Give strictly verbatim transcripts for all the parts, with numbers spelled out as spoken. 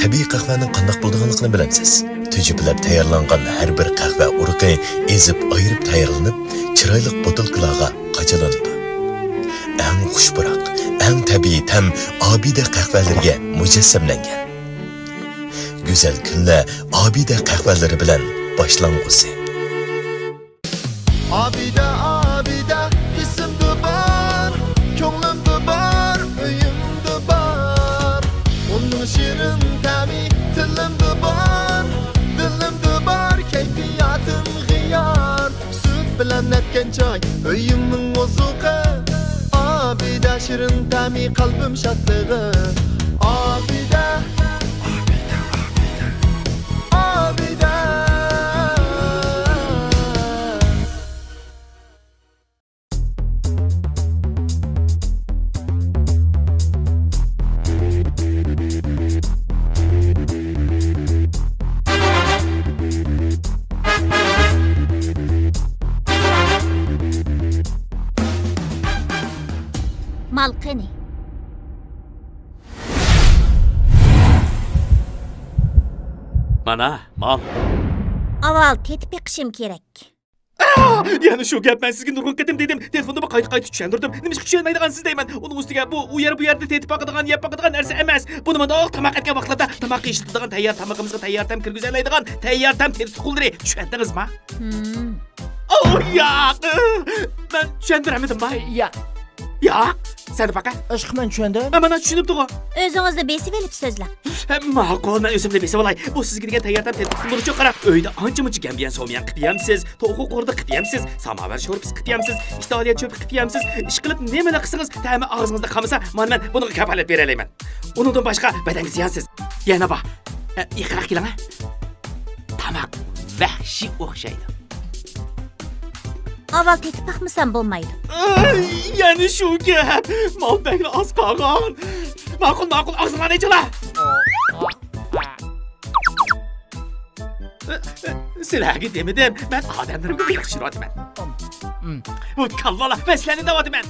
تەبىئىي قەھۋەنىڭ قانداق بولىدىغانلىقىنى بىلەمسىز؟ تۈجۈپىلەپ تەييارلانغان ھەر بىر قەھۋە ئۇرۇقى ئېزىپ ئايرىپ تەييارلىنىپ، چىرايلىق بوتۇلكىلارغا قاچىلىنىدۇ. ئەڭ خۇش پۇراق، ئەڭ تەبىئىي تەم ئابىدە قەھۋەلىرىگە مۇجەسسەملەنگەن. گۈزەل كۈنلەر ئابىدە قەھۋەلىرى بىلەن باشلانغۇسى. ئابىدە، ئابىدە، ئېسىمدە بار، كۆڭلۈمدە بار، ئۆيۈمدە بار. ئۇنىڭ شېرىن تەمى تىلىمدا بار، دىلىمدا بار، كەيپىياتىم غىيار. سۈت بىلەن نەتكەن چاي، ئۆيۈمنىڭ ئوزۇقى. ئابىدە، شېرىن تەمى، قەلبىم شادلىقى. ئابىدە، ئابىدە، ئابىدە. مال قېنى؟ مانا، مال. ئاۋۋال تېتىپ بېقىشىم كېرەك. ئاھ! يەنە شۇ گەپ، مەن سىزگە نۇرغۇن قېتىم دېدىم، تېلېفوندا قايتا-قايتا چۈشەندۈردۈم. نېمىشقا چۈشەنمەيدىغانسىز دەيمەن. ئۇنىڭ ئۈستىگە بۇ ئۇ يەر، بۇ يەردە تېتىپ باقىدىغان، يەپ باقىدىغان نەرسە ئەمەس. بۇنى مۇنداق تاماق ئەتكەن ۋاقىتلاردا تاماققا ئىشلىتىدىغان، تەييار تامىقىمىزغا تەييار تەم كىرگۈزەلەيدىغان تەييار تەم تېتىتقۇلىرى. چۈشەندىڭىزما؟ ھىم. ئوھ، ياق! مەن چۈشەندۈرەلمىدىمما؟ ياق. ياق! سەن پاقا. ئىشقىلىپ مەن چۈشەندىم. ھە، مانا چۈشىنىپتىغۇ. ئۆزىڭىزنى بېسىۋېلىپ سۆزلەڭ. ھە، ماقۇل، مەن ئۆزۈمنى بېسىۋالاي. بۇ سىزگە دېگەن تەييار تەم تېتىتقۇلىرىچۇ، قاراڭ. ئۆيدە ئانچە-مۇنچە گەنبيەن سوميەن قىلىپ يەمسىز، توخۇ قوردى قىلىپ يەمسىز، ساماۋەر شورپىسى قىلىپ يەمسىز، ئىتالىيە چۆپى قىلىپ يەمسىز، ئىشقىلىپ نېمىلا قىلسىڭىز، تەمى ئاغزىڭىزدا قالمىسا، مانا مەن بۇنىڭغا كاپالەت بېرەلەيمەن. ئۇنىڭدىن باشقا بەدەنگە زىيانسىز. يەنە بار. ئە، يېقىنراق كېلىڭە. تاماق ۋەھشىي ئوخشايدۇ. ئاۋۋال تېتىپ باقمىسام بولمايدۇ. ئاي، يەنە شۇ گەپ. مال بەكلا ئاز قالغان. ماقۇل، ماقۇل، ئاغزىڭلارنى ئېچىڭلار. سىلەرگە دېمىدىم، مەن ئادەملىرىمگە ياخشى يۈرۈۋاتىمەن. بۇ كالۋالار، مەن سىلەرنى دەۋاتىمەن.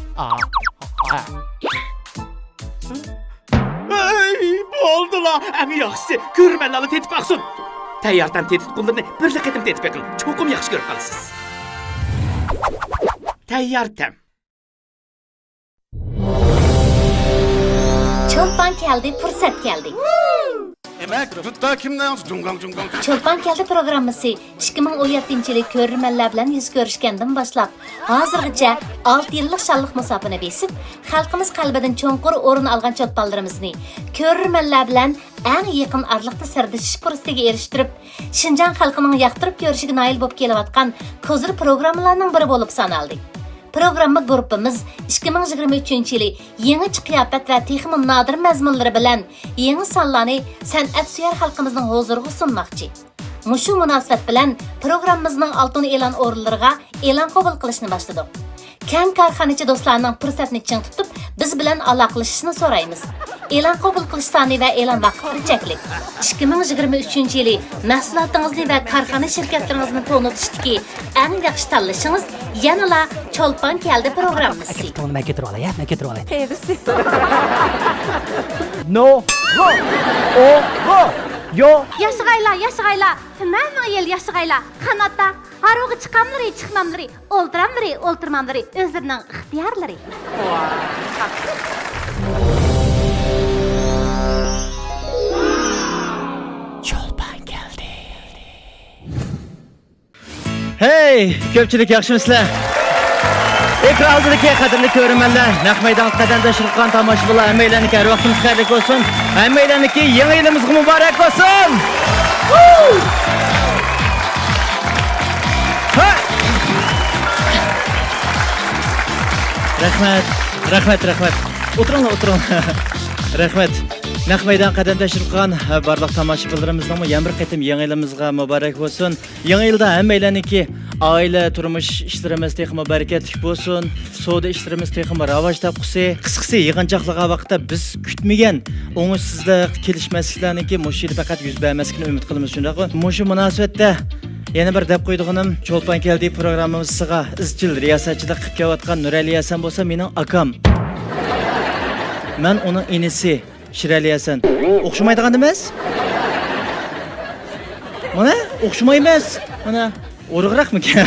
ئەي، بولدىلا، ئەڭ ياخشىسى، كۆرۈرمەنلەرلا تېتىپ باقسۇن. تەييار تەم تېتىتقۇلىرىنى بىرلا قېتىم تېتىپ بېقىڭ، چوقۇم ياخشى كۆرۈپ قالىسىز. تەييار تەم. چولپان كەلدى، پۇرسەت كەلدى. دېمەك، دۇتتا كىمنىڭ؟ جۇڭگاڭ، جۇڭگاڭ. چولپان كەلدى پروگراممىسى ئىككى مىڭ ئون يەتتىنچى يىلى كۆرۈرمەنلەر بىلەن يۈز كۆرۈشكەندىن باشلاپ، ھازىرغىچە ئالتە يىللىق شانلىق مۇساپىنى بېسىپ، خەلقىمىز قەلبىدىن چوڭقۇر ئورۇن ئالغان چولپانلىرىمىزنى كۆرۈرمەنلەر بىلەن ئەڭ يېقىن ئارىلىقتا سىردىشىش پۇرسىتىگە ئېرىشتۈرۈپ، شىنجاڭ خەلقىنىڭ ياقتۇرۇپ كۆرۈشىگە نايىل بولۇپ كېلىۋاتقان كوزىر پروگراممىلارنىڭ بىرى بولۇپ سانالدى. پروگرامما گۇرۇپپىمىز ئىككى مىڭ يىگىرمە ئۈچىنچى يىلى يېڭىچە قىياپەت ۋە تېخىمۇ نادىر مەزمۇنلىرى بىلەن يېڭى سانلارنى سەنئەتسۆيەر خەلقىمىزنىڭ ھۇزۇرىغا سۇنماقچى. مۇشۇ مۇناسىۋەت بىلەن پروگراممىمىزنىڭ ئالتۇن ئېلان ئورۇنلىرىغا ئېلان قوبۇل قىلىشنى باشلىدۇق. كەڭ كارخانىچى دوستلارنىڭ پۇرسەتنى چىڭ تۇتۇپ، بىز بىلەن ئالاقىلىشىشىنى سورايمىز. ئېلان قوبۇل قىلىش سانى ۋە ئېلان ۋاقىتلىرى چەكلىك. ئىككى مىڭ يىگىرمە ئۈچىنچى يىلى مەھسۇلاتىڭىزنى ۋە كارخانا شىركەتلىرىڭىزنى تونۇتۇشتىكى ئەڭ ياخشى تاللىشىڭىز يەنىلا چولپان كەلدى پروگراممىسى. ئەكەپتۇڭ، مەن كۆتۈرۈۋالاي، ھە، مەن كۆتۈرۈۋالاي. قېرىسى. نو، غو، ئو، غو، يو. ياشىغايلا، ياشىغايلا، تۈمەن مىڭ يىل ياشىغايلا. قاناتتا ھارۋىغا چىقاملىرى، چىقماملىرى، ئولتۇراملىرى، ئولتۇرماملىرى ئۆزلىرىنىڭ ئىختىيارلىرى. چولپان كەلدى. ھەي، كۆپچىلىك ياخشىمۇسىلەر؟ ئېكران ئالدىدىكى قەدىرلىك كۆرۈرمەنلەر، نەق مەيدانغا قەدەم تەشرىپ قىلغان تاماشىبىنلار، ھەممەيلەننىڭكى ھەر ۋاقتىمىز خەيرلىك بولسۇن. ھەممەيلەننىڭكى يېڭى يىلىمىزغا مۇبارەك بولسۇن! ھە! رەھمەت، رەھمەت، رەھمەت. ئولتۇرۇڭلار، ئولتۇرۇڭلار. رەھمەت. نەق مەيدانغا قەدەم تەشرىپ قىلغان بارلىق تاماشىبىنلىرىمىزنىڭمۇ يەنە بىر قېتىم يېڭى يىلىمىزغا مۇبارەك بولسۇن. يېڭى يىلدا ھەممەيلەننىڭكى ئائىلە، تۇرمۇش ئىشلىرىمىز تېخىمۇ بەرىكەتلىك بولسۇن. سودا ئىشلىرىمىز تېخىمۇ راۋاج تاپقۇسى. قىسقىسى، يىغىنچاقلىغان ۋاقىتتا بىز كۈتمىگەن ئوڭۇشسىزلىق، كېلىشمەسلىكلەرنىڭكى مۇشۇ يىلى پەقەت يۈز بەرمەسلىكىنى ئۈمىد قىلىمىز، شۇنداقمۇ؟ مۇشۇ مۇناسىۋەتتە يەنە بىر دەپ قويىدىغىنىم، چولپان كەلدى پروگراممىسىغا ئىزچىل رىياسەتچىلىك قىلىپ كېلىۋاتقان نۇرئەلى ھەسەن بولسا مېنىڭ ئاكام. مەن ئۇنىڭ ئىنىسى. شىرئەلى ھەسەن. ئوخشىمايدىغان ئەمەس. مانا، ئوخشىمايمىز. مانا، ئورۇقراقمىكەن؟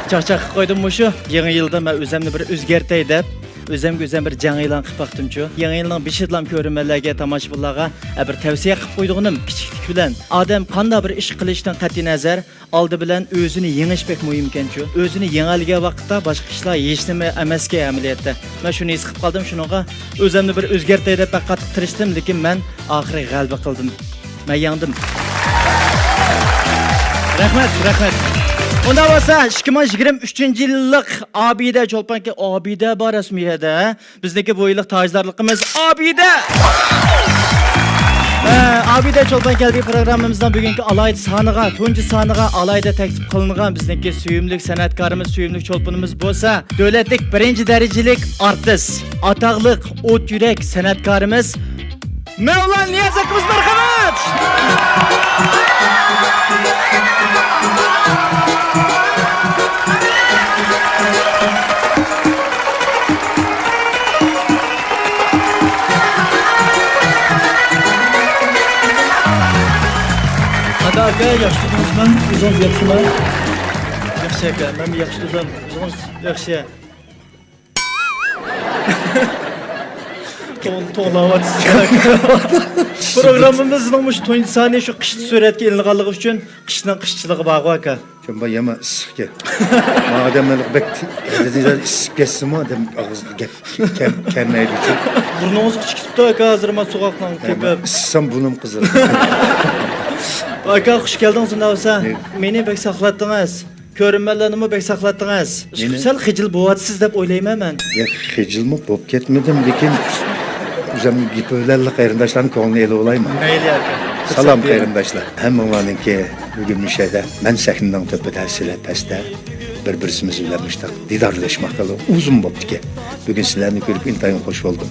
چاقچاق قىلىپ قويدۇم مۇشۇ. يېڭى يىلدا مەن ئۆزەمنى بىر ئۆزگەرتەي دەپ، ئۆزەمگە ئۆزەم بىر جەڭ ئېلان قىلىپ باقتىمچۇ. يېڭى يىلنىڭ بېشىدىلا كۆرۈرمەنلەرگە، تاماشىبىنلارغا، ئە، بىر تەۋسىيە قىلىپ قويىدىغىنىم كىچىكلىك بىلەن. ئادەم قانداق بىر ئىش قىلىشتىن قەتئىينەزەر، ئالدى بىلەن ئۆزىنى يېڭىش بەك مۇھىمكەنچۇ. ئۆزىنى يېڭەلىگەن ۋاقىتتا باشقا ئىشلار ھېچنېمە ئەمەسكەن ئەمەلىيەتتە. مەن شۇنى ھېس قىلىپ قالدىم، شۇنىڭغا ئۆزەمنى بىر ئۆزگەرتەي دەپ بەك قاتتىق تىرىشتىم، لېكىن مەن ئاخىرى غەلىبە قىلدىم. مەن يەڭدىم. رەھمەت، رەھمەت. ئۇنداق بولسا، ئىككى مىڭ يىگىرمە ئۈچىنچى يىللىق ئابىدە چولپانكى، ئابىدە بار رەسمىي يەردە. بىزنىڭكى بۇ يىللىق تاجدارلىقىمىز ئابىدە! ھە، ئابىدە چولپان كەلدى پروگراممىمىزنىڭ بۈگۈنكى ئالاھىدە سانىغا، تۇنجى سانىغا ئالاھىدە تەكلىپ قىلىنغان بىزنىڭكى سۆيۈملۈك سەنئەتكارىمىز، سۆيۈملۈك چولپىنىمىز بولسا، دۆلەتلىك بىرىنچى دەرىجىلىك ئارتىس، ئاتاقلىق ئوت يۈرەك سەنئەتكارىمىز مەۋلان نىياز ئاكىمىز، مەرھەمەت! قانداق ئاكا، ياخشى تۇردىڭىزمۇ؟ ئۆزىڭىز ياخشىمۇ؟ ياخشى ئاكا، مەنمۇ ياخشى تۇردۇم. ئۆزىڭىز ياخشى؟ توڭ-، توڭلاۋاتىسىز. پروگراممىمىزنىڭ مۇشۇ تۇنجى سانى شۇ قىشتا سۈرەتكە ئېلىنغانلىقى ئۈچۈن قىشنىڭ قىشچىلىقى بارغۇ ئاكا. شۇ بۇ يامان ئىسسىقكەن. ما ئادەملەر بەك ئىسسىپ كەتسىمۇ ئادەم ئاغزىغا گەپ كەل-، كەلمەيدۇ. بۇرنىڭىزغا چىقىپتۇ ئاكا، ھازىر ما سوغۇقنىڭ كېپىپ. ئىسسىسام بۇرنۇم قىزىرىدۇ. ئاكا، خۇش كەلدىڭىز ئۇنداق بولسا. مېنى بەك ساقلاتتىڭىز. كۆرۈرمەنلەرنىمۇ بەك ساقلاتتىڭىز. مېنى سەل خىجىل بولۇۋاتىسىز دەپ ئويلايمەن مەن. ياق، خىجىلمۇ بولۇپ كەتمىدىم، لېكىن ئۆزۈمنىڭ گېپى بىلەنلا قېرىنداشلارنىڭ كۆڭلىنى ئېلىۋالايمەن. مەيلى، ئاكا. سالام، قېرىنداشلار. ھەممىڭلارنىڭكى بۈگۈن مۇشۇ يەردە، مەن سەھنىنىڭ تۆپىدە، سىلەر پەستە، بىر-بىرسىمىز بىلەن مۇشۇنداق دىدارلاشماققىلى ئۇزۇن بوپتىكەن. بۈگۈن سىلەرنى كۆرۈپ ئىنتايىن خۇش بولدۇم.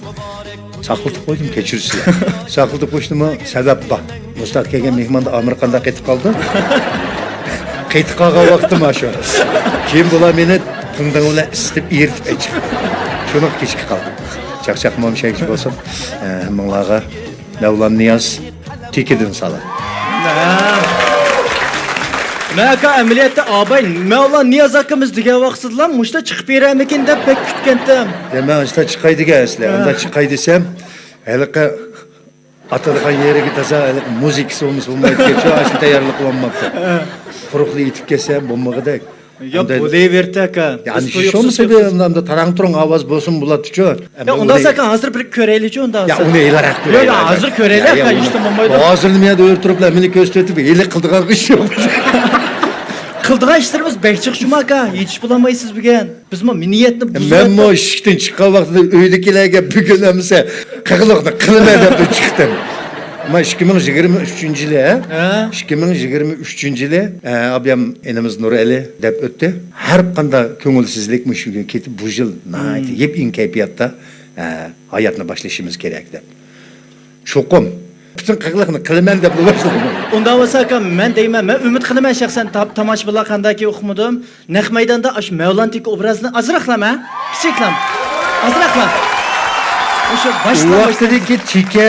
ساقلىتىپ قويدۇم، كەچۈرىسىلەر. ساقلىتىپ قويۇشنىمۇ سەۋەب بار. مۇشۇنداق كەلگەن مېھماندا ئامىرى قانداق قېتىپ قالدى؟ قېتىپ قالغان ۋاقتىم ئاشۇ. كېيىن بۇلار مېنى پۇندىڭ بىلەن ئىسسىتىپ، ئېرىتىپ ئەچىقىپ. شۇنىڭغا كېچىكىپ قالدىم. چاقچاقمۇ شەكىچ بولسۇن. ھەممىڭلارغا مەۋلان نىياز تىكىدىن سالام. مەن ئاكا، ئەمەلىيەتتە ئاباي مەۋلان نىياز ئاكىمىز دېگەن ۋاقتىدىلا مۇشۇنداق چىقىپ بېرەرمىكىن دەپ بەك كۈتكەنتىم. يا، مەن ئاشۇنداق چىقاي دېگەن ئەسلى. ھە. ئۇنداق چىقاي دېسەم، ھېلىقى ئاتىدىغان يېرىگە تازا ھېلىقى مۇزىكىسى بولمىسا بولمايدىكەن. شۇ ئاشۇ تەييارلىق قىلالماپتۇ. ھە. قۇرۇقلا ئېيتىپ كەتسە بولمىغۇدەك. يا، بولۇۋېرىدۇ ئاكا. يا، بىز ئەنە شۇ تۇيۇقسىز بولمىسا بىر تۇيۇقسىز. ئۇنداق تاراڭ-تۇرۇڭ ئاۋاز بولسۇن بولاتتىچۇ. يا، ئۇنداق بولسا ئاكا، ھازىر بىر كۆرەيلىچۇ ئۇنداق يا، بولسا. ئۇنى ھېلىراق يا، يا، كۆرەيلى. ھازىر كۆرەيلى يا، ئاكا، يا، ھېچ بولمايدۇ. ھازىر نېمە يەردە ئۆرە تۇرۇپلا مېنى كۆرسىتىۋېتىپ، ھېلى قىلىدىغان ئىش يوق. قىلىدىغان ئىشلىرىمىز بەك جىق شۇمۇ ئاكا، يېتىشىپ بولالمايسىز بۈگۈن. بىزمۇ نىيەتنى بۇزۇۋەتتۇق. مەنمۇ ئىشىكتىن چىققان ۋاقتىدا ئۆيدىكىلەرگە بۈگۈن ئەمىسە قىغلىقنى قىلىمەن دەپ چىقتىم. ئەمما ئىككى مىڭ يىگىرمە ئۈچىنچى يىلى، ھە؟ ھە؟ ئىككى مىڭ يىگىرمە ئۈچىنچى يىلى، ئە، ئابىيام ئىنىمىز نۇرئەلى دەپ ئۆتتى. ھەر قانداق كۆڭۈلسىزلىك مۇشۇ كۈنگە كېتىپ، بۇ يىل ناھايىتى مم. يېپيېڭى كەيپىياتتا، ئە، ھاياتنى باشلىشىمىز كېرەك دەپ. چوقۇم پۈتۈن قىغلىقنى قىلىمەن دەپلا باشلايمەن. ئۇنداق بولسا ئاكا، مەن دەيمەن، مەن ئۈمىد قىلىمەن شەخسەن، تا-، تاماشىبىنلار قانداكى ئۇقمىدىم. نەق مەيداندا ئاشۇ مەۋلانتىكى ئوبرازنى ئازراقلا، ھە؟ كىچىكلا. ئازراقلا. ئاشۇ باشلا، باشلا. ۋاقتىدىكى تىكە،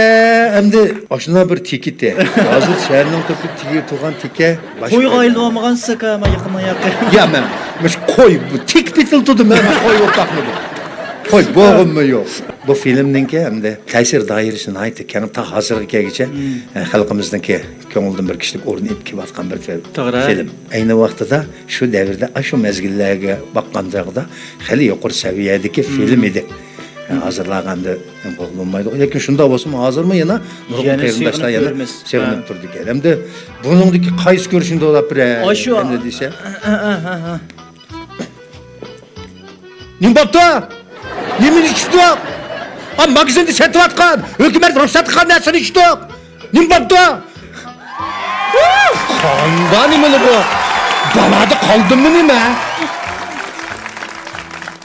ئەمدى ئاشۇنداق بىر تىكىتى. ھازىر شەھەرنىڭ تۆپىدە تىكە تۇرغان تىكە باشقا. قويغا ئايلىنىۋالمىغانسىز ئاكا، مانا يېقىننىڭ ياقى. يا، مەن مۇشۇ قوي، بۇ تىك پېتىل تۇردۇم، مەن قوي بولۇپ باقمىدىم. قوي، بوغۇممۇ يوق. بۇ فىلىمنىڭكى ئەمدى تەسىر دائىرىسى ناھايىتى كەڭ، تا ھازىرغا كەلگۈچە، مم. ئە، خەلقىمىزنىڭكى كۆڭلىدىن بىر كىشىلىك ئورۇن ئېلىپ كېلىۋاتقان بىر فىل-، توغرا. فىلىم. ئەينى ۋاقتىدا شۇ دەۋردە، ئاشۇ مەزگىللەرگە باققاندا خېلى يۇقىرى سەۋىيەدىكى مم. فىلىم ئىدى. ئە، مم. ھازىرلارغا ئەمدى بولمايدۇ. لېكىن شۇنداق بولسىمۇ، ھازىرمۇ يەنە نۇرغۇن يەنە قېرىنداشلار سېغىنىپ يەنە يۈرىمىز. سېغىنىپ ھە. تۇرىدىكەن. ئەمدى بۇنىڭدىكى قايسى كۆرۈشۈڭدە ئۇلاپ بېرەي؟ ئاشۇ. ئەمدى دېسە. ھە، ھە، ھە، ھە. نېمە بوپتۇ؟ نېمىنى ئىچىپتۇ؟ ئا، ماگىزىندا سېتىۋاتقان، ھۆكۈمەت رۇخسەت قىلغان نەرسىنى ئىچتۇق. نېمە بوپتۇ؟ قاندا نېمىلى بۇ؟ بالادا قالدىممۇ نېمە؟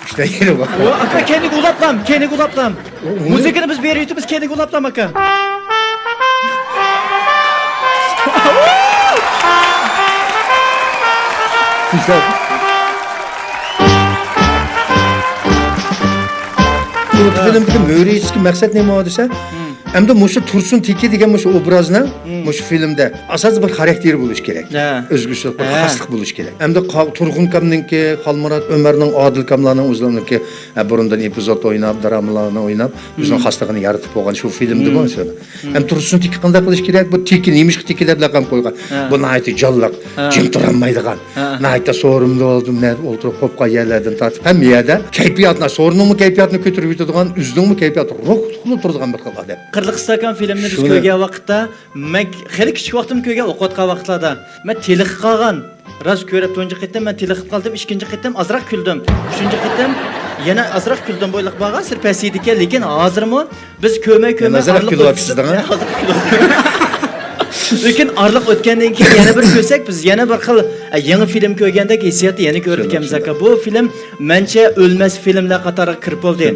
ئىشتە يېرى بار. ئۇ، ئاكا، كەينىگە ئۇلاپلام، كەينىگە ئۇلاپلام. ئۇ، ئۇنى مۇزىكىنى بىز بېرىۋېتىمىز، كەينىگە ئۇلاپلام، ئاكا. بۇ فىلىمدىكى مۆرىسىدىكى مەقسەت نېمە دېسە، مم. ئەمدى مۇشۇ تۇرسۇن تېكى دېگەن مۇشۇ ئوبرازنىڭ مۇشۇ فىلىمدە ئاساسىي بىر خاراكتېرى بولۇشى كېرەك. ھە. ئۆزگىچىلىك، بىر خاسلىق بولۇشى كېرەك. ئەمدى قا-، تۇرغۇن كامنىڭكى، خالمۇرات ئۆمەرنىڭ، ئادىل كاملارنىڭ ئۆزلىرىنىڭكى، ھە، بۇرۇندىن ئېپىزود ئويناپ، درامىلارنى ئويناپ، ئۆزىنىڭ خاسلىقىنى يارىتىپ بولغان شۇ فىلىمدىمۇ شۇ. ئەمدى تۇرسۇن تېكى قانداق قىلىش كېرەك؟ بۇ تېكى نېمىشقا تېكى دەپ لەقەم قويغان؟ بۇ ناھايىتى جانلىق، جىم تۇرالمايدىغان، ناھايىتى سورۇندا ئولتۇرۇپ، قوپقان يەرلەردىن تارتىپ ھەممە يەردە كەيپىياتنى، سورۇننىڭمۇ كەيپىياتىنى كۆتۈرۈپ يېتىدىغان، ئۆزىنىڭمۇ كەيپىياتى روھلۇق تۇرىدىغان بىر خىل ئادەم. قىرلىق ئىستاكان فىلىمنى بىز كۆرگەن ۋاقىتتا، مەن خېلى كىچىك ۋاقتىمدا كۆرگەن، ئوقۇۋاتقان ۋاقىتلاردا مەن تېلىقىپ قالغان. راست كۆرۈپ تۇنجى قېتىم مەن تېلىقىپ قالدىم، ئىككىنچى قېتىم ئازراق كۈلدۈم. ئۈچىنچى قېتىم يەنە ئازراق كۈلدۈم، بۇ ئىللىق بارغانسېرى پەسىيىدىكەن، لېكىن ھازىرمۇ بىز كۆرمەي كۆرمەي ئازراق ئارىلىق كۈلۈۋاتىسىز ئۆتسە-، دەڭە. ھازىر كۈلۈۋاتىمەن. لېكىن ئارىلىق ئۆتكەندىن كېيىن يەنە بىر كۆرسەك، بىز يەنە بىر خىل، ئە، يېڭى فىلىم كۆرگەندەك ھېسسىياتتا يەنە كۆرىدىكەنمىز ئاكا. بۇ فىلىم مەنچە ئۆلمەس فىلىملەر قاتارىغا كىرىپ بولدى.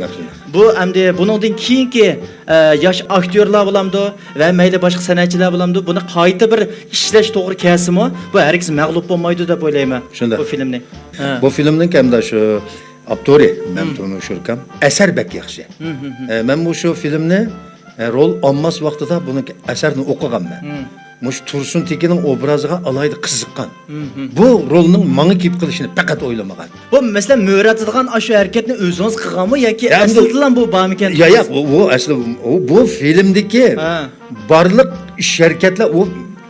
بۇ ئەمدى بۇنىڭدىن كېيىنكى، ئە، ياش ئاكتيورلار بولامدۇ ۋە مەيلى باشقا سەنئەتچىلەر بولامدۇ، بۇنى قايتا بىر ئىشلەش توغرا كەلسىمۇ، بۇ ھەرگىز مەغلۇپ بولمايدۇ دەپ ئويلايمەن. شۇنداق. بۇ فىلىمنى. ھە. بۇ فىلىمنىڭ ھەمدە شۇ ئاپتورى مەمتىمىن شۇركام. ئەسەر بەك ياخشى. ئە، مەن مۇشۇ فىلىمنى، ئە، رول ئالماس ۋاقتىدا بۇنىڭ ئەسەرنى ئوقۇغانمەن. مۇشۇ تۇرسۇن تېكىنىڭ ئوبرازىغا ئالاھىدە قىزىققان. بۇ رولنىڭ ماڭا كېلىپ قېلىشىنى پەقەت ئويلىمىغان. بۇ، مەسىلەن، مۆرە ئاتىدىغان ئاشۇ ھەرىكەتنى ئۆزىڭىز قىلغانمۇ ياكى يا، ئەمدى ئەسلىدىلا بۇ بارمىكەن يا، يا، دېدىڭىز؟ بۇ، بۇ ئەسلى، بۇ، بۇ فىلىمدىكى ھە. بارلىق ئىش ھەرىكەتلەر، ئۇ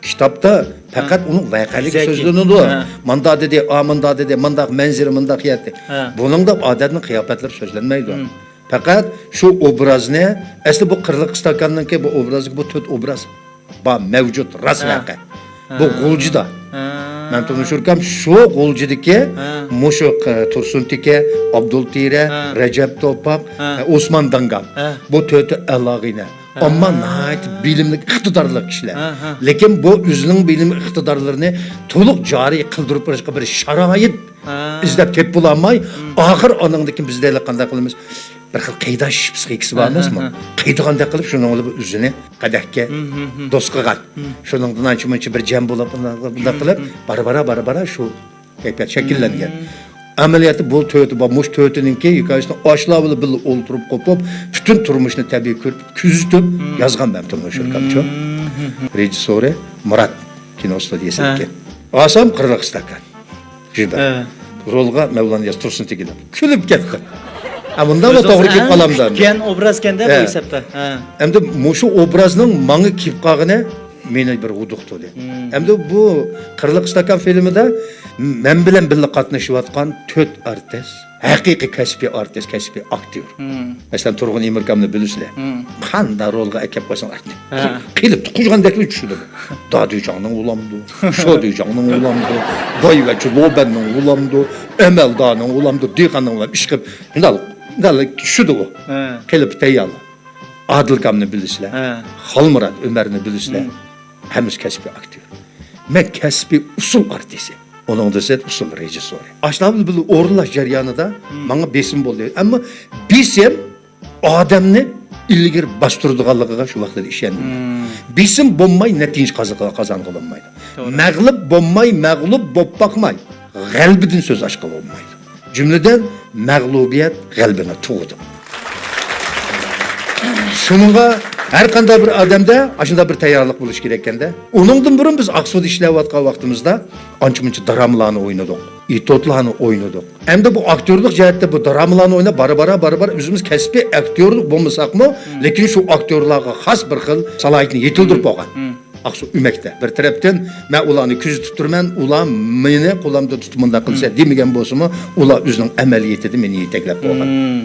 كىتابتا پەقەت ھە. ئۇنىڭ ۋەقەلىكى يۈزەكى. سۆزلىنىدۇ. ھە. ماندا دېدى، ئا، ماندا دېدى، مانداق مەنزىرە، مانداق يەتتى. ھە. بۇنىڭدا ئادەمنىڭ قىياپەتلىرى سۆزلەنمەيدۇ. ھىم. پەقەت شۇ ئوبرازنى، ئەسلى بۇ قىرلىق ئىستاكاننىڭكى بۇ ئوبرازدىكى بۇ تۆت ئوبراز بار، مەۋجۇت، راست ھە. ۋەقە. ھە. بۇ غۇلجىدا. ھە. مەمتىمىن شۇركام شۇ غۇلجىدىكى ھە. مۇشۇ ق-، تۇرسۇن تېكە، ئابدۇلتېرە، ھە. رەجەپ توپاق، ھە. ئوسمان داڭگام. ھە. بۇ تۆتى ئالاغىنە. ھە. ئەمما ناھايىتى بىلىملىك، ئىقتىدارلىق كىشىلەر. ھە، ھە. لېكىن بۇ ئۆزىنىڭ بىلىم ئىقتىدارلىرىنى تولۇق جارى قىلدۇرۇپ بېرىشقا بىر شارائىت ھە. ئىزدەپ تېپىپ بولالماي، ھىم. ئاخىر ئانىڭدىن كېيىن بىز دەيلى قانداق قىلىمىز؟ بىر خىل قىيداش پسىخىكىسى بار ھە، ھە، ئەمەسمۇ؟ ھە. قىيىدىغاندەك قىلىپ شۇنىڭ بىلەن ئۆزىنى قەدەھكە ھىم، ھىم، ھىم. دوست قىلغان. ھىم. شۇنىڭدىن ئانچە مۇنچە بىر جەم بولۇپ، بۇنداق، بۇنداق ھىم، قىلىپ ھىم. بارا، بارا، بارا، بارا شۇ كەيپىيات شەكىللەنگەن. ھىم. ئەمەلىيەتتە بۇ تۆتى بار، مۇشۇ تۆتىنىڭكى ھېكايىسىنى ئاشۇلار بىلەن بىللە ئولتۇرۇپ قوپۇپ، پۈتۈن تۇرمۇشنى تەبىئىي كۆرۈپ، كۆزىتىپ ھىم. يازغان مەمتىمىن شۇركامچۇ. ھىم، ھىم، ھىم. رېژىسسورى مۇرات كىنو ئىستۇدىيەسىدىكى. ھە. ئاسام قىرلىق ئىستاكان. ژىلبەر. ھە. رولغا مەۋلان نىياز تۇرسۇن تېكىن دەپ كۈلۈپ كەتتىم. ھە، مۇنداقمۇ توغرا كېلىپ قالامدۇ ئەمدى؟ كۈتكەن ئوبراز ئىكەن-دە بۇ ھە. ھېسابتا. ھە. ئەمدى مۇشۇ ئوبرازنىڭ ماڭا كېلىپ قالغىنى مېنى بىر ھودۇقتۇردى. ھىم. ئەمدى بۇ قىرلىق ئىستاكان فىلىمىدا مەن بىلەن بىللە قاتنىشىۋاتقان تۆت ئارتىس، ھەقىقىي كەسپىي ئارتىس، كەسپىي ئاكتيور. ھىم. مەسىلەن، تۇرغۇن ئىمىركامنى بىلىسىلەر. ھىم. قانداق رولغا ئەكەپ قويساڭ ئارتىس. ھە. قىلىپ قۇژغاندەكلا چۈشىدۇ. دادۈيجاڭنىڭ بولامدۇ؟ شودۇيجاڭنىڭ بولامدۇ؟ بايۋەچچە لوبەننىڭ بولامدۇ؟ ئەمەلدارنىڭ بولامدۇ؟ دېھقاننىڭ بولامدۇ؟ ئىشقىلىپ شۇنداق، شۇنداق چۈشىدۇ ئۇ. ھە. قېلىپى تەييارلا. ئادىلكامنى بىلىسىلەر. ھە. خالمۇرات ئۆمەرنى بىلىسىلەر. ھىم. ھەممىسى كەسپىي ئاكتيور. مەن كەسپىي ئۇسسۇل ئارتىسى. ئۇنىڭدىن سىرت ئۇسسۇل رېژىسسورى. ئاشۇلار بىلەن بىللە ئورۇنلاش جەريانىدا ھىم. ماڭا بېسىم بولدى. ئەمما بېسىم ئادەمنى ئىلگىرى باستۇرىدىغانلىقىغا شۇ ۋاقىتتا ئىشەندىم. مم. بېسىم بولماي نەتىجە قازا-، قازانغىلى بولمايدۇ. توغرا. مەغلۇپ بولماي، مەغلۇپ بولۇپ باقماي، غەلىبىدىن سۆز ئاچقىلى بولمايدۇ. جۈملىدىن مەغلۇبىيەت غەلىبىنى تۇغىدۇ. شۇنىڭغا ھەر قانداق بىر ئادەمدە ئاشۇنداق بىر تەييارلىق بولۇشى كېرەككەندە. ئۇنىڭدىن بۇرۇن بىز ئاقسۇدا ئىشلەۋاتقان ۋاقتىمىزدا ئانچە-مۇنچە درامىلارنى ئوينىدۇق. ئېتيۇدلارنى ئوينىدۇق. ئەمدى بۇ ئاكتيورلۇق جەھەتتە بۇ درامىلارنى ئويناپ، بارا-بارا، بارا-بارا ئۆزىمىز كەسپىي ئاكتيور بولمىساقمۇ، مم. لېكىن شۇ ئاكتيورلارغا خاس بىر خىل سالاھىيىتىنى يېتىلدۈرۈپ مم. بولغان. مم. ئاقسۇ ئۆمەكتە. بىر تەرەپتىن، مەن ئۇلارنى كۆزىتىپ تۇرىمەن، ئۇلار مېنى قولۇمدا تۇتۇپ مۇنداق قىلسا مم. دېمىگەن بولسىمۇ، ئۇلار ئۆزىنىڭ ئەمەلىيىتىدە مېنى يېتەكلەپ بولغان. مم.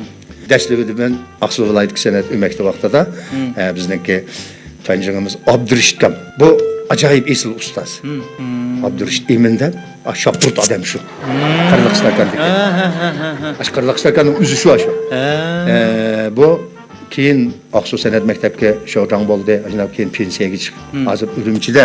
دەسلىپىدە مەن ئاقسۇ ۋىلايىتى سەنئەت ئۆمەكتە ۋاقتىدا، مم. ئە، بىزنىڭكى تۇنجىڭىمىز ئابدۇرېشىت ئاكام. بۇ ئاجايىپ ئېسىل ئۇستاز. مم. مم. ئابدۇرېشىت ئىمىن دەپ، ئا، شاپتۇرت ئادەم شۇ. مم. قىرلىق ئىستاكاندىكى. ھە، ھە، ھە، ھە، ھە. ئاشۇ قىرلىق ئىستاكاننىڭ ئۆزى شۇ، ئاشۇ. ھە. ئە، بۇ كېيىن ئاقسۇ سەنئەت مەكتەپكە شۇ جاڭ بولدى. ئاشۇنداق كېيىن پېنسىيەگە چىقىپ، مم. ھازىر ئۈرۈمچىدە.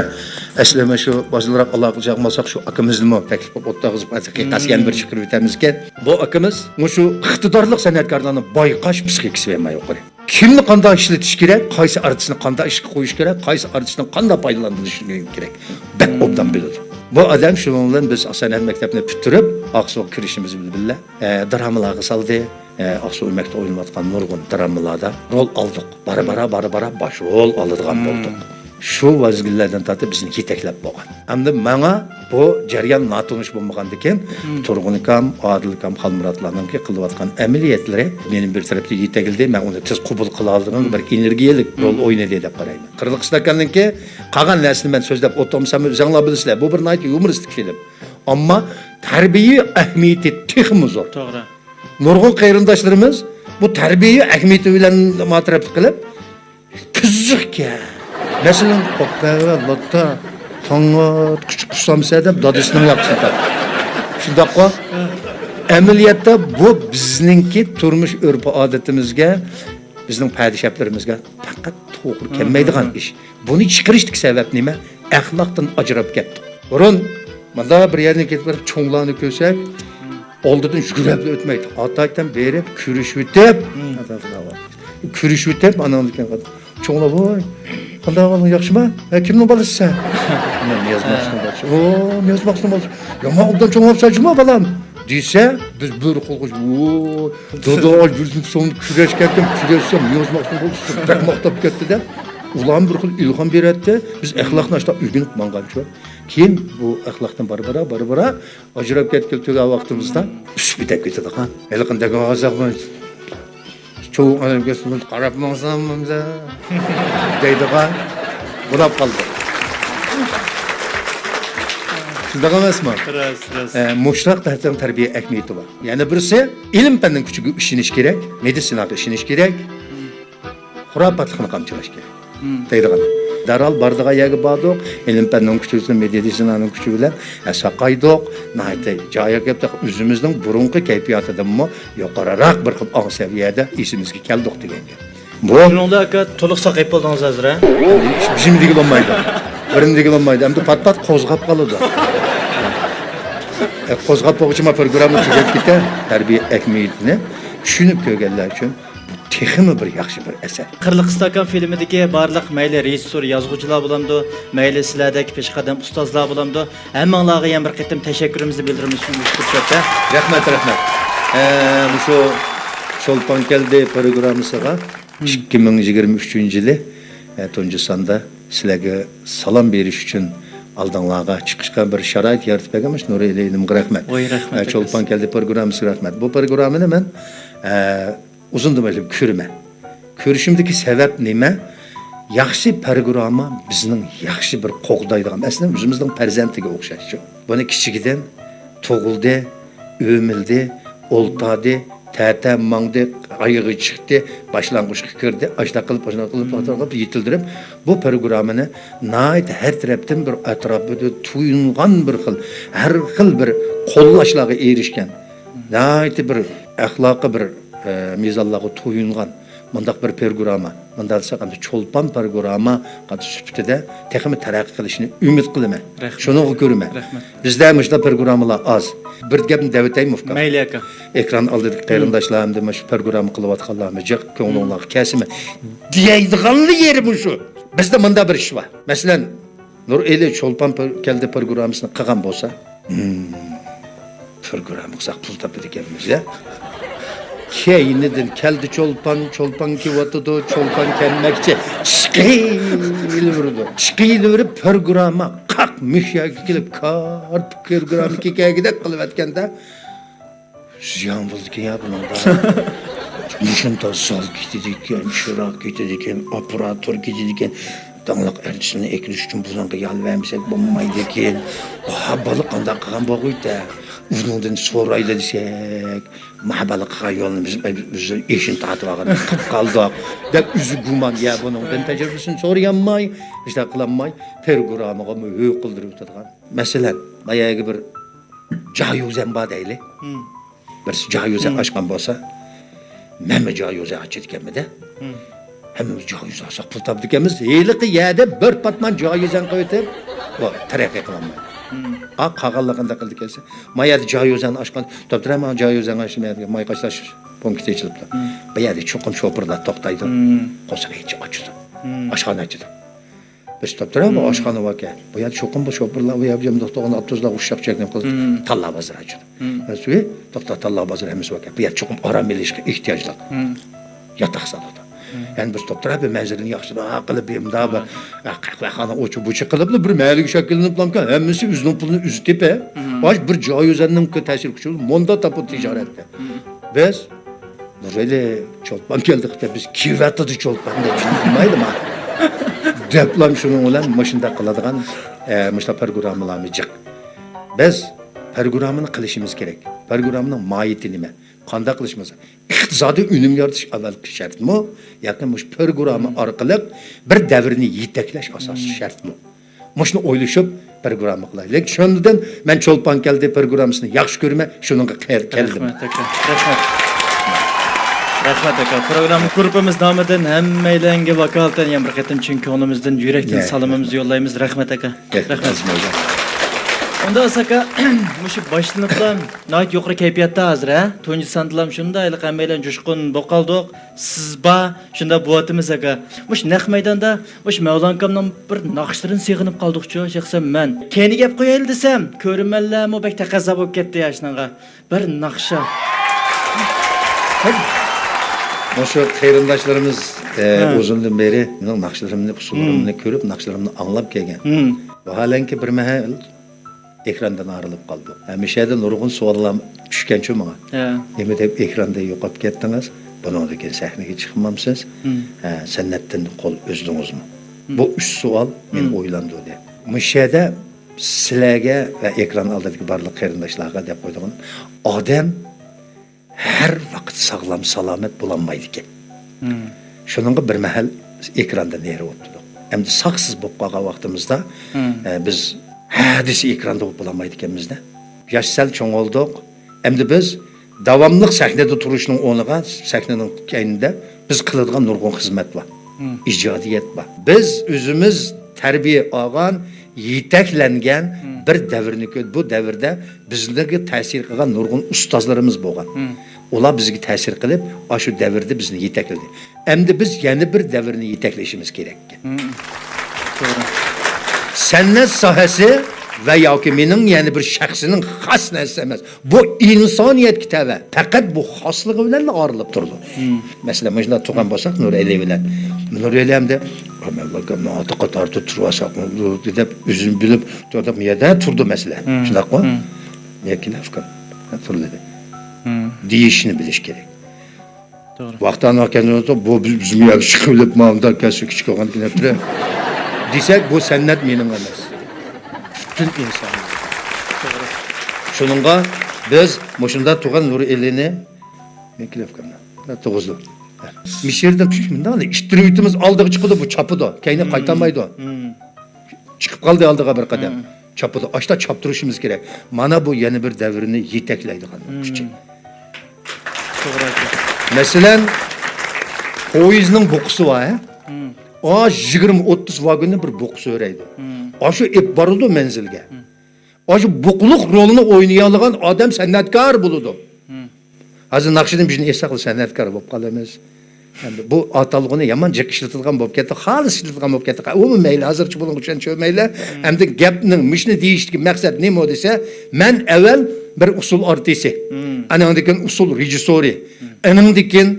ئەسلى مەن شۇ بازارراق ئالاقىلىشالمىساق، شۇ ئاكىمىزنىمۇ تەكلىپ قىلىپ ئولتۇرغۇزۇپ، ھازىر قىيقاس يەنە بىر چىقىرىۋېتەمىزكەن. بۇ ئاكىمىز مۇشۇ ئىقتىدارلىق سەنئەتكارلارنى بايقاش پسىخىكىسى بەك يۇقىرى. كىمنى قانداق ئىشلىتىش كېرەك، قايسى ئارتىسنى قانداق ئىشقا قويۇش كېرەك، قايسى ئارتىسنى قانداق پايدىلاندۇرۇش كېرەك، بەك مم. ئوبدان بىلىدۇ. بۇ ئادەم شۇنىڭ بىلەن بىز سەنئەت مەكتەپنى پۈتتۈرۈپ، ئاقسۇغا كىرىشىمىز بىلەن بىللە، ئە، درامىلارغا سالدى. ئە، ئاقسۇ ئۆمەكتە ئوينىلىۋاتقان نۇرغۇن درامىلاردا رول ئالدۇق. بارا-بارا، بارا-بارا باش رول ئالىدىغان بولدۇق. شۇ مەزگىللەردىن تارتىپ بىزنى يېتەكلەپ بولغان. ئەمدى ماڭا بۇ جەريان ناتونۇش بولمىغاندىكىن، تۇرغۇن ئاكام، ئادىل ئاكام خالمۇراتلارنىڭكى قىلىۋاتقان ئەمەلىيەتلىرى مېنى بىر تەرەپتىن يېتەكلىدى. مەن ئۇنى تېز قوبۇل قىلالىدىغان بىر ئېنېرگىيەلىك رول ئوينىدى دەپ قارايمەن. قىرلىق ئىستاكاننىڭكى قالغان نەرسىنى مەن سۆزلەپ ئولتۇرمىسام، ئۆزۈڭلار بىلىسىلەر، بۇ بىر ناھايىتى يۇمۇرىستىك فىلىم. ئەمما تەربىيە ئەھمىيىتى تېخىمۇ زور. توغرا. نۇرغۇن قېرىنداشلىرىمىز بۇ تەربىيە ئەھمىيىتى بىلەن ماتەرەپلىك قىلىپ، قىزىقكەن. مەسىلەن، قوقبەۋە، لاتا، تاڭات، قۇچۇق قۇسامسە دەپ دادىسىنىڭ ياقىسىنى تارتتى. شۇنداققۇ؟ ئەمەلىيەتتە بۇ بىزنىڭكى تۇرمۇش ئۆرپ-ئادىتىمىزگە، بىزنىڭ پەدىشەپلىرىمىزگە پەقەت توغرا كەلمەيدىغان ئىش. بۇنى چىقىرىشتىكى سەۋەب نېمە؟ ئەخلاقتىن ئاجراپ كەتتۇق. بۇرۇن مۇنداق بىر يەرگە كېتىپ بېرىپ، چوڭلارنى كۆرسەك، ئالدىدىن يۈگۈرۈپ ئۆتمەيتتى. ئاتايتتىن بېرىپ كۆرۈشۈۋېتىپ، كۆرۈشۈۋېتىپ، ئاناڭدىن كېيىن چوڭلار، ۋوي، قانداق ئەھۋالىڭ، ياخشىمۇ؟ ھە، كىمنىڭ بالىسى سەن؟ مەن نىياز ماخسۇمنىڭ بالىسى. ئو، نىياز ماخسۇمنىڭ بالىسى. يامان ئوبدان چوڭ بوپسەن جۇما، بالام، دېسە، بىز بۆرە قولغا، ۋوي، دادا، يۈزۈم سوڭ كۈرەشكەنتىم، كۈرەشسەم، نىياز ماخسۇمنىڭ بالىسى بەك ماختاپ كەتتى-دە. ئۇلارمۇ بىر خىل ئىلھام بېرەتتى. بىز ئەخلاقنى ئاشتا ئۆگىنىپ ماڭغانچۇ. كېيىن بۇ ئەخلاقتىن بارا-بارا، بارا-بارا ئاجراپ كەتكىلى تۈگەن ۋاقتىمىزدا ئۈسۈپ كېتىپ كېتىدىغان. ھېلىقىنى دەپ ئازابمۇ چوۋۇق ئادەمگە قاراپ ماڭسام دەيدىغان بولاپ قالدى. شۇنداق ئەمەسمۇ؟ راست، راست. ئە، مۇشۇنداق تەرتىپنىڭ تەربىيە ئەھمىيىتى بار. يەنە بىرسى، ئىلىم-پەننىڭ كۈچىگە ئىشىنىش كېرەك، مېدىتسىناغا ئىشىنىش كېرەك. خۇراپاتلىقنى قامچىلاش كېرەك دەيدىغان. دەرھال بارىدىغان يەرگە باردۇق، ئىلىم-پەننىڭ كۈچى بىلەن، مېدىتسىنانىڭ كۈچى بىلەن، ھە، ساقايدۇق. ناھايىتى جايىغا كەپتۇ، ئۆزىمىزنىڭ بۇرۇنقى كەيپىياتىدىنمۇ يۇقىرىراق بىر خىل ئاڭ سەۋىيەدە ئېسىمىزگە كەلدۇق دېگەن گەپ. بۇ شۇنىڭدا ئاكا تولۇق ساقىيىپ بولدىڭىز ھازىر، ھە؟ بىزنى دېگىلى بولمايدۇ. بىرنى دېگىلى بولمايدۇ. ئەمدى پات-پات قوزغاپ قالىدۇ. ئە، قوزغاپ بولغۇچە ما پروگرامما تۈگەپ كېتە. تەربىيە ئەھمىيىتىنى چۈشىنىپ كۆرگەنلەر ئۈچۈن بۇ تېخىمۇ بىر ياخشى بىر ئەسەر. قىرلىق ئىستاكان فىلىمىدىكى بارلىق مەيلى رېژىسسور، يازغۇچىلار بولامدۇ، مەيلى سىلەردەك پېشقەدەم ئۇستازلار بولامدۇ، ھەممىڭلارغا يەنە بىر قېتىم تەشەككۈرىمىزنى بىلدۈرىمىز شۇ پۇرسەتتە. رەھمەت، رەھمەت. ئە، مۇشۇ چولپان كەلدى پروگراممىسىغا ئىككى مىڭ يىگىرمە ئۈچىنچى يىلى، ئە، تۇنجى ساندا سىلەرگە سالام بېرىش ئۈچۈن ئالدىڭلارغا چىقىشقا بىر شارائىت يارىتىپ بەرگەن مۇشۇ نۇرئېلى ئىنىمغا رەھمەت. ۋاي، رەھمەت ئە، ئاكىسى. چولپان كەلدى پروگراممىسىغا رەھمەت. بۇ پروگراممىنى مەن، ئە، ئۇزۇندىن باشلاپ كۆرىمەن. كۆرۈشۈمدىكى سەۋەب نېمە؟ ياخشى پروگرامما بىزنىڭ ياخشى بىر قوغدايدىغان، مەسىلەن، ئۆزىمىزنىڭ پەرزەنتىگە ئوخشاشچۇ. بۇنى كىچىكىدىن تۇغۇلدى، ئۆمىلىدى، ئولتاردى، تەتە ماڭدى، ئايىغى چىقتى، باشلانغۇچقا كىردى، ئاشۇنداق قىلىپ، ئاشۇنداق قىلىپ، ئاشۇنداق قىلىپ يېتىلدۈرۈپ، بۇ پروگراممىنى ناھايىتى ھەر تەرەپتىن بىر ئەتراپىدا تويۇنغان بىر خىل، ھەر خىل بىر قوللاشلارغا ئېرىشكەن، ناھايىتى بىر ئەخلاقى بىر، ئە، مىزانلارغا تويۇنغان مۇنداق بىر پروگرامما. مۇنداق دېسەك، ئەمدى چولپان پروگرامما سۈپىتىدە تېخىمۇ تەرەققىي قىلىشىنى ئۈمىد قىلىمەن. رەھمەت. شۇنىڭغا كۆرىمەن. رەھمەت. بىزدە مۇشۇنداق پروگراممىلار ئاز. بىر گەپنى دەۋېتەيمۇ، ئۇكا؟ مەيلى، ئاكا. ئېكران ئالدىدىكى قېرىنداشلار ھەمدە مۇشۇ پروگرامما قىلىۋاتقانلارمۇ جىق كۆڭلۈڭلارغا كەلسىمۇ دەيدىغانلا يېرى مۇشۇ. بىزدە مۇنداق بىر ئىش بار. مەسىلەن، نۇرئېلى چولپان پر-، كەلدى پروگراممىسىنى قىلغان بولسا، ھىم، پروگرامما قىلساق پۇل تاپىدىكەنمىز يا. كەينىدىن كەلدى چولپان، چولپان كېلىۋاتىدۇ، چولپان كەلمەكچى. ئىشقىلىۋېرىدۇ. ئىشقىلىۋېرىپ پروگرامما قاق مۇشۇ يەرگە كېلىپ كار پروگرامما كېكەگىدەك قىلىۋەتكەندە، زىيان بولىدىكەن يا بۇنىڭدا. مۇشۇنداق زال كېتىدىكەن، چىراغ كېتىدىكەن، ئاپپاراتور كېتىدىكەن. داڭلىق ئەرتىسنى ئەكېلىش ئۈچۈن بۇنىڭغا يالۋەرمىسەك بولمايدىكەن. ھا، بالا قانداق قىلغان بولغۇيتە؟ ئۇنىڭدىن سورايلى دېسەك، ما بالا قىلغان يولنى بىز، بىز ئېشىنى تارتىۋالغان قىلىپ قالدۇق دەپ ئۆزى گۇمان. يا بۇنىڭدىن تەجرىبىسىنى سورىيالماي، ھېچ قىلالماي، پروگراممىغا ھۆ قىلدۇرۇپ ئۆتىدىغان. مەسىلەن، باياقى بىر جايۇزەن بار دەيلى. بىرسى جايۇزەن ئاچقان بولسا، مەنمۇ جايۇزەن ئاچىدىكەنمىدە. ھەممىمىز جايۇزەن ئاچساق پۇل تاپىدىكەنمىز. ھېلىقى يەردە بىر پاتمان جايۇزەن قىلىۋېتىپ، بۇ تەرەققىي قىلالمايدۇ. ئا، قالغانلار قانداق قىلىدىكەنسە، ما يەردە جايۇزەن ئاچقان، دەپتۇ، ما جايۇزەن ئاچتىم، ماي قاچىلاش پونكىتى ئېچىلىپتۇ. بۇ يەردە چوقۇم شوپۇرلار توختايدۇ. قورساق ئېچىدۇ. ئاشخانا ئېچىدۇ. بىز توپتۇرا بۇ ئاشخانا باركەن. بۇ يەردە چوقۇم بۇ شوپۇرلار، بۇ يەردە توختىغان ئاپتوبۇسلار ئۇششاق چەكلىنىپ قالىدۇ. تاللا بازىرى ئاچىدۇ. سۈيى توختا تاللا بازىرى ھەممىسى باركەن. بۇ يەردە چوقۇم ئارام ئېلىشقا ئېھتىياجلىق ياتاق سالىدۇ. يەنى بىز توپتۇرا بىر مەنزىرىنى ياخشىراق قىلىپ، بىر مۇنداق بىر قەھۋەخانا ئوچۇق بۇچۇق قىلىپلا بىر مەھەللىگە شەكىللىنىپلامكەن. ھەممىسى ئۆزىنىڭ پۇلىنى ئۆزى تېپە. باش بىر جايۇزەننىڭ تەسىر كۈچى موندا تاپىدۇ تىجارەتتە. بىز نۇرئېلى چولپان كەلدى، خىتاي بىز كېۋەتىدە چولپان دەپ شۇنداق بولمايدىما؟ دەپلا شۇنىڭ بىلەن مۇشۇنداق قىلىدىغان، ئە، مۇشۇنداق پروگراممىلارمۇ جىق. بىز پروگراممىنى قىلىشىمىز كېرەك. پروگراممىنىڭ ماھىيىتى نېمە؟ قانداق قىلىشىمىز؟ ئىقتىسادىي ئۈنۈم يارىتىش ئاۋۋالقى شەرتمۇ ياكى مۇشۇ پروگرامما ئارقىلىق بىر دەۋرنى يېتەكلەش ئاساسىي شەرتمۇ؟ مۇشۇنى ئويلىشىپ پروگرامما قىلايلى. لېكىن شۇندىن مەن چولپان كەلدى پروگراممىسىنى ياخشى كۆرىمەن، شۇنىڭغا قەر-، كەلدىم. رەھمەت، ئاكا. رەھمەت. رەھمەت، ئاكا. پروگرامما گۇرۇپپىمىز نامىدىن ھەممەيلەنگە ۋاكالىتەن يەنە بىر قېتىم چىن كۆڭلىمىزدىن، يۈرەكتىن سالىمىمىزنى يوللايمىز. رەھمەت، ئاكا. رەھمەت. ئۇنداق بولسا، ئاكا، مۇشۇ باشلىنىپلا ناھايىتى يۇقىرى كەيپىياتتا ھازىر، ھە؟ تۇنجى ساندىلا شۇنداق ھېلىقى ھەممەيلەن جۇشقۇن بولۇپ قالدۇق. سىز بار، شۇنداق بولۇۋاتىمىز، ئاكا. مۇشۇ نەق مەيداندا مۇشۇ مەۋلان ئاكامنىڭ بىر ناخشىلىرىنى سېغىنىپ قالدۇقچۇ، شەخسەن مەن. كەينىگە گەپ قويايلى دېسەم، كۆرۈرمەنلەرمۇ بەك تەقەززا بولۇپ كەتتى يا شۇنىڭغا. بىر ناخشا. مۇشۇ قېرىنداشلىرىمىز، ئە، ئۇزۇندىن بېرى مېنىڭ ناخشىلىرىمنى، ئۇسسۇللىرىمنى كۆرۈپ، ناخشىلىرىمنى ئاڭلاپ كەلگەن. ۋاھالەنكى، بىر مەھەل ئېكراندىن ئايرىلىپ قالدۇق. ھە، مۇشۇ يەردە نۇرغۇن سوئاللار چۈشكەنچۇ ماڭا. ھە. نېمە دەپ ئېكراندىن يوقاپ كەتتىڭىز؟ بۇنىڭدىن كېيىن سەھنىگە چىقمامسىز؟ ھە، سەنئەتتىن قول ئۈزدىڭىزمۇ؟ بۇ ئۈچ سوئال مېنى ئويلاندۇردى. مۇشۇ يەردە سىلەرگە ۋە ئېكران ئالدىدىكى بارلىق قېرىنداشلارغا دەپ قويىدىغان، ئادەم ھەر ۋاقىت ساغلام سالامەت بولالمايدىكەن. شۇنىڭغا بىر مەھەل ئېكراندىن ئايرىلىپ ئولتۇردۇق. ئەمدى ساقسىز بولۇپ قالغان ۋاقتىمىزدا، ئە، بىز ھە دېسە ئېكراندا بولۇپ بولالمايدىكەنمىز-دە. ياش سەل چوڭ بولدۇق. ئەمدى بىز داۋاملىق سەھنىدە تۇرۇشنىڭ ئورنىغا، سەھنىنىڭ كەينىدە بىز قىلىدىغان نۇرغۇن خىزمەت بار. ئىجادىيەت بار. بىز ئۆزىمىز تەربىيە ئالغان، يېتەكلەنگەن بىر دەۋرنى كۆ-، بۇ دەۋردە بىزگە تەسىر قىلغان نۇرغۇن ئۇستازلىرىمىز بولغان. ئۇلار بىزگە تەسىر قىلىپ، ئاشۇ دەۋردە بىزنى يېتەكلىدى. ئەمدى بىز يەنە بىر دەۋرنى يېتەكلىشىمىز كېرەك. توغرا. سەنئەت ساھەسى ۋە ياكى مېنىڭ يەنە بىر شەخسنىڭ خاس نەرسىسى ئەمەس. بۇ ئىنسانىيەتكە تەۋە. پەقەت بۇ خاسلىقى بىلەنلا ئايرىلىپ تۇرىدۇ. مەسىلەن، مۇشۇنداق تۇرغان بولساق نۇرئېلى بىلەن. نۇرئېلى ئەمدى، «مەن بۇ قاتاردا تۇرۇۋالساق» دەپ ئۆزىنى بىلىپ، تۇرۇپ يەردە تۇرىدۇ مەسىلە. شۇنداققۇ؟ «يەككىلەپ تۇرۇلىدۇ» دېيىشنى بىلىش كېرەك. توغرا. ۋاقتاندا كەلگەندە، «بۇ بىز، بىز مۇ يەرگە چىقىۋېلىپ، مانداق كەلسە كىچىك بولغان كىنەپتىرە» دېسەك، بۇ سەنئەت مېنىڭ ئەمەس. پۈتۈن ئىنسان. توغرا. شۇنىڭغا بىز مۇشۇنداق تۇرغان نۇرئېلىنى تۇغۇزدۇق. مىسىردىن پۈتۈن مۇنداق ئىتتىرىۋېتىمىز، ئالدىغا چىقىدۇ، بۇ چاپىدۇ. كەينىگە قايتالمايدۇ. چىقىپ قالدى ئالدىغا بىر قەدەم. چاپىدۇ. ئاشتا چاپتۇرۇشىمىز كېرەك. مانا بۇ يەنە بىر دەۋرنى يېتەكلەيدىغان كۈچى. توغرا ئاكا. مەسىلەن، پويىزنىڭ بۇقىسى بار، ھە؟ ئا، يىگىرمە ئوتتۇز ۋاگوننىڭ بىر بۇقىسى ئۆرەيدۇ. ئاشۇ ئېلىپ بارىدۇ مەنزىلگە. ئاشۇ بۇقىلىق رولنى ئوينىيالىغان ئادەم سەنئەتكار بولىدۇ. ھازىر ناخشىدىن بىزنى ئېيتساقلا سەنئەتكار بولۇپ قالىمىز. ئەمدى بۇ ئاتالغۇنى يامان جىق ئىشلىتىدىغان بولۇپ كەتتى، خالىس ئىشلىتىدىغان بولۇپ كەتتى. ئۇمۇ مەيلى، ھازىرچە بۇنىڭغا چۈشەنچە مەيلى. ئەمدى گەپنىڭ مۇشۇنى دېيىشتىكى مەقسەت نېمە دېسە، مەن ئەۋەل بىر ئۇسسۇل ئارتىسى، ئانىڭدىن كېيىن ئۇسسۇل رېژىسسورى، ئانىڭدىن كېيىن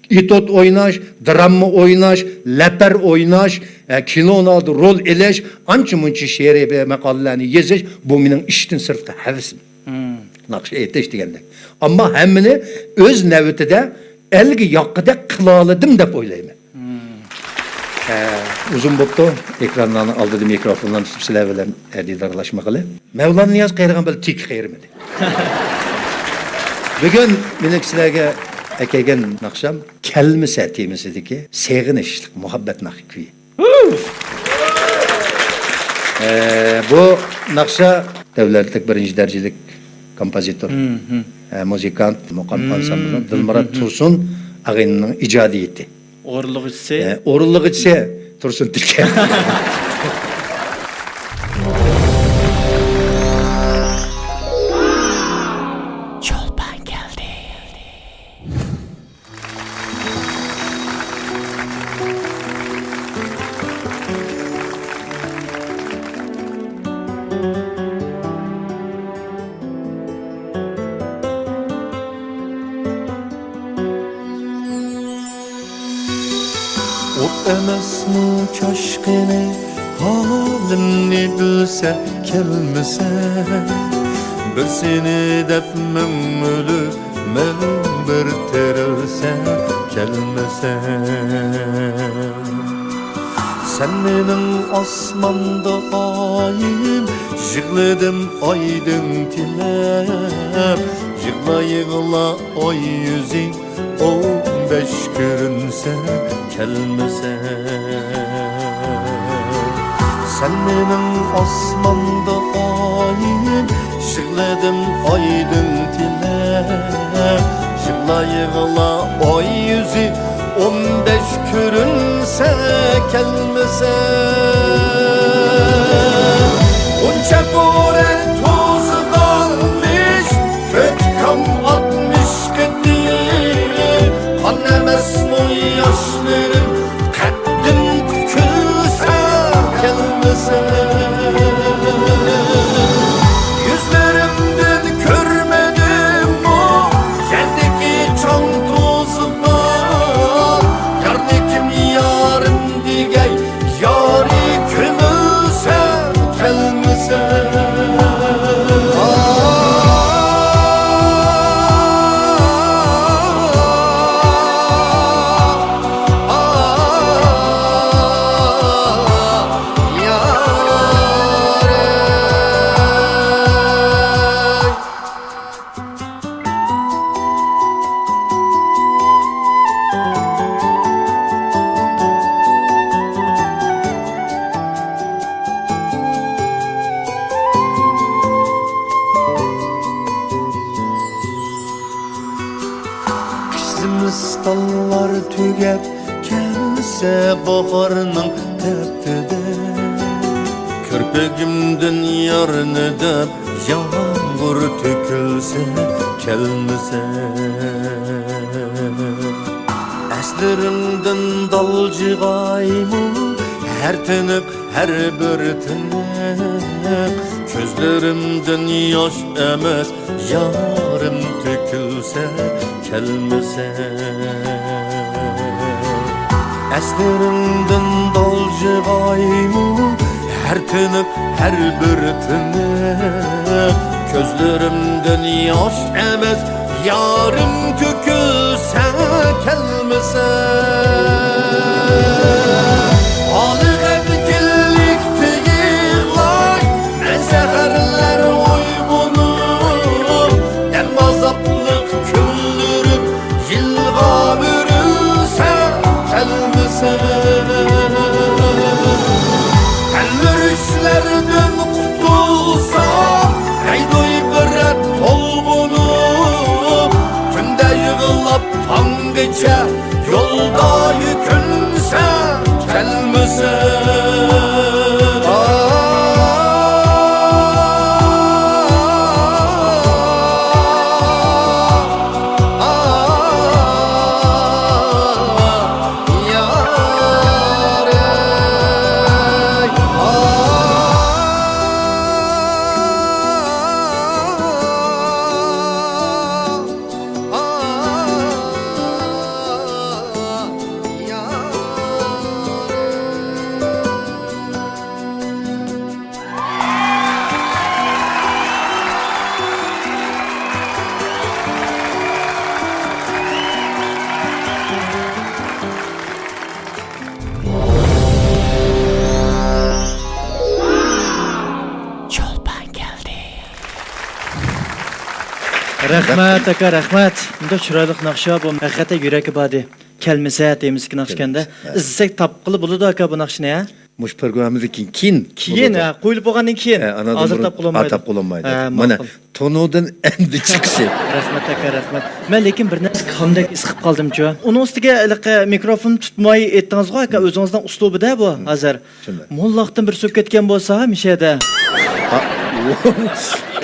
ئېتيۇد ئويناش، دراما ئويناش، لەپەر ئويناش، ئە، كىنونىڭدا رول ئېلىش، ئانچە مۇنچە شېئىرىي ماقالىلەرنى يېزىش، بۇ مېنىڭ ئىشتىن سىرتقى ھەۋىسىم. ناخشا ئېيتىش دېگەندەك. ئەمما ھەممىنى ئۆز نۆۋىتىدە ئەلگە ياققۇدەك قىلالىدىم دەپ ئويلايمەن. ھە، ئۇزۇن بوپتۇ. ئېكرانلارنىڭ ئالدىدا مىكروفونلارنى تۇتۇپ سىلەر بىلەن، ھە، دىدارلاشمىغىلى. مەۋلان نىياز قېرىغان بىلەن تېكى قېرىمىدى. بۈگۈن مېنىڭ سىلەرگە ئەكەلگەن ناخشام كەلمىسە تېمىسىدىكى سېغىنىشلىق مۇھەببەت ناخشا كۈيى. ئە، بۇ ناخشا دۆلەتلىك بىرىنچى دەرىجىلىك كومپوزىتور، ئە، مۇزىكانت، مۇقام ئانسامبىلىنىڭ دىلمۇرات تۇرسۇن ئاغىنىنىڭ ئىجادىيىتى. ئورۇنلىغۇچىسى؟ ئە، ئورۇنلىغۇچىسى تۇرسۇن تىلكە. چولپان كەلدى. ئوت ئەمەسمۇ چاشقىنى، ھالىمنى بىلسە كەلمىسە. بىر سېنى دەپ مىڭ ئۆلۈپ، مىڭ بىر تىرىلسە كەلمىسە. سەن مېنىڭ ئاسماندا ئايىم، يىغلىدىم ئايدىن تىلەپ. يىغلا، يىغلا ئاي يۈزى، ئون بەش كۆرۈنسە كەلمىسە. سەن مېنىڭ ئاسماندا ئايىم، يىغلىدىم ئايدىن تىلەپ. يىغلا، يىغلا ئاي يۈزى، ئون بەش كۆرۈنسە كەلمىسە. ئۇنچە پورەك توزغانمىش، تۆت كام ئاتمىش قېتىم. قان ئەمەسمۇ ياشلىرىم، قەددىم پۈكۈلسە كەلمىسە. يۈزلىرىمدىن كۆرمىدىممۇ يەردىكى چاڭ توزغان؟ يارنى كىم يارىم دېگەي، يارى كۆمۈلسە كەلمىسە. قىش زىمىستانلار تۈگەپ كەلسە باھارنىڭ تەپتىدە، كۆرپىكىمدىن يارنى دەپ يامغۇر تۆكۈلسە كەلمىسە. ئەسلىرىمدىن دالجىغايمۇ ھەر تىنىق، ھەر بىر تىنىق. كۆزلىرىمدىن ياش ئەمەس، يارىم تۆكۈلسە كەلمىسە. ئەسلىرىمدىن دالجىغايمۇ ھەر تىنىق، ھەر بىر تىنىق. كۆزلىرىمدىن ياش ئەمەس، يارىم تۆكۈلسە كەلمىسە. ھالى غەمكىنلىكتە يىغلاي مەن سەھەرلەر ئويغىنىپ، دەم ئازابلىق كۈنلىرىم يىلغا ئۆرۈلسە كەلمىسە. تەلمۈرۈشلەردىن قۇتۇلسام، ھەيدۇي بىر رەت تولغىنىپ، تۈندە يىغلاپ تاڭغىچە يولدا يۈكۈنسە كەلمىسە. چولپان كەلدى. رەھمەت، ئاكا، رەھمەت. بۇنداق چىرايلىق ناخشا بۇ، ھەقىقەتەن يۈرەككە باردى. كەلمىسە دېمىسىكى ناخشا ئىكەندە. كەلمىسە، ھە. ئىزدىسەك تاپقىلى بولىدۇ، ئاكا، بۇ ناخشىنى، ھە؟ مۇشۇ پروگراممىدىن كېيىن، كېيىن. كېيىن، ھە، قويۇلۇپ بولغاندىن كېيىن. ھە، ئاناندىن ھازىر بۇرۇن تاپقىلى بولمايدۇ. تاپقىلى بولمايدۇ. ھە، مانا، ماقۇل. تونۇدىن ئەمدى چىقىشى. رەھمەت، ئاكا، رەھمەت. مەن لېكىن بىر نەرسە كالىمدەك ھېس قىلىپ قالدىمچۇ؟ ئۇنىڭ ئۈستىگە ھېلىقى مىكروفون تۇتماي ئېيتتىڭىزغۇ، ئاكا، مم. ئۆزىڭىزنىڭ ئۇسلۇبىدا بۇ، مم. ھازىر. شۇنداق. موللاقتىن بىر سۆپ كەتكەن بولسا، مىشەدە. ھا،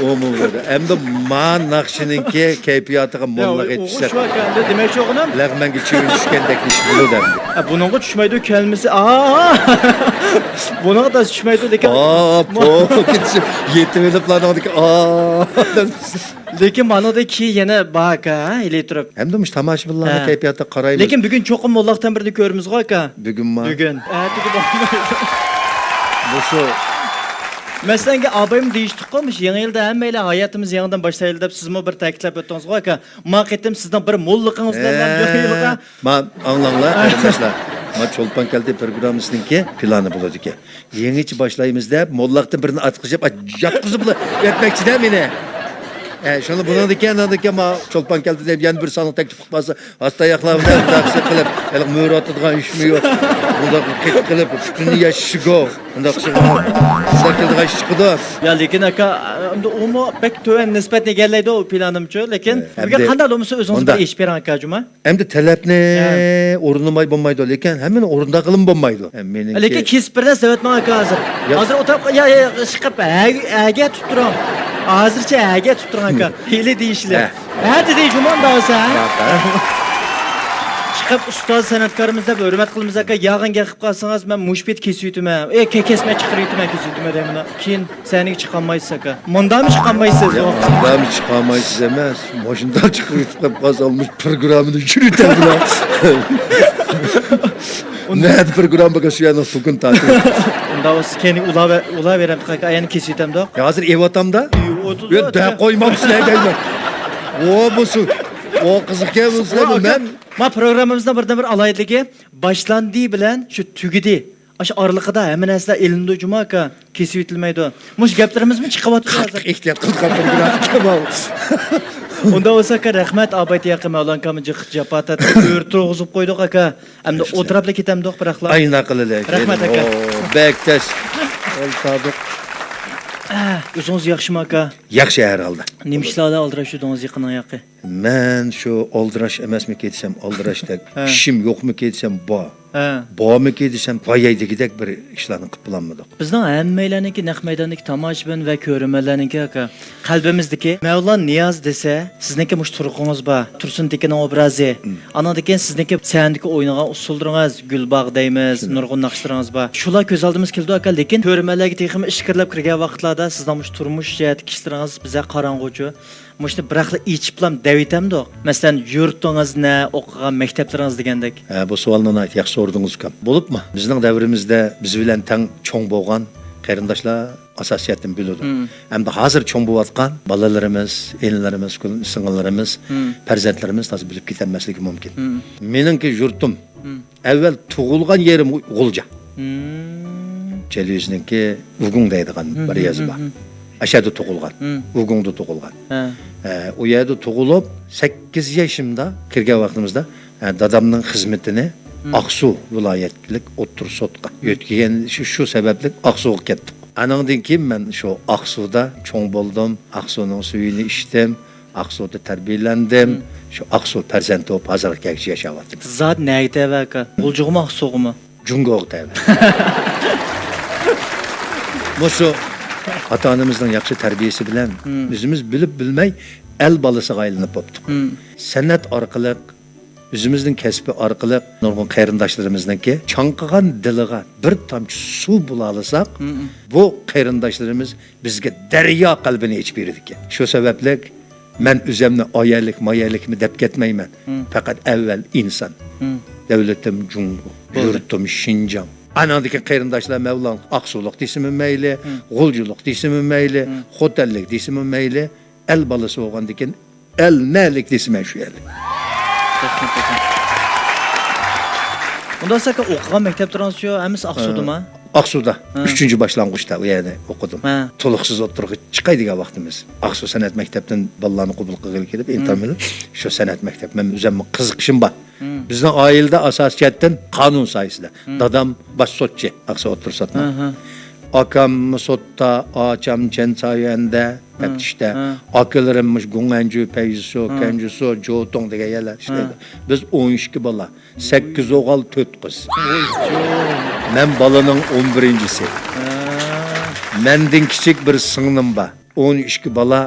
ئۇمۇ بولىدۇ. ئەمدى ما ناخشىنىڭكى كەيپىياتىغا موللاغا يېتىشسەك، شۇ ئەمدى دېمەكچى بولغىنىم، لەغمەنگە چىۋىن چۈشكەندەك ئىش بولىدۇ ئەمدى. ھە، بۇنىڭغا چۈشمەيدۇ كەلمىسى. ئا! بۇنىڭغا تاس چۈشمەيدۇ، لېكىن ئا، پو، كېتىشىپ يېتىۋېلىپلا ئانىڭدىكى ئا. لېكىن مانىڭدىن كېيىن يەنە بار ئاكا، ھە، ئېلى تۇرۇپ. ئەمدى مۇشۇ تاماشىبىنلارنىڭ ھە. كەيپىياتىغا قارايمىز. لېكىن بۈگۈن چوقۇم موللاقتىن بىرنى كۆرىمىزغۇ ئاكا. بۈگۈنمۇ؟ بۈگۈن. ئەتىگە بولمايدۇ. مۇشۇ. مەسىلەن، ئابايمۇ دېيىشتىكقۇ، مۇشۇ يېڭى يىلدا ھەممەيلەن ھاياتىمىزنى يېڭىدىن باشلايلى دەپ سىزمۇ بىر تەكىتلەپ ئۆتتىڭىزغۇ ئاكا. ما قېتىم سىزنىڭ بىر موللىقىڭىز بىلەن ھە. يېڭى يىلغا. ما ئاڭلاڭلار، قېرىنداشلار. ما چولپان كەلدى پروگراممىسىنىڭكى پىلانى بولىدىكەن. يېڭىچە باشلايمىز دەپ، موللاقتىن بىرنى ئاتقۇزۇپ، ياتقۇزۇپ ئۆتمەكچىدە مېنى. ئە، شۇنى بۇنىڭدىكى، ئانىڭدىكى ما چولپان كەلدى دەپ يەنە بىر سانلىق تەكلىپ قىلىپ قالسا، ھاستا ئاياقلار بىلەن مۇنداق قىلىپ، ھېلىقى مۆرە ئاتىدىغان ئىشمۇ يوق. مۇنداق قېتىپ قىلىپ، پۈتۈننى يەشىشىگۇ. مۇنداق قىلسا، مۇنداق كېلىدىغان ئىش چىقىدۇ. يا، لېكىن ئاكا، ئەمدى ئۇمۇ بەك تۆۋەن نىسبەتنى ئىگىلەيدۇ، ئۇ پىلانىمچۇ، لېكىن ئە، بىزگە ئەمدى قانداق بولمىسا ئۆزىڭىز مۇنداق. بىر ئېيتىپ بېرىڭ ئاكا، جۇما. ئەمدى تەلەپنى ھە. ئورۇندىماي بولمايدۇ، لېكىن ھەممىنى ئورۇنداغىلىمۇ بولمايدۇ. ھە، مېنىڭكى لېكىن كېسىپ بىر نەرسە دەۋەتمەڭ ئاكا ھازىر. ياق. ھازىر ئولتۇرۇپ، يا، يا، يا، ئىشقىلىپ، ھە، ھەگە تۇتۇپ تۇرۇڭ. ھازىرچە ھەگە تۇتۇپ تۇرۇڭ ئاكا. ھېلى دېيىشلىك. ھە. ھە دېدى جۇما ئۇنداق بولسا، ھە؟ ياق، ھە. ئىشقىلىپ ئۇستاز سەنئەتكارىمىز دەپ ھۆرمەت قىلىمىز ئاكا. ياغان گەپ قىلىپ قالسىڭىز، مەن مۇشۇ پېتى كېسىۋېتىمەن. ئەي، كە-، كەسمەي چىقىرىۋېتىمەن، كېسىۋېتىمەن دەيمەن. كېيىن سەھنىگە چىقالمايسىز ئاكا. مۇنداقمۇ چىقالمايسىز؟ ياق، مۇنداقمۇ چىقالمايسىز ئەمەس. مۇشۇنداق چىقىرىپ قالسام، مۇشۇ پروگراممىنى چۈشۈرۈۋېتەمدىلا. نەدە پروگرامما بولغان شۇ يەرنىڭ سوكۇن تارتىۋېتىپ. ئۇنداق بولسا كېيىن ئۇلاۋە-، ئۇلاۋېرەمدۇق ئاكا، ئەيەنى كېسىۋېتەمدۇق. يا ھازىر ئېۋاتامدا. يا، دە قويمامسىلەر دەيمەن. ئو، بۇ سۇ. ئو، قىزىق ئىكەن بۇ سىلەر، بۇ مەن. ما پروگراممىمىزنىڭ بىردىنبىر ئالاھىدىلىكى، باشلاندى بىلەن شۇ تۈگىدى. ئاشۇ ئارىلىقىدا ھەممە نەرسىلەر ئېلىنىدۇ جۇما ئاكا، كېسىۋېتىلمەيدۇ. مۇشۇ گەپلىرىمىزمۇ چىقىۋاتىدۇ ھازىر. قاتتىق ئېھتىيات قىلىدىغان پروگرامما ئىكەن بۇ. ئۇنداق بولسا ئاكا، رەھمەت، ئاۋايتى ياقى مەۋلان ئاكامنى جىق جاپا تارتىپ، ئۆرە تۇرغۇزۇپ قويدۇق ئاكا. ئەمدى ئولتۇراپلا كېتەمدۇق بىراقلا. ئاينا قىلىلى. رەھمەت ئاكا. ئو، بەك تەس. ئولتۇردۇق. ئە، ئۆزىڭىز ياخشىمۇ ئاكا؟ ياخشى ھەر ھالدا. نېمە ئىشلاردا ئالدىراش يۈردىڭىز يېقىننىڭ ياقى؟ مەن شۇ ئالدىراش ئەمەسمىكى دېسەم، ئالدىراشتەك. ھە. ئىشىم يوقمىكى دېسەم، بار. ھە. بارمىكى دېسەم، ۋايەي دېگۈدەك بىر ئىشلارنى قىلىپ بولالمىدۇق. بىزنىڭ ھەممەيلەننىڭكى نەق مەيداندىكى تاماشىبىن ۋە كۆرۈرمەنلەرنىڭكى ئاكا، قەلبىمىزدىكى مەۋلان نىياز دېسە، سىزنىڭكى مۇشۇ تۇرقىڭىز بار، تۇرسۇن تېكىننىڭ ئوبرازى. مم. ئانىڭدىن كېيىن سىزنىڭكى سەھنىدىكى ئوينىغان ئۇسسۇللىرىڭىز، گۈلباغ دەيمىز، شۇنداق. نۇرغۇن ناخشىلىرىڭىز بار. شۇلار كۆز ئالدىمىزغا كېلىدۇ ئاكا، لېكىن كۆرۈرمەنلەرگە تېخىمۇ ئىچكىرىلەپ كىرگەن ۋاقىتلاردا سىزنىڭ مۇشۇ تۇرمۇش جەھەتتىكى ئىشلىرىڭىز بىزگە قاراڭغۇچۇ. مۇشۇنى بىراقلا ئېچىپلام دەۋېتەمدۇق. مەسىلەن، يۇرتىڭىز نە، ئوقۇغان مەكتەپلىرىڭىز دېگەندەك. ھە، بۇ سوئالنى ناھايىتى ياخشى سورىدىڭىز، ئۇكام. بولۇپمۇ، بىزنىڭ دەۋرىمىزدە بىز بىلەن تەڭ چوڭ بولغان قېرىنداشلار ئاساسىيەتتىن بىلىدۇ. مم. ئەمدى ھازىر چوڭ بولۇۋاتقان بالىلىرىمىز، ئىنىلىرىمىز، سىڭىللىرىمىز، مم. پەرزەنتلىرىمىز تازا بىلىپ كېتەلمەسلىكى مۇمكىن. مم. مېنىڭكى يۇرتۇم مم. ئەۋۋەل تۇغۇلغان يېرىم غۇلجا. مم. چىلى يۈزىنىڭكى ئۇگۇڭ دەيدىغان مم، بىر مم، يېزا مم، بار. مم. ئەشەدە تۇغۇلغان. مم. ئۇگۇڭدا تۇغۇلغان. ھە. ئە، ئۇ يەردە تۇغۇلۇپ، سەككىز يېشىمدا كىرگەن ۋاقتىمىزدا، ئە، دادامنىڭ خىزمىتىنى مم. ئاقسۇ ۋىلايەتلىك ئوتتۇرا سوتقا يۆتكىگەن، شۇ، شۇ سەۋەبلىك ئاقسۇغا كەتتۇق. ئانىڭدىن كېيىن مەن شۇ ئاقسۇدا چوڭ بولدۇم، ئاقسۇنىڭ سۈيىنى ئىچتىم، ئاقسۇدا تەربىيەلەندىم. مم. شۇ ئاقسۇ پەرزەنتى بولۇپ ھازىرغا كەلگۈچە ياشاۋاتىمەن. زادى نەگە تەۋە ئاكا؟ غۇلجىغىمۇ، ئاقسۇغىمۇ؟ جۇڭگوغا تەۋە. مۇشۇ ئاتا-ئانىمىزنىڭ ياخشى تەربىيەسى بىلەن مم. ئۆزىمىز بىلىپ بىلمەي ئەل بالىسىغا ئايلىنىپ بوپتۇق. مم. سەنئەت ئارقىلىق، ئۆزىمىزنىڭ كەسپى ئارقىلىق نۇرغۇن قېرىنداشلىرىمىزنىڭكى چاڭقىغان دىلىغا بىر تامچە سۇ بولالىساق، مم. بۇ قېرىنداشلىرىمىز بىزگە دەريا قەلبىنى ئېچىپ بېرىدىكەن. شۇ سەۋەبلىك مەن ئۆزەمنى ئايەرلىك، مايەرلىكمۇ دەپ كەتمەيمەن. مم. پەقەت ئەۋۋەل ئىنسان. مم. دۆلىتىم جۇڭگو، بولدى. يۇرتۇم شىنجاڭ. ئانىڭدىكى قېرىنداشلار مەۋلان ئاقسۇلۇق دېسىمۇ مەيلى، مم. غۇلجىلىق دېسىمۇ مەيلى، مم. خوتەنلىك دېسىمۇ مەيلى، ئەل بالىسى بولغاندىكىن ئەل نەلىك دېسىمۇ شۇ ئەل. رەھمەت ئاكا. ئۇنداق بولسا ئاكا، ئوقۇغان مەكتەپلىرىڭىزچۇ ھەممىسى ئاقسۇدىمۇ؟ ئاقسۇدا. ھە. ئۈچىنچى باشلانغۇچتا ئۇ يەردە ئوقۇدۇم. ھە. تولۇقسىز ئوتتۇرىغا چىقاي دېگەن ۋاقتىمىز. ئاقسۇ سەنئەت مەكتەپتىن بالىلارنى قوبۇل قىلغىلى كېلىپ، ھە. ئىمتىھان بېرىپ، شۇ سەنئەت مەكتەپ. مەن ئۆزۈممۇ قىزىقىشىم بار. ھە. بىزنىڭ ئائىلىدە ئاساسىي جەھەتتىن قانۇن ساھەسىدە. ھە. دادام باش سوتچى، ئاقسۇ ئوتتۇرا سوتنىڭ. ھە، ھە. ئاكام سوتتا، ئاچام چەنسايۈەندە، ھە، تەپتىشتە. ھە. ئاكىلىرىم مۇشۇ گۇڭئەنجۈ، پەيزىسۇ، ھە. كەنجىسۇ، جوتۇڭ دېگەن يەرلەر ئىشلەيدۇ. ھە. بىز ئون ئىككى بالا. سەككىز ئوغۇل، تۆت قىز. ۋوي، جوي. مەن بالىنىڭ ئون بىرىنچىسى. ھە. مەندىن كىچىك بىر سىڭلىم بار. ئون ئىككى بالا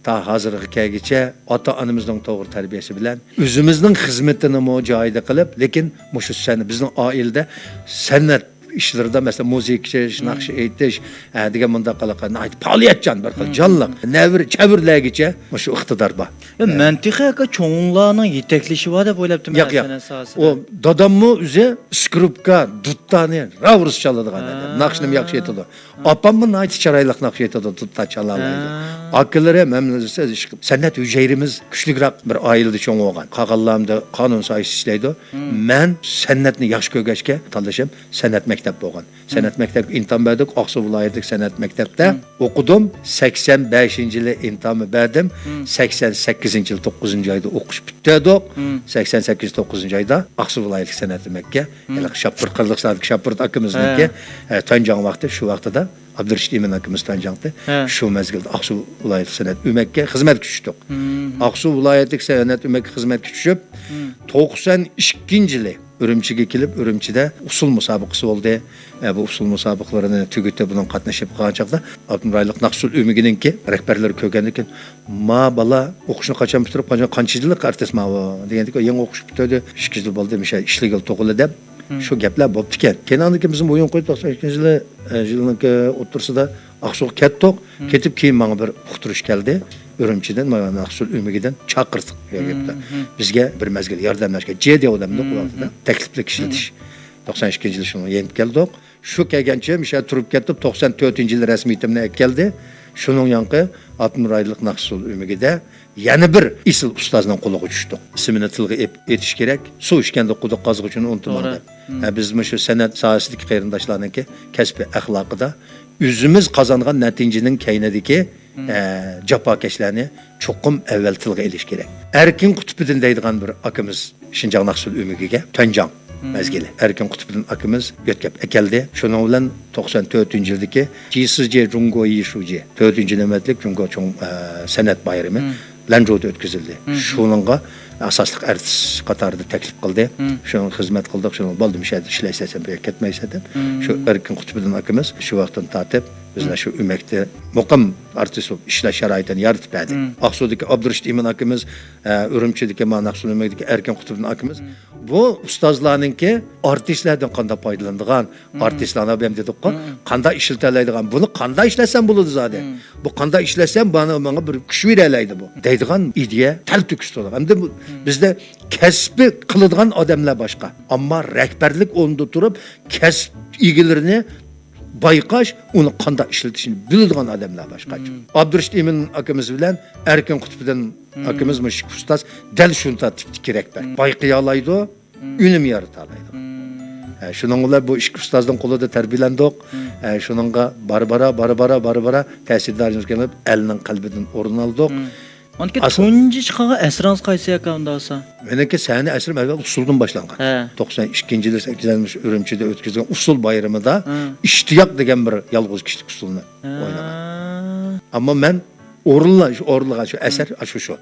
تا ھازىرغا كەلگۈچە ئاتا-ئانىمىزنىڭ توغرا تەربىيەسى بىلەن ئۆزىمىزنىڭ خىزمىتىنىمۇ جايىدا قىلىپ، لېكىن مۇشۇ سەن-، بىزنىڭ ئائىلىدە سەنئەت ئىشلىرىدا، مەسىلەن، مۇزىكا چېلىش، ناخشا ئېيتىش، ھە، دېگەن مۇنداق قىلىق، ناھايىتى پائالىيەتچان بىر خىل جانلىق، نەۋرە، چەۋرىلەرگىچە مۇشۇ ئىقتىدار بار. ھە. مەنتىقە ئاكا چوڭلارنىڭ يېتەكلىشى بار دەپ ئويلاپتىمەن ياق، ياق. سەنئەت ساھەسىدە. ئۇ داداممۇ ئۆزى سكرىپكا، دۇتتانى راۋۇرۇس چالىدىغان ئادەم. ھە. ناخشىنىمۇ ياخشى ئېيتىدۇ. ئاپاممۇ ناھايىتى چىرايلىق ناخشا ئېيتىدۇ، دۇتتا چالالايدۇ. ھە. ئاكىلىرىم ھەممىسى ئىشقىلىپ سەنئەت ھۈجەيرىمىز كۈچلۈكرەك بىر ئائىلىدە چوڭ بولغان. قالغانلار ئەمدى قانۇن ساھەسىدە ئىشلەيدۇ. مەن سەنئەتنى ياخشى كۆرگەچكە، تاللىشىم سەنئەت مەكتەپ بولغان. سەنئەت مەكتەپكە ئىمتىھان بەردۇق. ئاقسۇ ۋىلايەتلىك سەنئەت مەكتەپتە ئوقۇدۇم. سەكسەن بەشىنچى يىلى ئىمتىھاننى بەردىم. سەكسەن سەككىزىنچى يىل توققۇزىنچى ئايدا ئوقۇش پۈتتۈردۇق. سەكسەن سەككىز توققۇزىنچى ئايدا ئاقسۇ ۋىلايەتلىك سەنئەت مەكتەپكە، ھېلىقى شاپپۇرت، قىرغىزىستاندىكى شاپپۇرت ئاكىمىزنىڭكى، ھە، تۇەنجاڭ ۋاقتى، شۇ ۋاقتىدا ئابدۇرېشىت ئىمىن ئاكىمىز تۇەنجاڭتى. ھە. شۇ مەزگىلدە ئاقسۇ ۋىلايەتلىك سەنئەت ئۆمەككە خىزمەتكە چۈشتۇق. ئاقسۇ ۋىلايەتلىك سەنئەت ئۆمەككە خىزمەتكە چۈشۈپ، توقسەن ئىككىنچى يىلى ئۈرۈمچىگە كېلىپ، ئۈرۈمچىدە ئۇسسۇل مۇسابىقىسى بولدى. ئە، بۇ ئۇسسۇل مۇسابىقىلىرىنى تۈگىتىپ، بۇنىڭ قاتنىشىپ قالغان چاغدا ئاپتونوم رايونلۇق ناخشا ئۇسسۇل ئۆمىكىنىڭكى رەھبەرلىرى كۆرگەندىن كېيىن، «ما بالا ئوقۇشنى قاچان پۈتتۈرۈپ، قاچان، قانچە يىللىق ئارتىس ماۋۇ؟» دېگەندىكىن، «يېڭى ئوقۇش پۈتتۈردى، ئىككى يىل بولدى، مۇشۇ ئىشلىگىلى توغرىلى» دەپ، شۇ گەپلەر بوپتىكەن. كېيىن ئاندىن كېيىن بىزمۇ ئويۇن قويۇپ، توقسەن ئىككىنچى يىلى، ئە، يىلنىڭكى ئوتتۇرىسىدا ئاقسۇغا كەتتۇق. كېتىپ كېيىن ماڭا بىر ئۇقتۇرۇش كەلدى. ئۈرۈمچىدىن، مانا ئاقسۇ ئۆمىكىدىن چاقىرتىق. بىزگە بىر مەزگىل ياردەملەشكە، جې دېۋ دەمدۇق ئۇ ۋاقىتتا. تەكلىپلىك ئىشلىتىش. توقسەن ئىككىنچى يىلى شۇنىڭ يېنىپ كەلدۇق. شۇ كەلگەنچە مۇشۇ يەردە تۇرۇپ كەتتىم. توقسەن تۆتىنچى يىلى رەسمىيىتىمنى ئەكەلدى. شۇنىڭ يانقى ئاپتونوم رايونلۇق ناخشا ئۇسسۇل ئۆمىكىدە يەنە بىر ئېسىل ئۇستازنىڭ قولىغا چۈشتۇق. ئىسمىنى تىلغا ئېپ-، ئېيتىش كېرەك. سۇ ئىچكەندە قۇدۇق قازغۇچىنى ئۇنتۇماڭ دەپ. ھە، بىز مۇشۇ سەنئەت ساھەسىدىكى قېرىنداشلارنىڭكى كەسپىي ئەخلاقىدا ئۆزىمىز قازانغان نەتىجىنىڭ كەينىدىكى، ئە، جاپاكەشلەرنى چوقۇم ئەۋۋەل تىلغا ئېلىش كېرەك. ئەركىن قۇتۇپىدىن دەيدىغان بىر ئاكىمىز شىنجاڭ ناخشا ئۆمىكىگە تۇەنجاڭ مەزگىلى. ئەركىن قۇتۇپىدىن ئاكىمىز يۆتكەپ ئەكەلدى. شۇنىڭ بىلەن توقسەن تۆتىنچى يىلدىكى جىسىجې جۇڭگو يىشۇجې، تۆتىنچى نۆۋەتلىك جۇڭگو چوڭ، ئە، سەنئەت بايرىمى لەنجۇدا ئۆتكۈزۈلدى. شۇنىڭغا ئاساسلىق ئارتىس قاتارىدا تەكلىپ قىلدى. شۇنىڭغا خىزمەت قىلدۇق. شۇنىڭ، «بولدى، مۇشۇ يەردە ئىشلەيسەن، سەن بۇ يەرگە كەتمەيسەن» دەپ. شۇ ئەركىن قۇتۇپىدىن ئاكىمىز شۇ ۋاقىتتىن تارتىپ بىزنى شۇ ئۆمەكتە مۇقىم ئارتىس بولۇپ ئىشلەش شارائىتىنى يارىتىپ بەردى. ئاقسۇدىكى ئابدۇرېشىت ئىمىن ئاكىمىز، ئە، ئۈرۈمچىدىكى مانا ناخشا ئۆمەكتىكى ئەركىن قۇتۇپىدىن ئاكىمىز بۇ ئۇستازلارنىڭكى ئارتىسلاردىن قانداق پايدىلىنىدىغان، ئارتىسلارنى بۇ يەردە دېدۇققۇ، قانداق ئىشلىتەلەيدىغان، بۇنى قانداق ئىشلەتسەم بولىدۇ زادى؟ بۇ قانداق ئىشلەتسەم مانا ماڭا بىر كۈچ بېرەلەيدۇ بۇ دەيدىغان ئىدىيە تەلتۆكۈس تولۇق. ئەمدى بۇ بىزدە كەسپى قىلىدىغان ئادەملەر باشقا. ئەمما رەھبەرلىك ئورنىدا تۇرۇپ، كەسىپ ئىگىلىرىنى بايقاش، ئۇنى قانداق ئىشلىتىشنى بىلىدىغان ئادەملەر باشقا. ئابدۇرېشىت ئىمىن ئاكىمىز بىلەن ئەركىن قۇتۇپىدىن ئاكىمىز مۇشۇ ئىككى ئۇستاز دەل شۇنداق تىپتىكى رەھبەر. بايقىيالايدۇ، ئۈنۈم يارىتالايدۇ. ھە، شۇنىڭ بىلەن بۇ ئىككى ئۇستازنىڭ قولىدا تەربىيەلەندۇق. ھە، شۇنىڭغا بارا-بارا، بارا-بارا، بارا-بارا تەسىردارىمىز كېلىپ، ئەلنىڭ قەلبىدىن ئورۇن ئالدۇق. ئاندىن كېيىن تۇنجى چىقارغان ئەسىرىڭىز قايسى ئاكا ئۇنداق بولسا؟ مېنىڭكى سەھنە ئەسىرىم ئەۋۋەل ئۇسسۇلدىن باشلانغان. ھە. توقسان ئىككىنچى يىلى سەككىزىنچى ئۈرۈمچىدە ئۆتكۈزگەن ئۇسسۇل بايرىمىدا ئىشتىياق دېگەن بىر يالغۇز كىشىلىك ئۇسسۇلنى ئوينىغان. ئەمما مەن ئورۇنلا-، شۇ ئورۇنلىغان شۇ ئەسەر، شۇ، شۇ.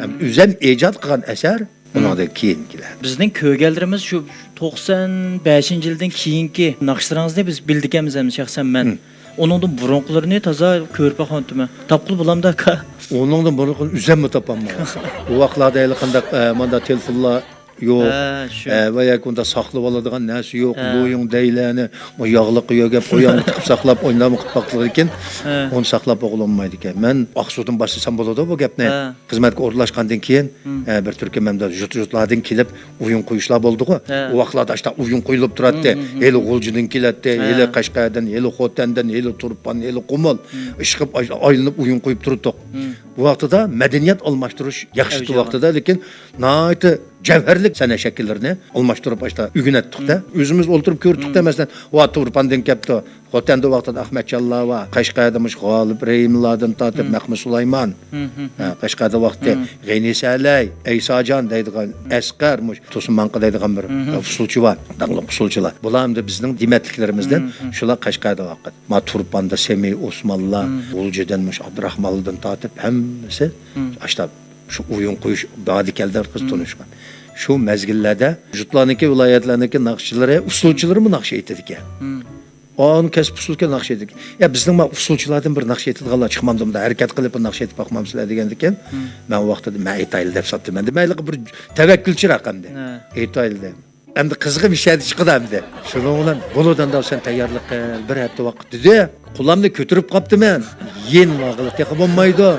ھەم ئۆزۈم ئىجاد قىلغان ئەسەر ئۇنىڭدىن كېيىن كېلەر. بىزنىڭ كۆرگەنلىرىمىز شۇ توقسان بەشىنچى يىلدىن كېيىنكى ناخشىلىرىڭىزنى بىز بىلىدىكەنمىز ئەمدى شەخسەن مەن. ئۇنىڭدىن بۇرۇنقىلىرىنى تازا كۆرۈپ باقماپتىمەن. تاپقىلى بولامدۇ ئاكا؟ ئۇنىڭدىن بۇرۇنقىنى ئۆزۈممۇ تاپالمىغان. ئۇ ۋاقىتلاردا ھېلىقانداق، ئە، مانداق تېلېفونلار يوق. ھە، شۇ. ئە، ۋە ياكى ئۇنداق ساقلىۋالىدىغان نەرسە يوق. ھە. لۇيۇڭ دەيلەرنى، ئۇ ياغلىققا يۆگەپ، قويۇڭغا تىقىپ ساقلاپ، ئوينارمۇ قىلىپ باققىلىكىن، ھە، ئۇنى ساقلاپ بولغىلى بولمايدىكەن. مەن ئاقسۇدىن باشلىسام بولىدۇ بۇ گەپنى. ھە. خىزمەتكە ئورۇنلاشقاندىن كېيىن، ھە، بىر تۈركۈم مەمدە يۇرت-يۇرتلاردىن كېلىپ ئويۇن قويۇشلار بولدىغۇ. ھە. ئۇ ۋاقىتلاردا ئاشتا ئويۇن قويۇلۇپ تۇراتتى. ھېلى غۇلجىدىن كېلەتتى، ھە، ھېلى قەشقەردىن، ھېلى خوتەندىن، ھېلى تۇرپان، ھېلى قۇمۇل. ئىشقىلىپ ئاي-، ئايلىنىپ ئويۇن قويۇپ تۇراتتۇق. بۇ ۋاقتىدا مەدەنىيەت ئالماشتۇرۇش ياخشى ئەۋج ئالغان ۋاقتىدا، لېكىن ناھايىتى جەۋھەرلىك سەنئەت شەكىللىرىنى ئالماشتۇرۇپ ئاشتا ئۆگىنەتتۇق-دە. ئۆزىمىز ئولتۇرۇپ كۆردۇق-دە، مەسىلەن، ۋا تۇرپاندىن كەپتۇ. خوتەندە ۋاقتىدا ئەخمەتجانلار ۋە قەشقەردە مۇشۇ غالىپ رەھىملەردىن تارتىپ مەخمۇت سۇلايمان، ھە، قەشقەردە ۋاقتى غېنى سەلەي، ئەيساجان دەيدىغان، ئەسقەر، مۇشۇ تۇرسۇن ماڭقا دەيدىغان بىر ئۇسسۇلچى بار، داڭلىق ئۇسسۇلچىلار. بۇلار ئەمدى بىزنىڭ دېمەتلىكلىرىمىزدىن شۇلار قەشقەردە ۋاقىت. ما تۇرپاندا سېمىي ئوسمانلار، غۇلجىدىن مۇشۇ ئابدۇراخمانلىدىن تارتىپ ھەممىسى ئاشتا شۇ ئويۇن قويۇش بادى كەلدى قىز تونۇشقان. شۇ مەزگىللەردە يۇرتلارنىڭكى، ۋىلايەتلەرنىڭكى ناخشىچىلىرى، ئۇسسۇلچىلىرىمۇ ناخشا ئېيتىدىكەن. ئانى كەسىپ ئۇسسۇلكەن ناخشا ئېيتىدىكەن. يا بىزنىڭ ما ئۇسسۇلچىلاردىن بىر ناخشا ئېيتىدىغانلار چىقمامدۇ، مۇنداق ھەرىكەت قىلىپ بىر ناخشا ئېيتىپ باقمامسىلەر دېگەندىكىن، مەن ئۇ ۋاقىتتا مەن ئېيتايلى دەپ ساپتىمەن. مەن ھېلىقى بىر تەۋەككۈلچىراق ئەمدى. ھە. ئېيتايلى دەپ. ئەمدى قىزىقىم ئىشەدە چىقىدۇ ئەمدى. شۇنىڭ بىلەن بولىدۇ ئەمدى، سەن تەييارلىق قىل، بىر ھەپتە ۋاقىت دېدى. قولامنى كۆتۈرۈپ قاپتىمەن. يېنىۋالغىلى تېخى بولمايدۇ.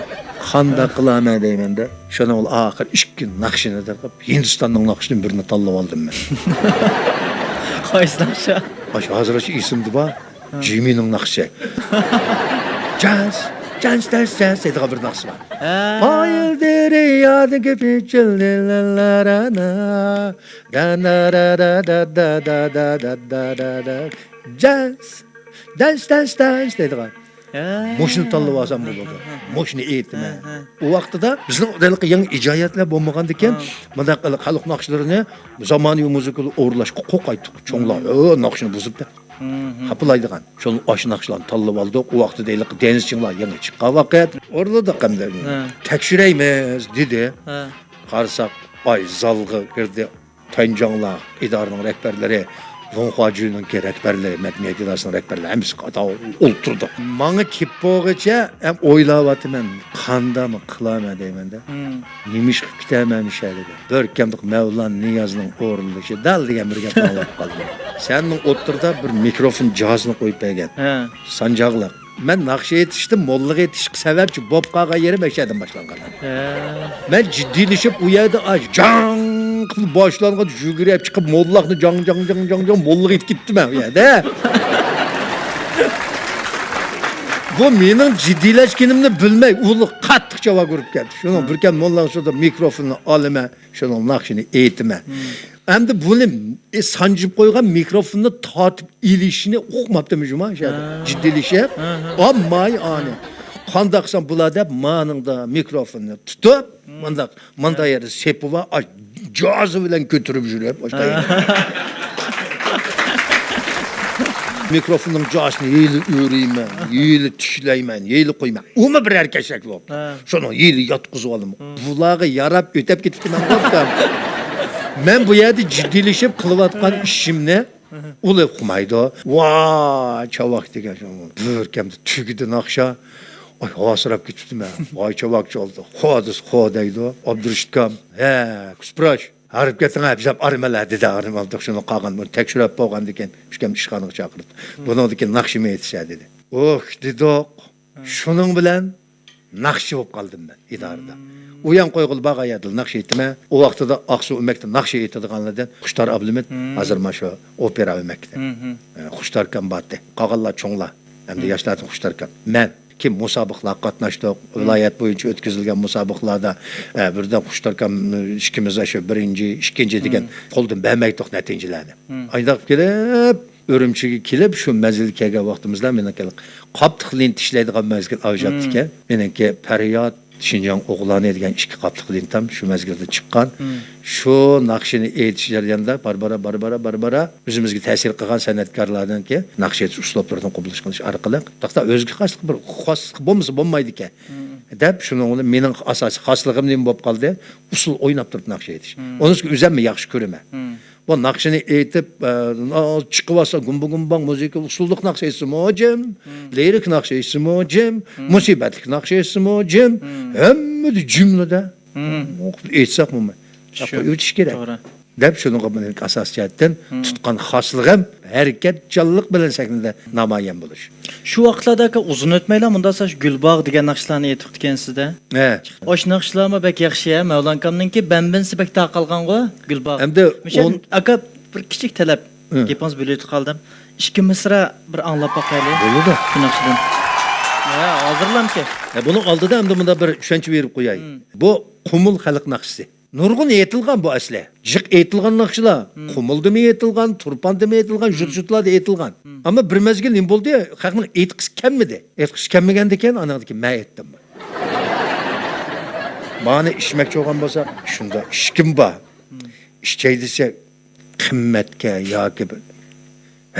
قانداق قىلامەن دەيمەن-دە. شۇنىڭ بىلەن ئاخىر ئىككى ناخشىنى تارقاپ، ھىندىستاننىڭ ناخشىسىنى بىرىنى تاللىۋالدىم مەن. قايسى ناخشا؟ ئاشۇ ھازىر ئاشۇ ئېسىمدە بار. ھە. جىمىنىڭ ناخشىسى. جاز، جاز، جاز، جاز دەيدىغان بىر ناخشىسى بار. ھە. قايىل دەريادىكى پىچىلدى لالارانە. دانارارا دادادادادادادادا. جاز، دانس، دانس، دانس دەيدىغان. ھە. مۇشۇنى تاللىۋالسام بولىدۇ. ھە، ھە، ھە. مۇشۇنى ئېيتىمەن. ھە، ھە. ئۇ ۋاقتىدا بىزنىڭ ھېلىقى يېڭى ئىجادىيەتلەر بولمىغاندىكىن، ھە، مۇنداق خەلق ناخشىلىرىنى زامانىۋى مۇزىكىغا ئورۇنلاشقا قورقايتتۇق. چوڭلار، ھە، ناخشىنى بۇزۇپ دەپ. ھە، ھە. خاپىلايدىغان. شۇنىڭ ئاشۇ ناخشىلارنى تاللىۋالدۇق. ئۇ ۋاقتىدا ھېلىقى دېنىزچىڭلار يېڭى چىققان ۋاقىت. ئورۇنلىدۇق ئەمدى. ھە. تەكشۈرەيمىز دېدى. ھە. قارىساق، ئاي زالغا كىردى. تەنجاڭلار، ئىدارىنىڭ رەھبەرلىرى، ۋېنخۇاجۈنىڭكى رەھبەرلىرى، مەدەنىيەت ئىدارىسىنىڭ رەھبەرلىرى ھەممىسى قاتار ئولتۇردۇق. ماڭا كېلىپ بولغۇچە ھەم ئويلاۋاتىمەن، قانداقمۇ قىلارمەن دەيمەن-دە. ھىم. نېمە ئىش قىلىپ كېتەرمەن مۇشۇ يەردە دەپ. بىر كەمدۇق مەۋلان نىيازنىڭ ئورۇنلىشى دەل دېگەن بىر گەپنى ئاڭلاپ قالدىم. سەننىڭ ئوتتۇرىدا بىر مىكروفون جاھازىنى قويۇپ بەرگەن. ھە. سانجاقلىق. مەن ناخشا ئېيتىشتىن موللىغا ئېيتىشقا سەۋەبچى بولۇپ قالغان يېرىم ئەشەدىن باشلانغان. ھە. مەن جىددىيلىشىپ ئۇ يەردە ئاش جاڭ قىلىپ باشلانغان يۈگۈرۈپ چىقىپ موللاقنى جاڭ جاڭ جاڭ جاڭ جاڭ موللىغا ئېيتىپ كېتىپتىمەن ئۇ يەردە. بۇ مېنىڭ جىددىيلەشكىنىمنى بىلمەي ئۇ قاتتىق جاۋاب بېرىپ كەتتى. شۇنىڭ بىركەم موللاڭ شۇدا مىكروفوننى ئالىمەن. شۇنىڭ ناخشىنى ئېيتىمەن. ئەمدى بۇنى، ئى، سانجىپ قويغان مىكروفوننى تارتىپ ئېلىشىنى ئۇقماپتىمەن جۇما، ھە. جىددىيلىشىپ. ھە، ھە. ئالماي ئانى. قانداق قىلسام بۇلار دەپ مانىڭدا مىكروفوننى تۇتۇپ، مانداق، ماندا يەردە سېپى بار، ئاش جازى بىلەن كۆتۈرۈپ يۈرۈپ، ئاشۇنداق. ھە. مىكروفوننىڭ جازىسىنى ھېلى ئۆرۈيمەن، ھېلى تىكلەيمەن، ھېلى قويىمەن. ئۇمۇ بىر ھەرىكەت شەكلى بولۇپتۇ. ھە. شۇنىڭ يېلى ياتقۇزۇۋالدىم. ھىم. بۇلارغا ياراپ ئۆتەپ كېتىپتىمەن غۇ ئۇكام. مەن بۇ يەردە جىددىيلىشىپ قىلىۋاتقان ئىشىمنى ئۇلار ئۇقمايدۇ. ۋاي چاۋاك دېگەن شۇ بىر كەمدە تۈگىدى ناخشا. ئاي ھاسىراپ كېتىپتىمەن. ۋاي چاۋاك چالدى. خو دېسە خو دەيدۇ. ئابدۇرېشىت ئۇكام، ھە، كۇسپراش. ھارىپ كەتتىڭ ھە، بىز ھەم ئارىمەنلەر دېدى، ئارىمەن شۇنى قالغان بۇنى تەكشۈرۈپ بولغاندىن كېيىن ئۈچكەم ئىشخانىغا چاقىردى. بۇنىڭدىن كېيىن ناخشىمۇ ئېيتىسە دېدى. ئوھ دېدۇق. شۇنىڭ بىلەن ناخشىچى بولۇپ قالدىم مەن ئىدارىدە. ئۇيان قويغىلى بارغان يەردىلا ناخشا ئېيتىمەن. ئۇ ۋاقتىدا ئاقسۇ ئۆمەكتە ناخشا ئېيتىدىغانلاردىن خۇشتار ئابلىمىت، ھازىر مانا شۇ ئوپېرا ئۆمەكتە. ئە، خۇشتار ئاكام بارتى. قالغانلار چوڭلار. ئەمدى ياشلاردىن خۇشتار ئاكام. مەن. كېيىن مۇسابىقىلەرگە قاتناشتۇق. ۋىلايەت بويىچە ئۆتكۈزۈلگەن مۇسابىقىلاردا، ئە، بىردەم خۇشتار ئاكام، ئىككىمىز شۇ بىرىنچى، ئىككىنچى دېگەن قولدىن بەرمەيتتۇق نەتىجىلەرنى. ئانداق كېلىپ، ئۈرۈمچىگە كېلىپ، شۇ مەزگىلگە كەلگەن ۋاقتىمىزدا مېنىڭكى قاپلىق لېنتا ئىشلەيدىغان مەزگىل ئاۋج ئاپتىكەن. مېنىڭكى پەرياد، شىنجاڭ ئوغلانى دېگەن ئىككى قاپلىق لېنتام شۇ مەزگىلدە چىققان. شۇ ناخشىنى ئېيتىش جەريانىدا بارا-بارا، بارا-بارا، بارا-بارا ئۆزىمىزگە تەسىر قىلغان سەنئەتكارلاردىنكى ناخشا ئېيتىش ئۇسلۇبلىرىدىن قوبۇللۇش قىلىش ئارقىلىق، تاختا ئۆزگە خاسلىق بىر خاسلىق بولمىسا بولمايدىكەن دەپ، شۇنىڭ بىلەن مېنىڭ ئاساسىي خاسلىقىم نېمە بولۇپ قالدى؟ ئۇسسۇل ئويناپ تۇرۇپ ناخشا ئېيتىش. ئۇنىڭ ئۈستىگە ئۆزۈممۇ ياخشى كۆرىمەن. بۇ ناخشىنى ئېيتىپ، ئە، چىقىۋالسا گۇمبا گۇمباڭ مۇزىكا ئۇسسۇللۇق ناخشا ئېيتسىمۇ جىم، لىرىك ناخشا ئېيتسىمۇ جىم، مۇسىبەتلىك ناخشا ئېيتسىمۇ جىم، ھەممىدە جۈملىدە ئېيتساقمۇ قويۇۋېتىش كېرەك. توغرا. دەپ شۇنىڭغا مېنىڭ ئاساسىي جەھەتتىن تۇتقان خاسلىقىم ھەرىكەتچانلىق بىلەن سەھنىدە نامايان بولۇش. شۇ ۋاقىتلاردا ئاكا ئۇزۇن ئۆتمەيلا مۇنداق ساش گۈلباغ دېگەن ناخشىلارنى ئېيتىپتىكەنسىز-دە. ھە. ئاشۇ ناخشىلارمۇ بەك ياخشى ھە، مەۋلان ئاكامنىڭكى بەمبىنسى بەك تاقالغانغۇ، گۈلباغ. ئەمدى مۇشۇ ئاكا بىر كىچىك تەلەپ، گېپىڭىزنى بۆلۈۋېتىپ قالدىم. ئىككى مىسرا بىر ئاڭلاپ باقايلى. بولىدۇ. شۇ ناخشىدىن. ھە، ھازىرلامكى. ھە، بۇنىڭ ئالدىدا ئەمدى مۇنداق بىر چۈشەنچە بېرىپ قوياي. بۇ قۇمۇل خەلق ناخشىسى. نۇرغۇن ئېيتىلغان بۇ ئەسلى. جىق ئېيتىلغان ناخشىلار. قۇمۇلدىمۇ ئېيتىلغان، تۇرپاندىمۇ ئېيتىلغان، يۇرت-يۇرتلاردا ئېيتىلغان. ئەمما بىر مەزگىل نېمە بولدى؟ خەقنىڭ ئېيتقۇسى كەلمىدى. ئېيتقۇسى كەلمىگەندىكىن، ئاناندىن كېيىن مەن ئېيتتىم. مانا ئىچمەكچى بولغان بولساق، شۇنداق ئىچكۈم بار. ئىچەي دېسە، قىممەتكە ياكى بىر،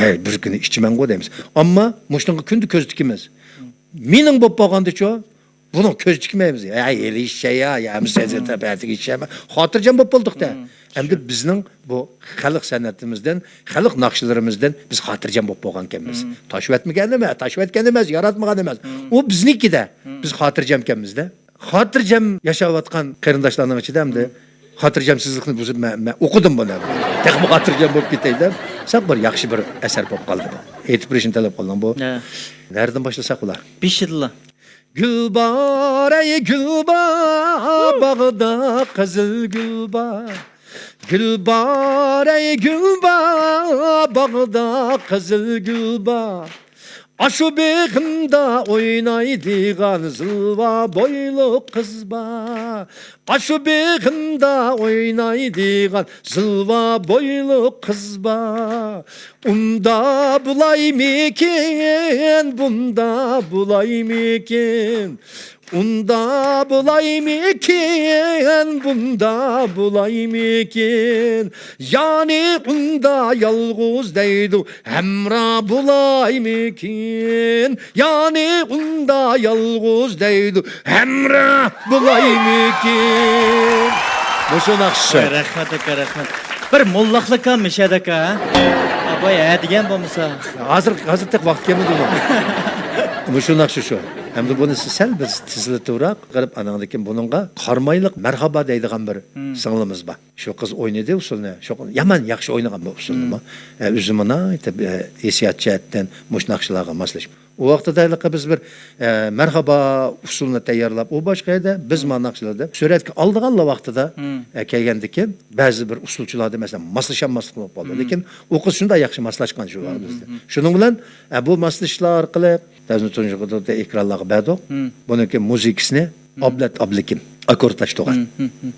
ھەي، بىر كۈنى ئىچىمەنغۇ دەيمىز. ئەمما مۇشۇنىڭغا كۈندە كۆز تىكىمىز. مېنىڭ بولۇپ بولغاندىچۇ، بۇنىڭ كۆزى تىكمەيمىز. يا، ھېلى ئىششەي يا، يا، ئەمىسە تەپەتىگە ئىششەيمەن. خاتىرجەم بولۇپ بولدۇق-دە. ئەمدى بىزنىڭ بۇ خەلق سەنئىتىمىزدىن، خەلق ناخشىلىرىمىزدىن بىز خاتىرجەم بولۇپ بولغانكەنمىز. تاشىۋەتمىگەن ئەمەس، تاشىۋەتكەن ئەمەس، ياراتمىغان ئەمەس. ئۇ بىزنىڭكىدە. بىز خاتىرجەمكەنمىز-دە. خاتىرجەم ياشاۋاتقان قېرىنداشلارنىڭ ئىچىدە ئەمدى خاتىرجەمسىزلىكنى بۇزۇپ، مەن، مەن ئوقۇدۇم بۇنى. تېخىمۇ خاتىرجەم بولۇپ كېتەي دەپ، سەل بىر ياخشى بىر ئەسەر بولۇپ قالدى بۇ. ئېيتىپ بېرىشنى تەلەپ قىلدىڭ بۇ. ھە. نەدىن باشلىساق بۇلار؟ بېشىدىلا. گۈل بار، ئەي گۈل بار، باغدا قىزىل گۈل بار. گۈل بار، ئەي گۈل بار، باغدا قىزىل گۈل بار. ئاشۇ بېغىمدا ئوينايدىغان زىلۋا بويلۇق قىز بار. ئاشۇ بېغىمدا ئوينايدىغان زىلۋا بويلۇق قىز بار. ئۇندا بولايمىكىن، بۇندا بولايمىكىن؟ ئۇندا بولايمىكىن، بۇندا بولايمىكىن؟ يانى ئۇندا يالغۇز دەيدۇ، ھەمراھ بولايمىكىن؟ يانى ئۇندا يالغۇز دەيدۇ، ھەمراھ بولايمىكىن؟ مۇشۇ ناخشا. ۋاي، رەھمەت ئاكا، رەھمەت. بىر موللاقلىقا مىشەدە ئاكا، ھە؟ ئاباي ھە دېگەن بولمىسا. ھازىر، ھازىر تېخى ۋاقىت كەلمىدى ئۇنىڭ. مۇشۇ ناخشا شۇ. ئەمدى بۇنى سەل بىز تېزلىتىۋراق قىلىپ، ئاناندىن كېيىن بۇنىڭغا قارامايلىق مەرھابا دەيدىغان بىر سىڭلىمىز بار. شۇ قىز ئوينىدى ئۇسسۇلنى. شۇ قىز يامان ياخشى ئوينىغان بۇ ئۇسسۇلنىمۇ. ئە، ئۆزى ناھايىتى، ئە، ھېسسىيات جەھەتتىن مۇشۇ ناخشىلارغا ماسلىشىپ. ئۇ ۋاقتىدا ھېلىقى بىز بىر، ئە، مەرھابا ئۇسسۇلنى تەييارلاپ، ئۇ باشقا يەردە، بىز مانا ناخشىلاردا سۈرەتكە ئالىدىغانلا ۋاقتىدا، ئە، كەلگەندىكىن بەزى بىر ئۇسسۇلچىلاردىن، مەسىلەن، ماسلىشالماسلىق بولۇپ قالدى. لېكىن ئۇ قىز شۇنداق ياخشى ماسلاشقان شۇ ۋاقىت بىزدە. شۇنىڭ بىلەن، ئە، بۇ ماسلىشىشلار ئارقىلىق بىزنى تۇنجى قېتىمدا ئېكرانلارغا بەردۇق. بۇنىڭكى مۇزىكىسىنى ئابلەت ئابلىكىم، ئاككوردتاشتۇرغان.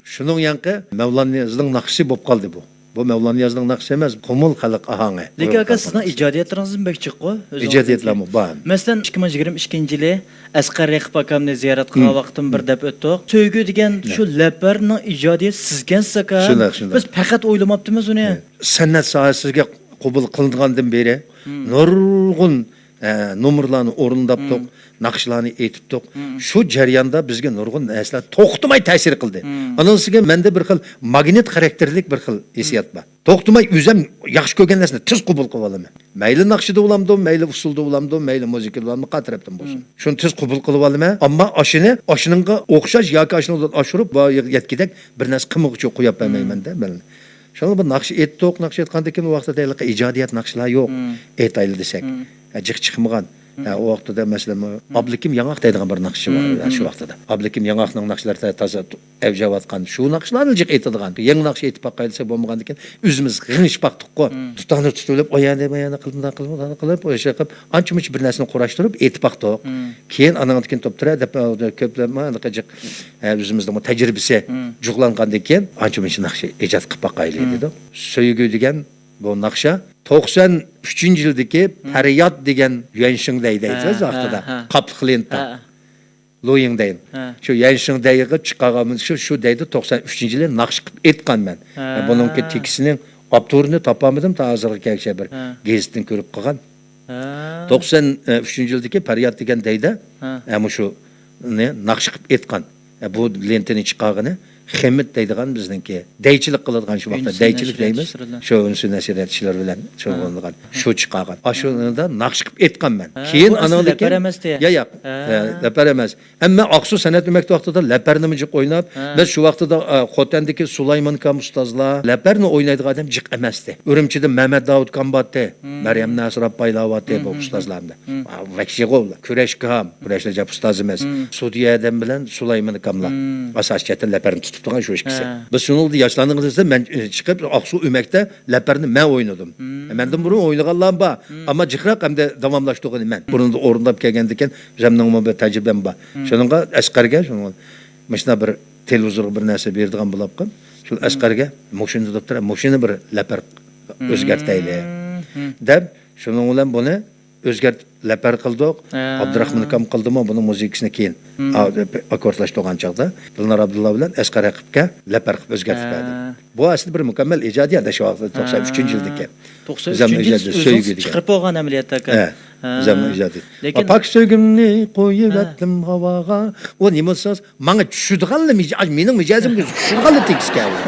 شۇنىڭ يانقى مەۋلان نىيازنىڭ ناخشىسى بولۇپ قالدى بۇ. بۇ مەۋلان نىيازنىڭ ناخشىسى ئەمەس، قۇمۇل خەلق ئاھاڭى. لېكىن ئاكا، سىزنىڭ ئىجادىيەتلىرىڭىزمۇ بەك جىققۇ، ئۆزىڭىزنىڭكى. ئىجادىيەتلەرمۇ بار. مەسىلەن، ئىككى مىڭ يىگىرمە ئىككىنچى يىلى ئەسقەر رەقىپ ئاكامنى زىيارەت قىلغان ۋاقتىم بىر دەپ ئۆتتۇق. سۆيگۈ دېگەن شۇ لەپەرنىڭ ئىجادىيەتچىسى سىزكەنسىز ئاكا. شۇنداق، شۇنداق. بىز پەقەت ئويلىماپتىمىز ئۇنى. سەنئەت ساھەسىگە قوبۇل قىلىنغاندىن بېرى نۇرغۇن، ئە، نومۇرلارنى ئورۇنداپتۇق، ناخشىلارنى ئېيتىپتۇق. شۇ جەرياندا بىزگە نۇرغۇن نەرسىلەر توختىماي تەسىر قىلدى. ئانىڭدىن كېيىن مەندە بىر خىل ماگنىت خاراكتېرلىك بىر خىل ھېسسىيات بار. توختىماي ئۆزۈم ياخشى كۆرگەن نەرسىنى تېز قوبۇل قىلىۋالىمەن. مەيلى ناخشىدا بولامدۇ، مەيلى ئۇسسۇلدا بولامدۇ، مەيلى مۇزىكىدا بولامدۇ، قايسى تەرەپتىن بولسۇن. شۇنى تېز قوبۇل قىلىۋالىمەن. ئەمما ئاشۇنى، ئاشۇنىڭغا ئوخشاش ياكى ئاشۇنىڭدىن ئاشۇرۇپ، بۇ يەتكۈدەك بىر نەرسە قىلمىغۇچە قويۇۋەرمەيمەن-دە، مەن. شۇڭا بۇ ناخشا ئېيتتۇق، ناخشا ئېيتقاندىن كېيىن ئۇ ۋاقىتتا ھېلىقى ئىجادىيەت ناخشىلار يوق، ئېيتايلى دېسەك. ھە، جىق چىقمىغان. ھە، ئۇ ۋاقتىدا، مەسىلەن، ئابلىكىم ياڭاق دەيدىغان بىر ناخشىچى بار ئىدى شۇ ۋاقتىدا. ئابلىكىم ياڭاقنىڭ ناخشىلىرى تا-، تازا ئەۋج ئاۋاتقان شۇ ناخشىلارنى جىق ئېيتىدىغان. يېڭى ناخشا ئېيتىپ باقاي دېسە بولمىغاندىكىن، ئۆزىمىز غىڭشىپ باقتۇققۇ. دۇتارنى تۇتۇۋېلىپ، ئايانى مايانى قىلىپ، مۇنداق قىلىپ، مۇنداق قىلىپ، ئاشۇ قىلىپ، ئانچە مۇنچە بىر نەرسىنى قۇراشتۇرۇپ ئېيتىپ باقتۇق. كېيىن ئانىڭدىن كېيىن توپتۇرە دەپ، كۆپلەپ، جىق، ھە، ئۆزىمىزنىڭ تەجرىبىسى جۇغلانغاندىن كېيىن، ئانچە مۇنچە ناخشا ئىجاد قىلىپ باقايلى دېدۇق. سۆيگۈ دېگەن بۇ ناخشا توقسان ئۈچىنچى يىلدىكى پەرياد دېگەن يۈەنشىڭدەي دەيدۇ ھە، ۋاقتىدا. ھە، ھە. قاپلىق لېنتا. ھە. لۇيىڭدەي. ھە. شۇ يۈەنشىڭدەيغا چىقارغانمىز، شۇ، شۇ دەيدۇ، توقسان ئۈچىنچى يىلى ناخشا قىلىپ ئېيتقان مەن. ھە. بۇنىڭكى تېكىستىنىڭ ئاپتورىنى تاپالمىدىم، تا ھازىرغا كەلگۈچە بىر ھە. گېزىتتىن كۆرۈپ قالغان. ھە. توقسان ئۈچىنچى يىلدىكى پەرياد دېگەن دەيدە، ھە. ھە، مۇشۇنى ناخشا قىلىپ ئېيتقان. ھە، بۇ لېنتىنى چىقارغىنى خېمىت دەيدىغان بىزنىڭكى دەيچىلىك قىلىدىغان شۇ ۋاقىتتا ئۈنسىز دەيچىلىك نەشرىيات دەيمىز. ئىشلىرىدا. شۇ ئۈنسىز نەشرىيات ئىشلىرى بىلەن شۇغۇللىنىدىغان. ھە. شۇ چىقارغان. ھە. ئاشۇنىڭدا ناخشا قىلىپ ئېيتقان مەن. ھە، كېيىن بۇ ئەسلى ئانىڭدىن لەپەر كېيىن ئەمەستى. يا، ياق. ھە. ھە، لەپەر ئەمەس. ئەمما ئاقسۇ سەنئەت ئۆمەكتە ۋاقتىدا لەپەرنىمۇ جىق ئويناپ، ھە. بىز شۇ ۋاقتىدا، ئە، خوتەندىكى سۇلايمان ئاكام ئۇستازلار، لەپەرنى ئوينايدىغان ئادەم جىق ئەمەستى. ئۈرۈمچىدە مەمەت داۋۇت ئاكام بارتى، مم. مەريەم ناسىر ئاپايلار بارتى، بۇ مم، مم، ئۇستازلار ئەمدى. مم. ۋەھشىي غوۋلا. كۈرەش ئاكام، كۈرەش رەجەپ ئۇستازىمىز، مم. سۇدىيە ئادەم بىلەن سۇلايمان ئاكاملار. مم. ئاساسىي جەھەتتىن لەپەرنى تۇتۇپ تۇرغان شۇ ئىككىسى. ھە. بىز شۇنىڭدا ياشلارنىڭ ئىچىدە مەن، ئە، چىقىپ ئاقسۇ ئۆمەكتە لەپەرنى مەن ئوينىدىم. مم. مەندىن بۇرۇن ئوينىغانلار بار، مم. ئەمما جىقراق ئەمدى داۋاملاشتۇرغىنى مەن. بۇرۇندا ئورۇنداپ كەلگەندىكىن، ئۆزۈمنىڭمۇ بىر تەجرىبەم بار. مم. شۇنىڭغا ئەسقەرگە، شۇنىڭغا مۇشۇنداق بىر تېلېۋىزورغا بىر نەرسە بېرىدىغان بولۇپ قال، شۇ مم. ئەسقەرگە مۇشۇنى دەپتۇ، مۇشۇنى بىر لەپەر مم. ئۆزگەرتەيلى، مم. دەپ، شۇنىڭ بىلەن بۇنى ئۆزگەرتىپ لەپەر قىلدۇق. ھە. ئابدۇراخمان ئاكام قىلدىمۇ بۇنىڭ مۇزىكىسىنى كېيىن. ھىم. ئا-، ئاككوردلاشتۇرغان چاغدا دىلنار ئابدۇللا بىلەن ئەسقەر ھەقىپكە لەپەر قىلىپ ئۆزگەرتىپ ھە. بەردىم. بۇ ئەسلىدە بىر مۇكەممەل ئىجادىيەت شۇ ۋاقىتتا، ھە. توقسان ئۈچىنچى يىلدىكى. توقسان ئۈچىنچى يىل ئۆزىڭىز چىقىرىپ بولغان ئەمەلىيەتتە ئاكا. ھە، ھە. ئۆزۈمنىڭ ئىجادىيىتى. لېكىن پاك سۆيگۈمنى قويۇۋەتتىم ھاۋاغا. ئۇ نېمە دېسىڭىز، ماڭا چۈشىدىغانلا مىجا-، مېنىڭ مىجەزىمگە چۈشىدىغانلا تېكىستكەن ئۇ.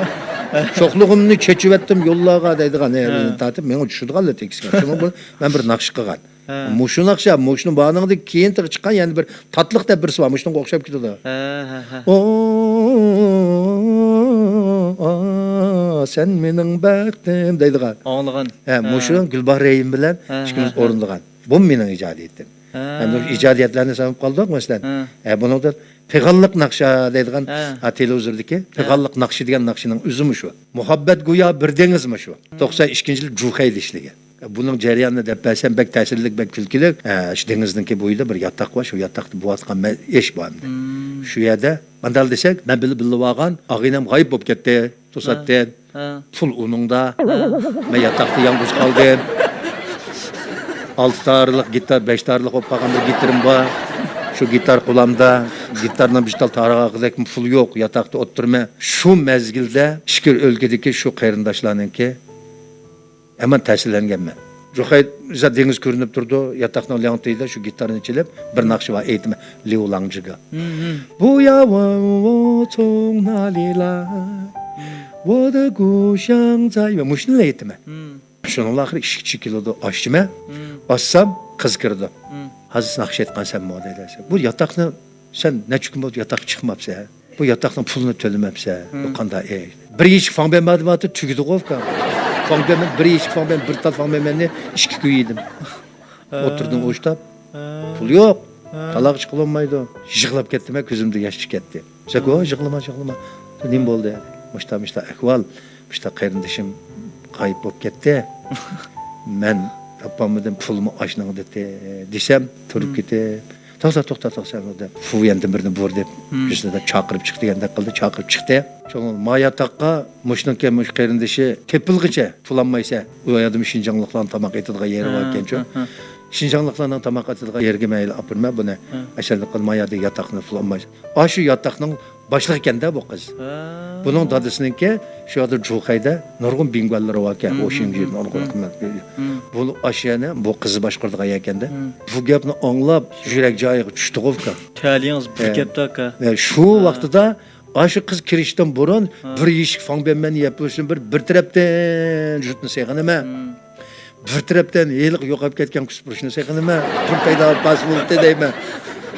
شوخلۇقۇمنى چېچىۋەتتىم يوللارغا دەيدىغان، ھە. تارتىپ مېڭە چۈشىدىغانلا تېكىستكەن. شۇنىڭ بىلەن مەن بىر ناخشا قىلغان. ھە. مۇشۇ ناخشا، مۇشۇنى بارنىڭدىن كېيىن تېخى چىققان يەنە بىر تاتلىق دەپ بىرسى بار. مۇشۇنىڭغا ئوخشاپ كېتىدۇ. ھە، ھە، ھە. ئو، سەن مېنىڭ بەختىم دەيدىغان. ئاڭلىغان. ھە، ھە. مۇشۇ گۈلباھار رەھىم بىلەن ھە، ئىككىمىز ھە، ھە. ئورۇندىغان. بۇ مېنىڭ ئىجادىيىتىم. ھە. ئەمدى ئىجادىيەتلەرنى ساناپ قالدۇق، مەسىلەن. ھە. ھە، بۇنىڭدىن پىغانلىق ناخشا دەيدىغان، ھە. ھە، تېلېۋىزوردىكى ھە. پىغانلىق ناخشا دېگەن ناخشىنىڭ ئۆزىمۇ شۇ. مۇھەببەت گويا بىر دېڭىزمۇ شۇ. توقسان ئىككىنچى يىل جۇخەيدە ئىشلىگەن. بۇنىڭ جەريانىنى دەپ بەرسەم بەك تەسىرلىك، بەك كۈلكىلىك. ھە، شۇ دېڭىزنىڭكى بويىدا بىر ياتاق بار، شۇ ياتاقتا بوۋاتقان مە-، ئىش بار ئەمدى. مم. شۇ يەردە ماندال دېسەك، مەن بىللە بىللە بارغان ئاغىنەم غايىب بولۇپ كەتتى. توساتتىن ھە، ھە. پۇل ئۇنىڭدا. ھە. مەن ياتاقتا يالغۇز قالدىم. ئالتە تارلىق گىتار، بەش تارلىق بولۇپ قالغان بىر گىتارىم بار. شۇ گىتار قولامدا. گىتارنىڭ بىر تال تارىغاقىدەك پۇل يوق. ياتاقتا ئولتۇرىمەن. شۇ مەزگىلدە ئىچكىرى ئۆلكىدىكى شۇ قېرىنداشلارنىڭكى ھامان تەسىرلەنگەنمەن. جۇخەي دېڭىز كۆرۈنۈپ تۇرىدۇ، ياتاقنىڭ لياڭتىيىدا شۇ گىتارنى چېلىپ، بىر ناخشا بار، ئېيتىمەن، ليۇ لاڭجىگا. ھىم، ھىم. بۇ ياۋا ۋو چوڭ نالىلا، ھىم. ۋو دې گۇ شياڭ زاي ۋە مۇشۇنى ئېيتىمەن. ھىم. شۇنىڭ ئاخىرى ئىشىككە چېكىلىدۇ، ئاچىمەن. ھىم. ئاچسام، قىز كىرىدۇ. ھىم. ھازىر ناخشا ئېيتقان سەنمۇ دەيدۇ. بۇ ياتاقنى سەن نەچچە كۈن بولدى ياتاققا چىقماپسەن؟ بۇ ياتاقنىڭ پۇلىنى تۆلىمەپسەن. بۇ ھىم. قانداق ئىش؟ بىر يېشىك فاڭبەنما دېمەتتى، تۈگىدىغۇ ئۇكام. فاڭبەنما، بىر يېشىك فاڭبەن، بىر تال فاڭبەنمەننى ئىككى كۈن يېدىم. ھە. ئولتۇردۇم ئوشتاپ. ھە. پۇل يوق. ھە. تالاغا چىققىلى بولمايدۇ. يىغلاپ كەتتىم، كۆزۈمدىن ياش چىقىپ كەتتى. زاكو، ھە. يىغلىما، يىغلىما. نېمە بولدى؟ مۇشتا، مۇشتا ئەھۋال. مۇشتا قېرىندىشىم غايىب بولۇپ كەتتى. مەن تاپالمىدىم، پۇلمۇ ئاشنىڭ دېدى، دېسەم، تۇرۇپ ھىم. كېتىپ، توختا، توختا، توختا، دەپ، فۇيەندىن بىرنى بۇر دەپ، ھىم. يۈزىنى دەپ چاقىرىپ چىق دېگەندەك قىلدى، چاقىرىپ چىقتى. شۇڭا ما ياتاققا مۇشۇنىڭكى، مۇشۇ قېرىندىشى تېپىلغىچە پۇل ئالمايسەن. ئۇ يەردىمۇ شىنجاڭلىقلارنىڭ تاماق ئېتىدىغان يېرى بار ئىكەنچۇ. ھە، ھە. شىنجاڭلىقلارنىڭ تاماق ئېتىدىغان يېرىگە مەيلى ئاپىرىمەن بۇنى. ھە. ئەسەرلىك قىل، ما يەردە ياتاقنى پۇل ئالمايسەن. ئاشۇ ياتاقنىڭ باشلىقى ئىكەن-دە بۇ قىز. ھە. بۇنىڭ دادىسىنىڭكى شۇ يەردە جۇخەيدە نۇرغۇن بىڭگۈەنلىرى باركەن، ھىم، ئۇ ھىم، شىڭجىنىڭ ھىم، قىممەت. ھىم. بۇ ئاشۇ يەرنى بۇ قىزى باشقۇرىدىغان ئىكەن-دە. ھىم. بۇ گەپنى ئاڭلاپ، يۈرەك جايىغا چۈشتىغۇ ئۇكا. تەلىيىڭىز بىر ھە. كەپتۇ ئاكا. ھە، شۇ ھە. ۋاقتىدا ئاشۇ قىز كىرىشتىن بۇرۇن ھە. بىر يېشىك فاڭبەنمەننى يەپ بولۇشتىن بىر، بىر تەرەپتىن يۇرتنى سېغىنىمەن. ھىم. بىر تەرەپتىن ھېلىقى يوقاپ كەتكەن كۇسپۇرۇشنى سېغىنىمەن. پۇل پەيدا پاس بولدى دەيمەن.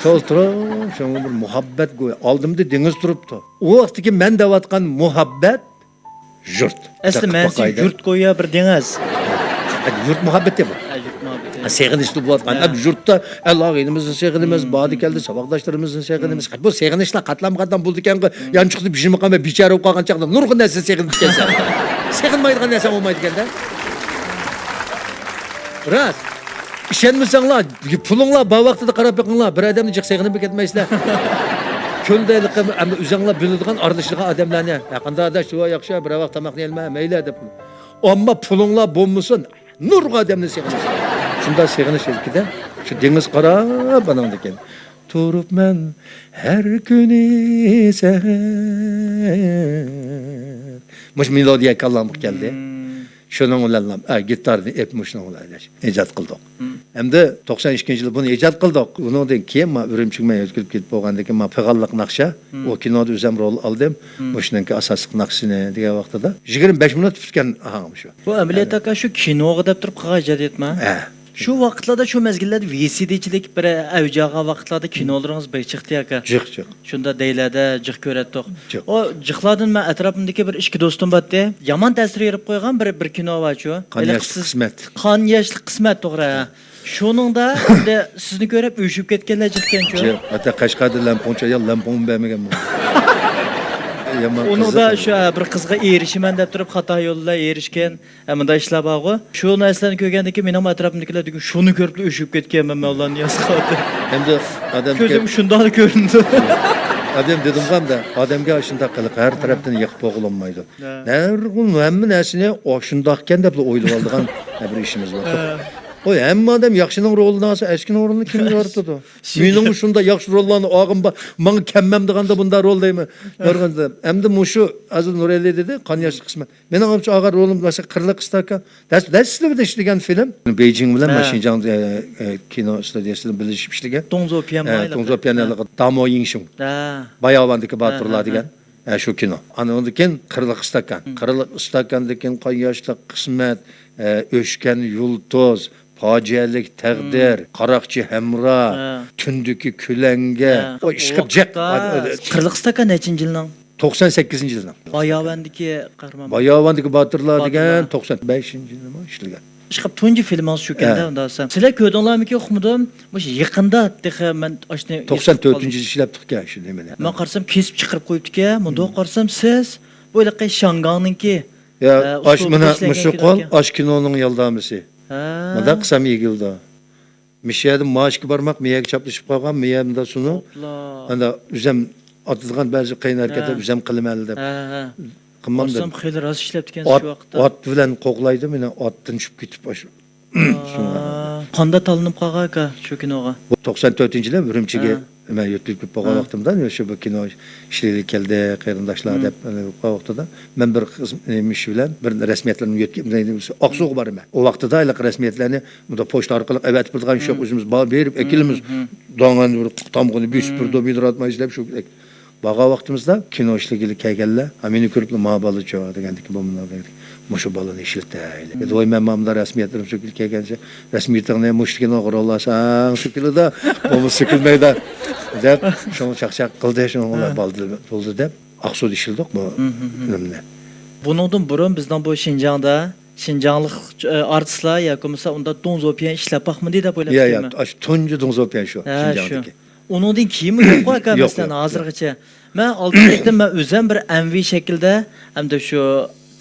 شۇ تۇرۇپ، شۇڭا بىر مۇھەببەت گويا. ئالدىمدا دېڭىز تۇرۇپتۇ. ئۇ ۋاقىتتىكى مەن دەۋاتقان مۇھەببەت يۇرت. ئەسلى مەنىسى يۇرت گويا بىر دېڭىز. يۇرت مۇھەببىتى بۇ. ھە، يۇرت مۇھەببىتى. ھە، سېغىنىشتا بولۇۋاتقان. ھە. ھەم يۇرتتا ئاغىنىمىزنى سېغىنىمىز، ھىم. باردى كەلدى ساۋاقداشلىرىمىزنى سېغىنىمىز. ھىم. بۇ سېغىنىشلار قاتلام-قاتلام بولىدىكەنغۇ. ھىم. يانچۇقتا بىژىمىقان ۋە بىچارە بولۇپ قالغان چاغدا نۇرغۇن نەرسىنى سېغىنىدىكەنسەن. سېغىنمايدىغان نەرسە بولمايدىكەن-دە. راست. ئىشەنمىسەڭلار، پۇلۇڭلار بار ۋاقتىدا قاراپ بېقىڭلار، بىر ئادەمنى جىق سېغىنىپ كەتمەيسىلەر. كۈندە ھېلىقى ئەمدى ئۆزۈڭلار بىلىدىغان ئارىلىشىدىغان ئادەملەرنى، ھە، قانداق ئاداش، شۇ ياخشى، بىر ۋاق تاماقنى يەيلىمە، مەيلى دەپ. ئەمما پۇلۇڭلار بولمىسۇن، نۇرغۇن ئادەمنى سېغىنىسىلەر. شۇنداق سېغىنىش ئىلكىدە شۇ دېڭىز قاراپ ئاناڭدىكىن. تۇرۇپمەن ھەر كۈنى سەھەر. مۇشۇ مېلودىيە كاللامغا كەلدى. مم. شۇنىڭ بىلەن، ئە، گىتارنى ئېلىپ مۇشۇنىڭ بىلەن ئىجاد قىلدۇق. مم. ئەمدى توقسان ئىككىنچى يىلى بۇنى ئىجاد قىلدۇق. ئۇنىڭدىن كېيىن ما ئۈرۈمچىگە مەن يۆتكىلىپ كېتىپ بولغاندىن كېيىن ما پىغانلىق ناخشا، مم. ئۇ كىنودا ئۆزۈم رول ئالدىم. مم. مۇشۇنىڭكى ئاساسلىق ناخشىسىنى دېگەن ۋاقتىدا يىگىرمە بەش مىنۇت پۈتكەن ئاھاڭ شۇ. بۇ ئەمەلىيەتتە ئەمدى. ئاكا شۇ كىنوغا دەپ تۇرۇپ قىلغان ئىجادىيەتمۇ؟ ھە. شۇ ۋاقىتلاردا، شۇ مەزگىللەردە ۋى سى دىچىلىك بىر ئەۋج ئالغان ۋاقىتلاردا كىنولىرىڭىز بەك چىقتى ئاكا. جىق، جىق. شۇنداق دەيلەردە جىق كۆرەتتۇق. جىق. ئۇ جىقلاردىن مەن ئەتراپىمدىكى بىر ئىككى دوستۇم بارتتى. يامان تەسىر بېرىپ قويغان بىر، بىر كىنو بارچۇ. قان ياشلىق قىسمەت. قان ياشلىق قىسمەت، توغرا. شۇنىڭدا ئەمدى سىزنى كۆرۈپ ئۆچۈپ كەتكەنلەر جىقكەنچۇ. جىق. ھەتتا قەشقەردە لەمپۇڭچى ئايال لەمپۇڭمۇ بەرمىگەن بۇ. يامان ئۇنىڭدا قىزىق. شۇ، ھە، بىر قىزغا ئېرىشىمەن دەپ تۇرۇپ خاتا يولدا ئېرىشكەن. ھە، مۇنداق ئىشلار بارغۇ. شۇ نەرسىلەرنى كۆرگەندىن كېيىن مېنىڭمۇ ئەتراپىمدىكىلەر دېگەن، شۇنى كۆرۈپلا ئۆچۈپ كەتكەنمەن مەن ئۇلارنى ياسىغان. ئەمدى ئادەم كۆزۈم شۇنداقلا كۆرۈندى. ئادەم دېدىمغۇ ئەمدى، ئادەمگە شۇنداق قىلىق ھەر تەرەپتىن يېقىپ بولغىلى بولمايدۇ. ھە. نۇرغۇن ھەممە نەرسىنى ئاشۇنداقكەن دەپلا ئويلىۋالىدىغان بىر ئىشىمىز بار. ھە. قوي، ھەممە ئادەم ياخشىنىڭ رولىنى ئالسا، ئەسكىنىڭ رولىنى كىم يارىتىدۇ؟ مېنىڭمۇ شۇنداق ياخشى روللارنى ئالغىن بار، ماڭا كەممەمدىغاندا بۇنداق رول دەيمەن. يارىغان ئەمدى مۇشۇ ھازىر نۇرئەلى دېدى، قان ياشلىق قىسمەت. مېنىڭ ئاغا رولۇم باشقا قىرلىق ئىستاكان. دەس-، دەسلىپىدە ئىشلىگەن فىلىم. بېيجىڭ بىلەن ھە. شىنجاڭ، ئە، ئە، كىنو ئىستۇدىيەسىدە بىلىشىپ ئىشلىگەن. دۇڭزۇ پيەن ھە، دۇڭزۇ پيەن دامو يىڭشىڭ. ھە. باياۋاندىكى ھە، باتۇرلار ھە، دېگەن. ھە. ھە، شۇ كىنو. ئاندىن كېيىن قىرلىق ئىستاكان. قىرلىق ئىستاكاندىن كېيىن قان ياشلىق قىسمەت، ئە، ئۆچكەن يۇلتۇز، پاجىئەلىك تەقدىر، قاراقچى ھەمراھ، ھە. تۈندىكى كۆلەڭگە. ھە. ئۇ ئىشقىپ جەق. قىرلىق ئىستاكان نەچچىنچى يىلنىڭ؟ توقسان سەككىزىنچى يىلنىڭ. باياۋاندىكى قەھرىمان. باياۋاندىكى باتۇرلار دېگەن توقسان بەشىنچى يىلىمۇ ئىشلىگەن. ئىشقىپ تۇنجى فىلمىڭىز شۇكەن-دە، ھە. ئۇنداق دېسەم. سىلەر كۆردۈڭلارمىكىن، ئۇقمىدىم. مۇشۇ يېقىندا تېخى مەن ئاشۇنى توقسان تۆتىنچى يىل ئىشلەپتۇقكەن شۇ نېمىنى. مەن قارىسام، كېسىپ چىقىرىپ قويۇپتىكەن. مۇنداق قارىسام، سىز بۇ ھېلىقى شياڭگاڭنىڭكى، يا، ئە، ئاش، ئۇسلۇبىدا مانا، ئىشلەنگەن مۇشۇ قول، كىنوكەن. ئاش كىنونىڭ يالدامىسى. ھە. مۇنداق قىلسام يېگىلىدۇ. مىشەدە ماشكا بارماق، مىيەگە چاپلىشىپ قالغان، مىيەمدە سۇنۇپ. ئانا ئۆزەم ئاتىدىغان بەزى قىيىن ھەرىكەتلەر ھە. ئۆزەم قىلىمەن دەپ. ھە، ھە. قىلمامدۇ. قارىسام خېلى راست ئىشلەپتىكەنسىز ئات، شۇ ۋاقىتتا. ئات بىلەن قوغلايدۇ مېنى، ئاتتىن چۈشۈپ كېتىپ ئاشۇ. قاندا تاللىنىپ قالغان ئاكا شۇ كىنوغا. بۇ توقسان تۆتىنچى يىلى ئۈرۈمچىگە ھە. مەن يۆتكىلىپ كېلىپ بولغان ھە. ۋاقتىمدا، شۇ بىر كىنو ئىشلىگىلى كەلدى، قېرىنداشلار ھە. دەپ، ئەنە، بولغان ۋاقتىدا مەن بىر خىز-، نېمە ئىش بىلەن بىر رەسمىيەتلەرنى يۆتكە-، ئاقسۇغا بارىمەن. ئۇ ۋاقتىدا ھېلىقى رەسمىيەتلەرنى بۇندا پوچتا ئارقىلىق ئەۋەتىپ بېرىدىغان ئىش يوق، مم. ئۆزىمىز بار-، بېرىپ مم. ئەكېلىمىز. مم. داڭغان بىر تامغىنى بېسىپ مم. بېرىدۇ، مىدىراتما ئىشلەپ شۇ. بارغان ۋاقتىمىزدا كىنو ئىشلىگىلى كەلگەنلەر، ھە، مېنى كۆرۈپلا، «ما بالىچۇ» دېگەندىكىن، بۇ مۇنداق دېگەندىكىن، «مۇشۇ بالىنى ئىشلىتەيلى» دېدى. ۋاي، مەن مانا رەسمىيەتلىرىم سۆكۈلۈپ كەلگەنچە، رەسمىيىتىڭنى مۇشۇ كىنوغا رول ئالساڭ سۆكۈلىدۇ، بولمىسا سۆكۈلمەيدۇ دەپ، شۇڭا چاقچاق قىلدى، شۇڭا ئۇلار ھە. بالدۇر بولدى دەپ، ئاقسۇدا ئىشلىدۇق بۇ مم، مم، مم. فىلىمنى. بۇنىڭدىن بۇرۇن بىزنىڭ بۇ شىنجاڭدا شىنجاڭلىق، ئە، ئارتىسلار ياكى بولمىسا ئۇنداق دۇڭزۇپيەن ئىشلەپ باقمىدى دەپ ئويلاپ يا، يا، كېتىمەن. ئاشۇ تۇنجى دۇڭزۇپيەن شۇ، ھە، شىنجاڭدىكى. شۇ. ئۇنىڭدىن كېيىنمۇ يوققۇ ئاكا، يوق، مەسىلەن، يوق، يوق. ھازىرغىچە. مەن ئالدىن ئېيتتىم، مەن ئۆزۈم بىر ئەمەلىي شەكىلدە، ئەمدى شۇ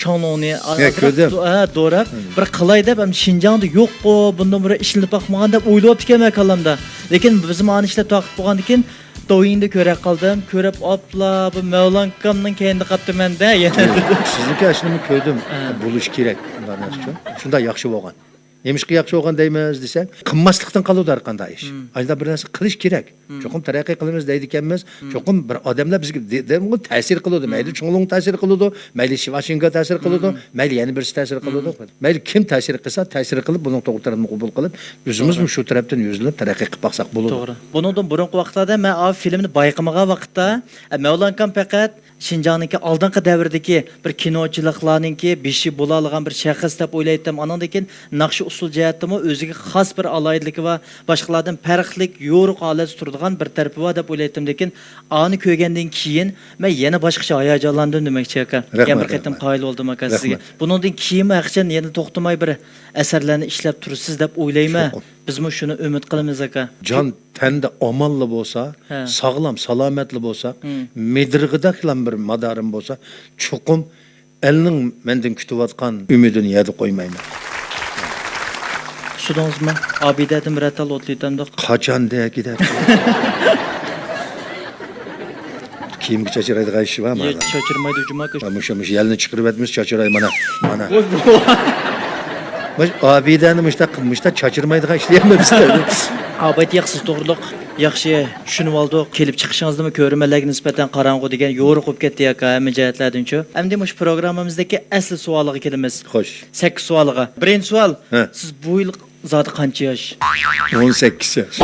چاڭنۇڭنى يا، ئازراق كۆردۈم. دو-، ھە، دوراپ، مم. بىر قىلاي دەپ، ئەمدى شىنجاڭدا يوققۇ، بۇندىن بۇرۇن ئىشلىنىپ باقمىغان دەپ ئويلاۋاپتىكەنمەن كاللامدا. لېكىن بىزمۇ ئانى ئىشلەپ تارقىتىپ بولغاندىن كېيىن، دوۋيىندا كۆرۈپ قالدىم. كۆرۈپ، ئاپلا، بۇ مەۋلان ئاكامنىڭ كەينىدە قاپتىمەن-دە، يەنە دېدىم. سىزنىڭكى ئاشۇنىمۇ كۆردۈم. ھە. بولۇشى كېرەك، ئۇنداق نەرسە ئۈچۈن. شۇنداق ياخشى بولغان. نېمىشقا ياخشى بولغان دەيمىز دېسەڭ، قىلماسلىقتىن قالىدۇ ھەر قانداق ئىش. مم. ئاشۇنداق بىر نەرسە قىلىش كېرەك. مم. چوقۇم تەرەققىي قىلىمىز دەيدىكەنمىز. مم. چوقۇم بىر ئادەملەر بىزگە دە-، دەمغۇ تەسىر قىلىدۇ. مم. مەيلى چۇڭلۇڭ تەسىر قىلىدۇ، مەيلى شىۋاشىنگا تەسىر قىلىدۇ، مم. مەيلى يەنە بىرسى تەسىر قىلىدۇ. مم. مەيلى كىم تەسىر قىلسا، تەسىر قىلىپ، بۇنىڭ توغرا تەرەپىنى قوبۇل قىلىپ، ئۆزىمىزمۇ توغرا. شۇ تەرەپتىن يۈزلىنىپ تەرەققىي قىلىپ باقساق بولىدۇ. توغرا. بۇنىڭدىن بۇرۇنقى ۋاقىتلاردا مەن ئاۋۇ فىلىمنى بايقىمىغان ۋاقىتتا، ئە، مەۋلان ئاكام پەقەت شىنجاڭنىڭكى ئالدىنقى دەۋردىكى بىر كىنوچىلىقلارنىڭكى بېشى بولالىغان بىر شەخس دەپ ئويلايتتىم. ئانىڭدىن كېيىن ناخشا ئۇسسۇل جەھەتتىمۇ ئۆزىگە خاس بىر ئالاھىدىلىكى بار، باشقىلاردىن پەرقلىق، يورۇق ھالەتتە تۇرىدىغان بىر تەرىپى بار دەپ ئويلايتتىم. لېكىن ئانى كۆرگەندىن كېيىن مەن يەنە باشقىچە ھاياجانلاندىم دېمەكچى ئاكا. رەھمەت، يەنە بىر قېتىم رەھمەت. قايىل بولدۇم ئاكا سىزگە. رەھمەت. بۇنىڭدىن كېيىنمۇ ھەقىچان يەنە توختىماي بىر ئەسەرلەرنى ئىشلەپ تۇرىسىز دەپ ئويلايمەن. چوقۇم. بىزمۇ شۇنى ئۈمىد قىلىمىز ئاكا. جان تەندە ئامانلا بولسا، ھە. ساغلام، سالامەتلا بولسا، مم. مىدىرغىدەكلا بىر مادارىم بولسا، چوقۇم ئەلنىڭ مەندىن كۈتۈۋاتقان ئۈمىدىنى يەردە قويمايمەن. سۇدىڭىزمۇ؟ ئابىدەدىن بىرەر تال ئوتلىتەمدۇق. قاچان دەكى دەپ. كىيىمگە چاچرايدىغان ئىشى بارمۇ؟ يە، چاچرىمايدۇ جۇما كۈنى. مۇشۇ، مۇشۇ يەلنى چىقىرىۋەتمىسە چاچراي، مانا، مانا. مۇش-، ئابىدەنى مۇشتاق، مۇشتاق چاچرىمايدىغان ئىشلىيەلمەيمىز. ئابىدە ياق، سىز توغرۇلۇق ياخشى چۈشىنىۋالدۇق. كېلىپ چىقىشىڭىزنىمۇ كۆرۈرمەنلەرگە نىسبەتەن قاراڭغۇ دېگەن يورۇق بولۇپ كەتتى ئاكا، ھەممە جەھەتلەردىنچۇ. ئەمدى مۇشۇ پروگراممىمىزدىكى ئەسلى سوئالىغا كېلىمىز. خوش. سەككىز سوئالغا. بىرىنچى سوئال، ھە. سىز بۇ يىل زادى قانچە ياش؟ ئون سەككىز ياش.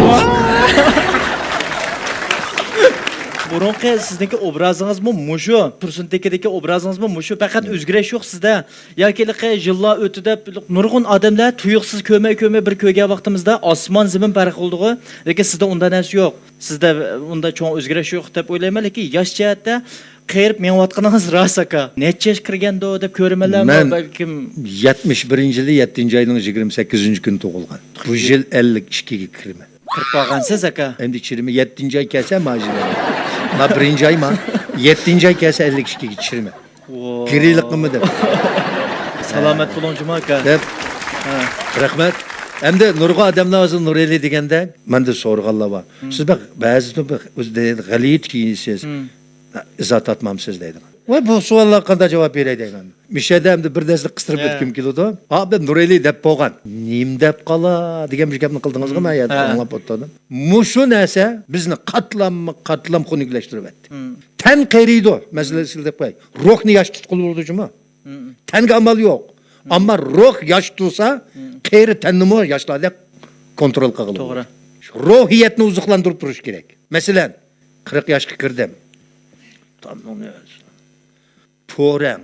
بۇرۇنقى سىزنىڭكى ئوبرازىڭىزمۇ مۇشۇ، تۇرسۇنتېكىدىكى ئوبرازىڭىزمۇ مۇشۇ، پەقەت ئۆزگىرىش يوق سىزدە. ياكى ھېلىقى يىللار ئۆتتى دەپ، نۇرغۇن ئادەملەر تۇيۇقسىز كۆرمەي كۆرمەي بىر كۆرگەن ۋاقتىمىزدا ئاسمان زېمىن پەرق بولىدىغۇ، لېكىن سىزدە ئۇنداق نەرسە يوق. سىزدە ئۇنداق چوڭ ئۆزگىرىش يوق دەپ ئويلايمەن، لېكىن ياش جەھەتتە قېرىپ مېڭىۋاتقىنىڭىز راست ئاكا. نەچچە ياشقا كىرگەندۇ دەپ كۆرۈرمەنلەرمۇ مەن بەلكىم. يەتمىش بىرىنچى يىلى يەتتىنچى ئاينىڭ يىگىرمە سەككىزىنچى كۈنى تۇغۇلغان. بۇ يىل ئەللىك ئىككىگە كىرىمەن. كىرىپ قالغانسىز ئاكا. ئەمدى چىرىمە يەتتىنچى ئاي كەلسە ماجىنى. ما بىرىنچى ئاي ما. يەتتىنچى ئاي كەلسە ئەللىك ئىككىگە چىرىمە. ۋو. گىرىلىقىمۇ دەپ. سالامەت بولۇڭ جۇما ئاكا. دەپ. ھە. رەھمەت. ئەمدى نۇرغۇن ئادەملەر ھازىر نۇرئېلى دېگەندە مەندىن سورىغانلار بار. مم. سىز بەك بەزىدە بەك ئۆزى غەلىتە كىيىنىسىز. مم. ئىزا تارتمامسىز دەيدىغان. ۋاي، بۇ سوئاللارغا قانداق جاۋاب بېرەي دەيمەن. مۇشەدە ئەمدى بىر دەسلىك قىستۇرۇپ ئۆتكۈم كېلىدۇ. ھا، بىر نۇرئېلى دەپ بولغان. نېمە دەپ قالا دېگەن بىر گەپنى قىلدىڭىزغۇ، مەن يەردە ئاڭلاپ ئولتۇردۇم. مۇشۇ نەرسە بىزنى قاتلاممۇ قاتلام خۇنۈكلەشتۈرۈۋەتتى. تەن قېرىيدۇ، مەسىلەن، سىلە دەپ قوياي. روھنى ياش تۇتقىلى بولىدۇ جۇمۇ. تەنگە ئامال يوق. ئەمما روھ ياش تۇرسا، قېرى تەننىمۇ ياشلاردەك كونترول قىلغىلى بولىدۇ. روھىيەتنى ئوزۇقلاندۇرۇپ تۇرۇش كېرەك. مەسىلەن، قىرىق ياشقا كىردىم. پورەڭ،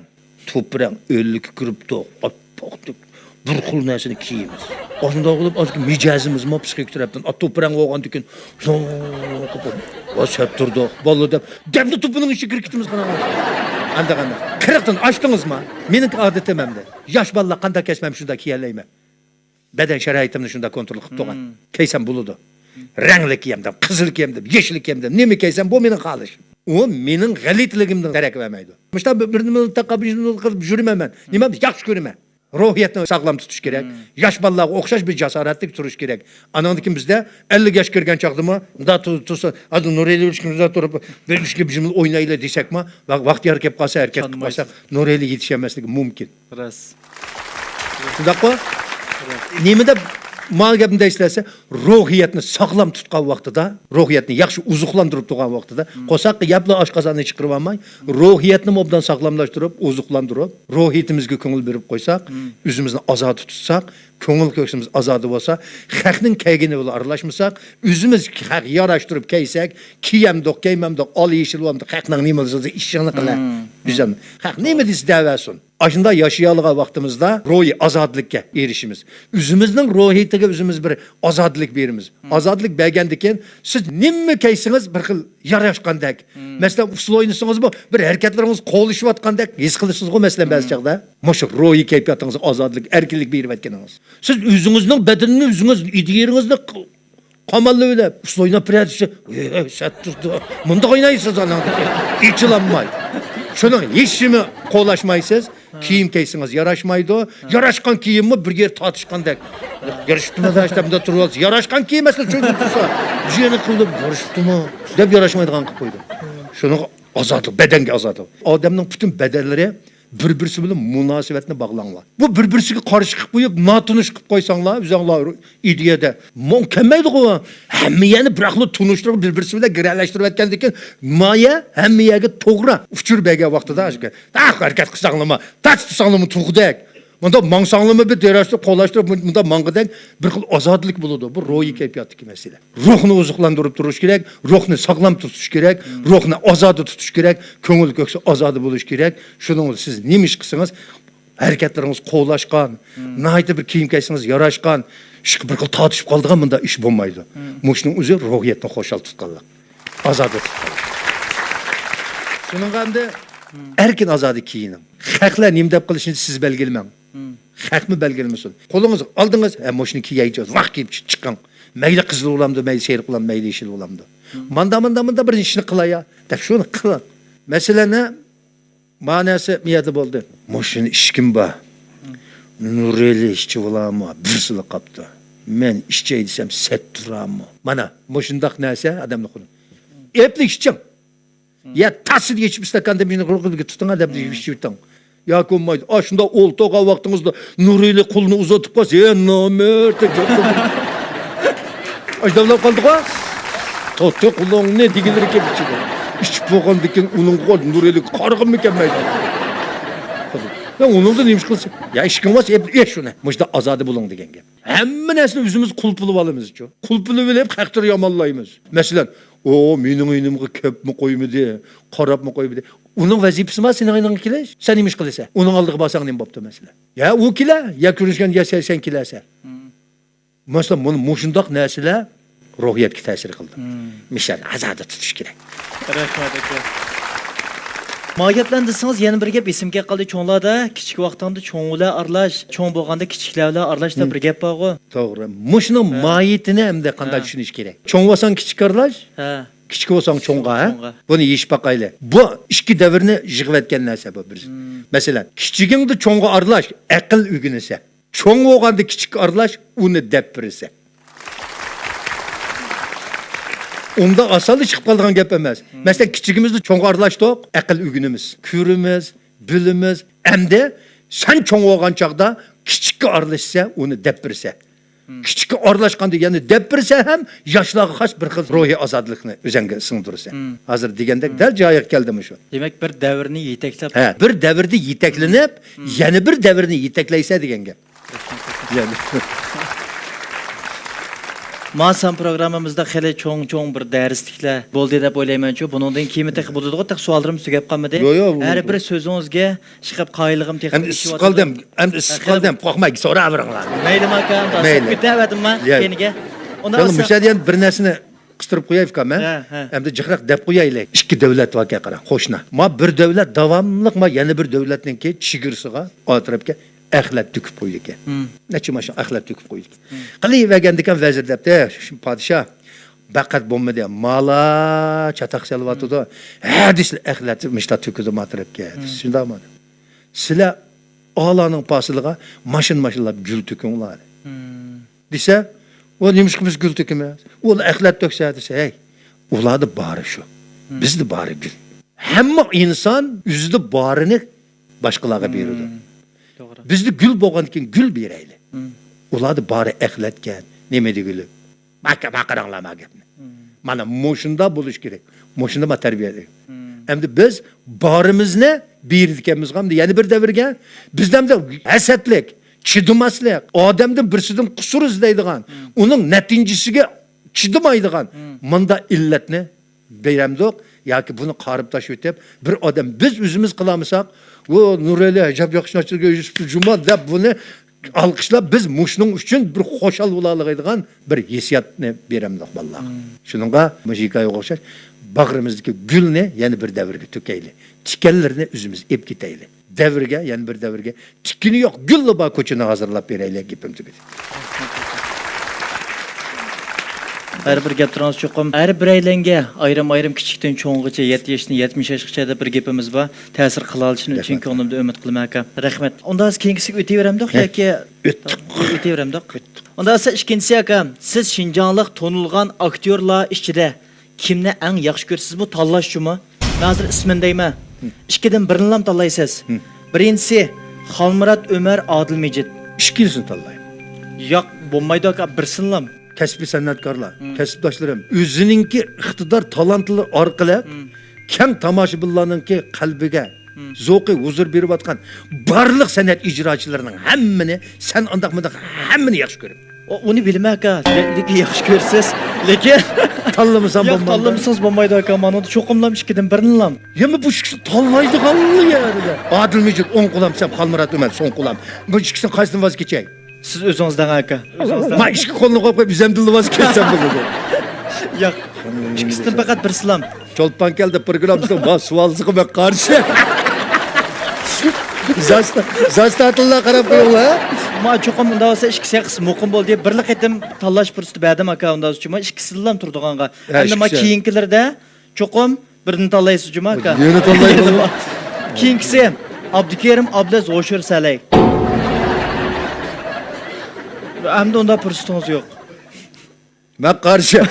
توپرەڭ ئۆلۈككە كىرىپتۇ، ئاپئاقتەك بىر خىل نەرسىنى كىيىمىز. ئاشۇنداق قىلىپ، ئازكى مىجەزىمىزمۇ پسىخىك تەرەپتىن، ئا، توپرەڭ بولغاندىكىن، ۋا سەت تۇردۇق، بالىلار دەپ، دەپلا توپىنىڭ ئىچىگە كىرىپ كېتىمىز، قاراڭ. ئەمدى قانداق؟ قىرىقتىن ئاشتىڭىزمۇ؟ مېنىڭكى ئادىتىم ئەمدى. ياش بالىلار قانداق كەلسە، مەن شۇنداق كىيەلەيمەن. بەدەن شارائىتىمنى شۇنداق كونترول قىلىپ تۇرغان. كىيسەم بولىدۇ. رەڭلىك كىيەم دەپ، قىزىل كىيەم دەپ، يېشىل كىيەم دەپ، نېمە كىيسەم بۇ مېنىڭ خالىشىم. ئۇ مېنىڭ غەلىتىلىكىمدىن دېرەك بەرمەيدۇ. مۇشۇنداق بىر، بىر نېمىنى تاقاپ، بىر نېمىنى قىلىپ يۈرىمەن مەن. نېمە ياخشى كۆرىمەن. روھىيەتنى ساغلام تۇتۇش كېرەك. ياش بالىلارغا ئوخشاش بىر جاسارەتلىك تۇرۇش كېرەك. ئانىڭدىن كېيىن بىزدە ئەللىك ياش كىرگەن چاغدىمۇ، مۇنداق تۇ-، تۇرسا، ھازىر نۇرئېلى ئۈچ كۈن تۇرۇپ، بىر ئۈچ كۈن بىر ئوينايلى دېسەكمۇ، ۋاق-، ۋاقتى يار كەپ قالسا، ھەرىكەت قىلىپ قالسا، نۇرئېلى يېتىشەلمەسلىكى مۇمكىن. راست. شۇنداققۇ؟ نېمە دەپ ماڭا گەپنى دەيسىلەر دېسە، روھىيەتنى ساغلام تۇتقان ۋاقتىدا، روھىيەتنى ياخشى ئوزۇقلاندۇرۇپ تۇرغان ۋاقتىدا، قورساققا يەپلا ئاشقازاننى چىقىرىۋالماي، روھىيەتنى ئوبدان ساغلاملاشتۇرۇپ، ئوزۇقلاندۇرۇپ، روھىيىتىمىزگە كۆڭۈل بېرىپ قويساق، ئۆزىمىزنى ئازادە تۇتساق، كۆڭۈل كۆكسىمىز ئازادە بولسا، خەقنىڭ كەيگىنى بىلەن ئارىلاشمىساق، ئۆزىمىز خەق ياراشتۇرۇپ كەيسەك، كىيەمدۇق، كىيمەمدۇق، ئالا يېشىل بولامدۇق، خەقنىڭ نېمە دېسە ئىشىڭنى قىلە. ئۆزۈم، خەق نېمە دېسە دەۋەرسۇن. ئاشۇنداق ياشىيالىغان ۋاقتىمىزدا روھىي ئازادلىققا ئېرىشىمىز. ئۆزىمىزنىڭ روھىيىتىگە ئۆزىمىز بىر ئازادلىق بېرىمىز. ئازادلىق بەرگەندىن كېيىن سىز نېمە كىيسىڭىز بىر خىل ياراشقاندەك. مەسىلەن، ئۇسسۇل ئوينىسىڭىزمۇ بىر ھەرىكەتلىرىڭىز قوغلىشىۋاتقاندەك ھېس قىلىسىزغۇ، مەسىلەن، بەزى چاغدا. مۇشۇ روھىي كەيپىياتىڭىزغا ئازادلىق، ئەركىنلىك بېرىۋەتكىنىڭىز. سىز ئۆزىڭىزنىڭ بەدىنىنى ئۆزىڭىز، ئىدىيىڭىزنى قاماللىۋېلىپ، ئۇسسۇل ئويناپ بېرەتسىز. ئەي، سەت تۇردى. مۇنداق ئوينايسىز ئاناڭدىن كېيىن. ئېچىلالماي. شۇنىڭ ھېچنېمە قولاشمايسىز. كىيىم كىيسىڭىز ياراشمايدۇ. ياراشقان كىيىممۇ بىر يەر تارتىشقاندەك. يارىشىپتىمۇ دەپ مۇنداق تۇرۇۋالسا. ياراشقان كىيىم ئەسلى چۆكۈپ تۇرسا. بۇ يەرنى قىلىپ يارىشىپتىمۇ دەپ ياراشمايدىغان قىلىپ قويدۇ. شۇنىڭغا ئازادلىق، بەدەنگە ئازادلىق. ئادەمنىڭ پۈتۈن بەدەنلىرى بىر-بىرسى بىلەن مۇناسىۋەتنى باغلاڭلار. بۇ بىر-بىرسىگە قارشى قىلىپ قويۇپ، ناتونۇش قىلىپ قويساڭلار، ئۆزۈڭلار ئىدىيەدە مۇڭ كەلمەيدىغۇ. ھەممە يەرنى بىراقلا تونۇشتۇرۇپ، بىر-بىرسى بىلەن گىرەلەشتۈرۈۋەتكەندىن كېيىن، مايە ھەممە يەرگە توغرا ئۇچۇر بەرگەن ۋاقتىدا، ئاشۇ، ئاھ، ھەرىكەت قىلساڭلىما، تاش تۇتساڭلىما تۇغۇدەك. مۇنداق ماڭساڭلىما بىر دېرەشتە قولاشتۇرۇپ، مۇ-، مۇنداق ماڭغۇدەك بىر خىل ئازادلىق بولىدۇ. بۇ روھىي كەيپىياتتىكى مەسىلە. روھنى ئوزۇقلاندۇرۇپ تۇرۇش كېرەك، روھنى ساغلام تۇتۇش كېرەك، روھنى ئازادە تۇتۇش كېرەك، كۆڭۈل كۆكسى ئازادە بولۇش كېرەك. شۇنىڭ بىلەن سىز نېمە ئىش قىلسىڭىز، ھەرىكەتلىرىڭىز قوغلاشقان، ناھايىتى بىر كىيىم كىيسىڭىز ياراشقان، ئىشقا بىر خىل تارتىشىپ قالىدىغان مۇنداق ئىش بولمايدۇ. مۇشۇنىڭ ئۆزى روھىيەتنى خۇشال تۇتقانلىق، ئازادە تۇتقانلىق. شۇنىڭغا ئەمدى ئەركىن ئازادە كىيىنىڭ. خەقلەر نېمە دەپ قىلىشىنى سىز بەلگىلىمەڭ. خەقمۇ بەلگىلىمىسۇن. قولىڭىزغا ئالدىڭىز، ھە، مۇشۇنى كىيەيچۇ، ۋاق كىيىپ چىقىڭ. مەيلى قىزىل بولامدۇ، مەيلى سېرىق بولامدۇ، مەيلى يېشىل بولامدۇ. ماندا، ماندا، ماندا بىر ئىشنى قىلايا دەپ شۇنى قىلىڭ. مەسىلەن، مانەسى مۇ يەردە بولدى. مۇشۇنى ئىچكۈم بار. نۇرئېلى ئىچىۋالامۇ، بىرسىلا قاپتۇ. مەن ئىچەي دېسەم، سەت تۇرامۇ. مانا، مۇشۇنداق نەرسە ئادەمنى قۇرۇ. ئېپلا ئىچىڭ. يا تاسىدا ئىچىپ ئىستاكاندا مېنى قۇرۇقىدىكى تۇتۇڭ ئادەم ئىچىۋېتىڭ. ياكى بولمايدۇ. ئاشۇنداق ئولتۇرغان ۋاقتىڭىزدا نۇرئېلى قولىنى ئۇزىتىپ قالسا، ھە، نامەرد دەپ گەپ قىلىدۇ. ئاشۇنداق قالدىغۇ. توتى قولۇڭنى دېگۈلىرى كېلىپ ئىچىدۇ. ئىچىپ بولغاندىن كېيىن ئۇنىڭغا نۇرئېلىگە قارىغىمۇ كەلمەيدۇ. يا ئۇنىڭدا نېمە ئىش قىلسا؟ يا ئىشكىڭ بولسا، ئېپ، ئېيت شۇنى. مۇشۇنداق ئازادە بولۇڭ دېگەن گەپ. ھەممە نەرسىنى ئۆزىمىز قۇلپىلىۋالىمىزچۇ. قۇلپىلىۋېلىپ خەقتىن يامانلايمىز. مەسىلەن، ئۇ مېنىڭ يېنىمغا كەپمۇ قويمىدى، قاراپمۇ قويمىدى. ئۇنىڭ ۋەزىپىسى بار سېنىڭ يېنىڭغا كېلىش. سەن نېمە ئىش قىلىسەن؟ ئۇنىڭ ئالدىغا بارساڭ نېمە بوپتۇ مەسىلەن؟ يا ئۇ كېلە، يا كۆرۈشكەندە يا سەن، سەن كېلەسەن. مەسىلەن، مۇنۇ، مۇشۇنداق نەرسىلەر روھىيەتكە تەسىر قىلىدۇ. مىشەل ئازادە تۇتۇش كېرەك. رەھمەت ئاكا. ماھىيەتلەندۈرسىڭىز يەنە بىر گەپ ئېسىمگە كەپ قالدى. چوڭلاردا كىچىك ۋاقتىڭدا چوڭ بىلەن ئارىلاش، چوڭ بولغاندا كىچىكلەر بىلەن ئارىلاش دەپ بىر گەپ بارغۇ. توغرا. مۇشۇنىڭ ماھىيىتىنى ئەمدى قانداق چۈشىنىش كېرەك؟ چوڭ بولساڭ كىچىك ئارىلاش، كىچىك بولساڭ چوڭغا، ھە؟ بۇنى يېشىپ باقايلى. بۇ ئىككى دەۋرنى يىغىۋەتكەن نەرسە بۇ بىر. مەسىلەن، كىچىكىڭدە چوڭغا ئارىلاش، ئەقىل ئۆگىنىسەن. چوڭ بولغاندا كىچىككە ئارىلاش، ئۇنى دەپ بېرىسەن. ئۇنداق ئاسانلا چىقىپ قالىدىغان گەپ ئەمەس. مەسىلەن، كىچىكىمىزدە چوڭغا ئارىلاشتۇق، ئەقىل ئۆگىنىمىز، كۆرىمىز، بىلىمىز، ئەمدى سەن چوڭ بولغان چاغدا كىچىككە ئارىلاشسا، ئۇنى دەپ بېرىسەن. كىچىككە ئارىلاشقاندا يەنە دەپ بېرىسەن ھەم ياشلارغا خاس بىر خىل روھىي ئازادلىقنى ئۆزۈڭگە سىڭدۈرىسەن. ھازىر دېگەندەك دەل جايىغا كەلدى مۇشۇ. دېمەك، بىر دەۋرنى يېتەكلەپ. ھە، بىر دەۋردە يېتەكلىنىپ، يەنە بىر دەۋرنى يېتەكلەيسەن دېگەن گەپ. يەنى. ما سان پروگراممىمىزدا خېلى چوڭ-چوڭ بىر دەرسلىكلەر بولدى دەپ ئويلايمەنچۇ. بۇنىڭدىن كېيىنمۇ تېخى بولىدىغۇ، تېخى سوئاللىرىمىز تۈگەپ قالمىدى. يو، يو، بۇ، ھەر بىر سۆزىڭىزگە ئىشقىلىپ قايىللىقىم تېخى ئەمدى ئىسسىپ قالدىم، ئەمدى ئىسسىپ قالدىم، قورقماي سوراۋېرىڭلار. مەيلىمۇ ئاكا، مەيلى. ئۆتەۋەردىمما كەينىگە. ئۇنداق بولسا مۇشۇ يەردە يەنە بىر نەرسىنى قىستۇرۇپ قويايلىكا مەن. ھە، ھە. ئەمدى جىقراق دەپ قويايلى. ئىككى دۆلەت باركەن، قاراڭ، قوشنا. ما بىر دۆلەت داۋاملىق ما يەنە بىر دۆلەتنىڭكى چېگرىسىغا ئارا تەرەپكە ئەخلەت تۆكۈپ قويىدىكەن. نەچچە ماشىنا ئەخلەت تۆكۈپ قويىدىكەن. قىلىۋەرگەندىكەن ۋەزىر دەپتۇ، پادىشاھ، پەقەت بولمىدى، مالا چاتاق سېلىۋاتىدۇ. ھە دېسىلە ئەخلەت مىشتا تۆكىدۇ ما تەرەپكە. شۇنداقمۇ؟ سىلەر ئالانىڭ پاسىلىغا ماشىنا ماشىنىلاپ گۈل تۆكۈڭلار دېسە، ئۇ نېمىشقا بىز گۈل تۆكىمىز؟ ئۇلار ئەخلەت تۆكسە دېسە، ھەي، ئۇلاردا بارى شۇ. بىزدە بارى گۈل. ھەممە ئىنسان ئۆزىدە بارىنى باشقىلارغا بېرىدۇ. توغرا. بىزدە گۈل بولغاندىكىن گۈل بېرەيلى. ئۇلاردا بارى ئەخلەتكەن، نېمە دېگۈلۈك. باقا-، باقىراڭلار ما گەپنى. مانا مۇشۇنداق بولۇش كېرەك. مۇشۇنداق ما تەربىيە. ئەمدى بىز بارىمىزنى بېرىدىكەنمىزغۇ، ئەمدى يەنە بىر دەۋرگە. بىزدە ئەمدى ھەسەتلىك، چىدىماسلىق، ئادەمدىن بىرسىدىن قۇسۇر ئىزدەيدىغان، ئۇنىڭ نەتىجىسىگە چىدىمايدىغان مۇنداق ئىللەتنى بېرەمدۇق ياكى بۇنى قارىپ تاشلىۋېتىپ، بىر ئادەم بىز ئۆزىمىز قىلالمىساق، «ۋو، نۇرئەلى ئەجەب ياخشى ناچارگە ئۆزۈپ جۇما» دەپ بۇنى ئالقىشلاپ، بىز مۇشۇنىڭ ئۈچۈن بىر خۇشال بولالايدىغان بىر ھېسسىياتنى بېرەمدۇق بالىلارغا. شۇنىڭغا مۇشۇ ھېكايىگە ئوخشاش باغرىمىزدىكى گۈلنى يەنە بىر دەۋرگە تۆكەيلى. تىكەنلىرىنى ئۆزىمىز ئېلىپ كېتەيلى. دەۋرگە، يەنە بىر دەۋرگە تىكىنى يوق گۈللا بار كوچىنى ھازىرلاپ بېرەيلى، گېپىم تۈگىدى. ھەر بىر گەپلىرىڭىز چوقۇم ھەر بىرەيلەنگە ئايرىم-ئايرىم كىچىكتىن چوڭغىچە، يەتتە ياشتىن يەتمىش ياشقىچە دەپ بىر گېپىمىز بار. تەسىر قىلالىشىنى چىن كۆڭلۈمدىن ئۈمىد قىلىمەن، ئاكا. رەھمەت. ئۇنداق كېيىنكىسىگە ئۆتۈۋېرەمدۇق ياكى؟ ئۆتتۇق. ئۆتۈۋېرەمدۇق. ئۇنداق بولسا ئىككىنچىسى، ئاكا، سىز شىنجاڭلىق تونۇلغان ئاكتيورلار ئىچىدە كىمنى ئەڭ ياخشى كۆرىسىز؟ بۇ تاللاشچۇمۇ؟ مەن ھازىر ئىسمىنى دەيمەن. ئىككىدىن بىرىنىلا تاللايسىز. بىرىنچىسى، خالمۇرات ئۆمەر، ئادىل مىجىت. ئىككىلىسىنى تاللايمەن. ياق، بولمايدۇ ئاكا، بىرسىنىلا. كەسپىي سەنئەتكارلار، كەسىپداشلىرىم، ئۆزىنىڭكى ئىقتىدار، تالانتلىرى ئارقىلىق كەڭ تاماشىبىنلارنىڭكى قەلبىگە زوقى، ھۇزۇر بېرىۋاتقان بارلىق سەنئەت ئىجراچىلىرىنىڭ ھەممىنى، سەن ئانداق مۇنداق ھەممىنى ياخشى كۆرىمەن. ئۇ-، ئۇنى بىلىمەن ئاكا، لېكىن ياخشى كۆرىسىز، لېكىن تاللىمىسام ياق، بولمامدۇ؟ تاللىمىسىڭىز بولمايدۇ ئاكا، مانا چوقۇملام ئىككىدىن بىرىنىلا. يەنە بۇ ئىككىسى تاللايدىغانلا يەردە. ئادىل مىجىت ئوڭ قولام، سەن خالمۇرات ئۆمەر سول قولام. بۇ ئىككىسىنىڭ قايسىدىن ۋاز كېچەي؟ سىز ئۆزىڭىز دەڭ ئاكا. ئۆزىڭىز دەڭ. ما ئىككى قولنى قويۇپ قويۇپ ئۆزۈمدىنلا ۋاز كەچسەم بولىدۇ. ياق. ئىككىسىدىن پەقەت بىرسىلا. چولپان كەلدى پروگراممىسىنىڭ بار سوئالىسىغا مەن قارشى. زاستاتىللا قاراپ قويۇڭلار. ما چوقۇم ئۇنداق بولسا ئىككىسى ياقىسى مۇقىم بولدى. بىرلا قېتىم تاللاش پۇرسىتى بەردىم ئاكا، ئۇنداق بولسا ما ئىككىسىدىنلا تۇرىدىغانغا. ھە، ئەمدى ما ئىككىسى. كېيىنكىلىرىدە چوقۇم بىرنى تاللايسىز جۇما ئاكا. يەنە تاللايدۇ. كېيىنكىسى ئابدۇكېرىم ئابلىز ھوشۇر سەلەي. ئەمدى ئۇنداق پۇرسىتىڭىز يوق. مەن قارشى.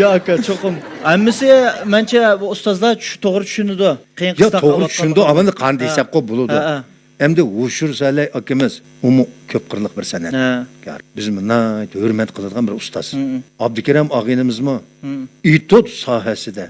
ياق ئاكا، چوقۇم. ھەممىسى مەنچە بۇ ئۇستازلار چۈش-، توغرا چۈشىنىدۇ. قىيىن ياق، قىستاق توغرا چۈشىنىدۇ، ئەمدى قانداق دېسەكقۇ بولىدۇ. ھە، ھە. ئەمدى ھوشۇر سەلەي ئاكىمىز، ئۇمۇ كۆپ قىرلىق بىر سەنئەتكار. بىز ناھايىتى ھۆرمەت قىلىدىغان بىر ئۇستاز. ئابدۇكېرىم ئاغىنىمىزمۇ ئېتوت ساھەسىدە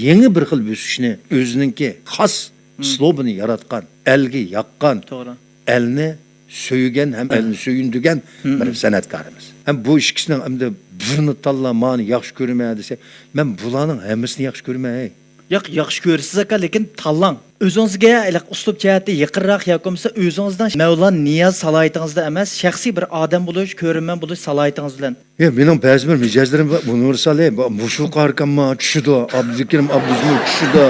يېڭى بىر خىل بۆسۈشنى، ئۆزىنىڭكى خاس ئىسلوبىنى ياراتقان، ئەلگە ياققان، توغرا. ئەلنى سۆيگەن ھەم ئەلنى سۆيۈندۈرگەن بىر سەنئەتكارىمىز. ھەم بۇ ئىككىسىنىڭ ئەمدى بىرنى تاللا، مانى ياخشى كۆرىمەن دېسە، مەن بۇلارنىڭ ھەممىسىنى ياخشى كۆرىمەن، ھەي. ياق، ياخشى كۆرىسىز ئاكا، لېكىن تاللاڭ. ئۆزىڭىزگە ھېلىقى ئۇسلۇب جەھەتتە يېقىنراق ياكى بولمىسا ئۆزىڭىزنىڭ مەۋلان نىياز سالاھىيىتىڭىزدە ئەمەس، شەخسىي بىر ئادەم بولۇش، كۆرۈرمەن بولۇش سالاھىيىتىڭىز بىلەن. يا، مېنىڭ بەزى بىر مىجەزلىرىم بار، بۇ نۇرسالى، بۇ، مۇشۇ قارىكامما چۈشىدۇ، ئابدۇكېرىم ئابلىزمۇ چۈشىدۇ.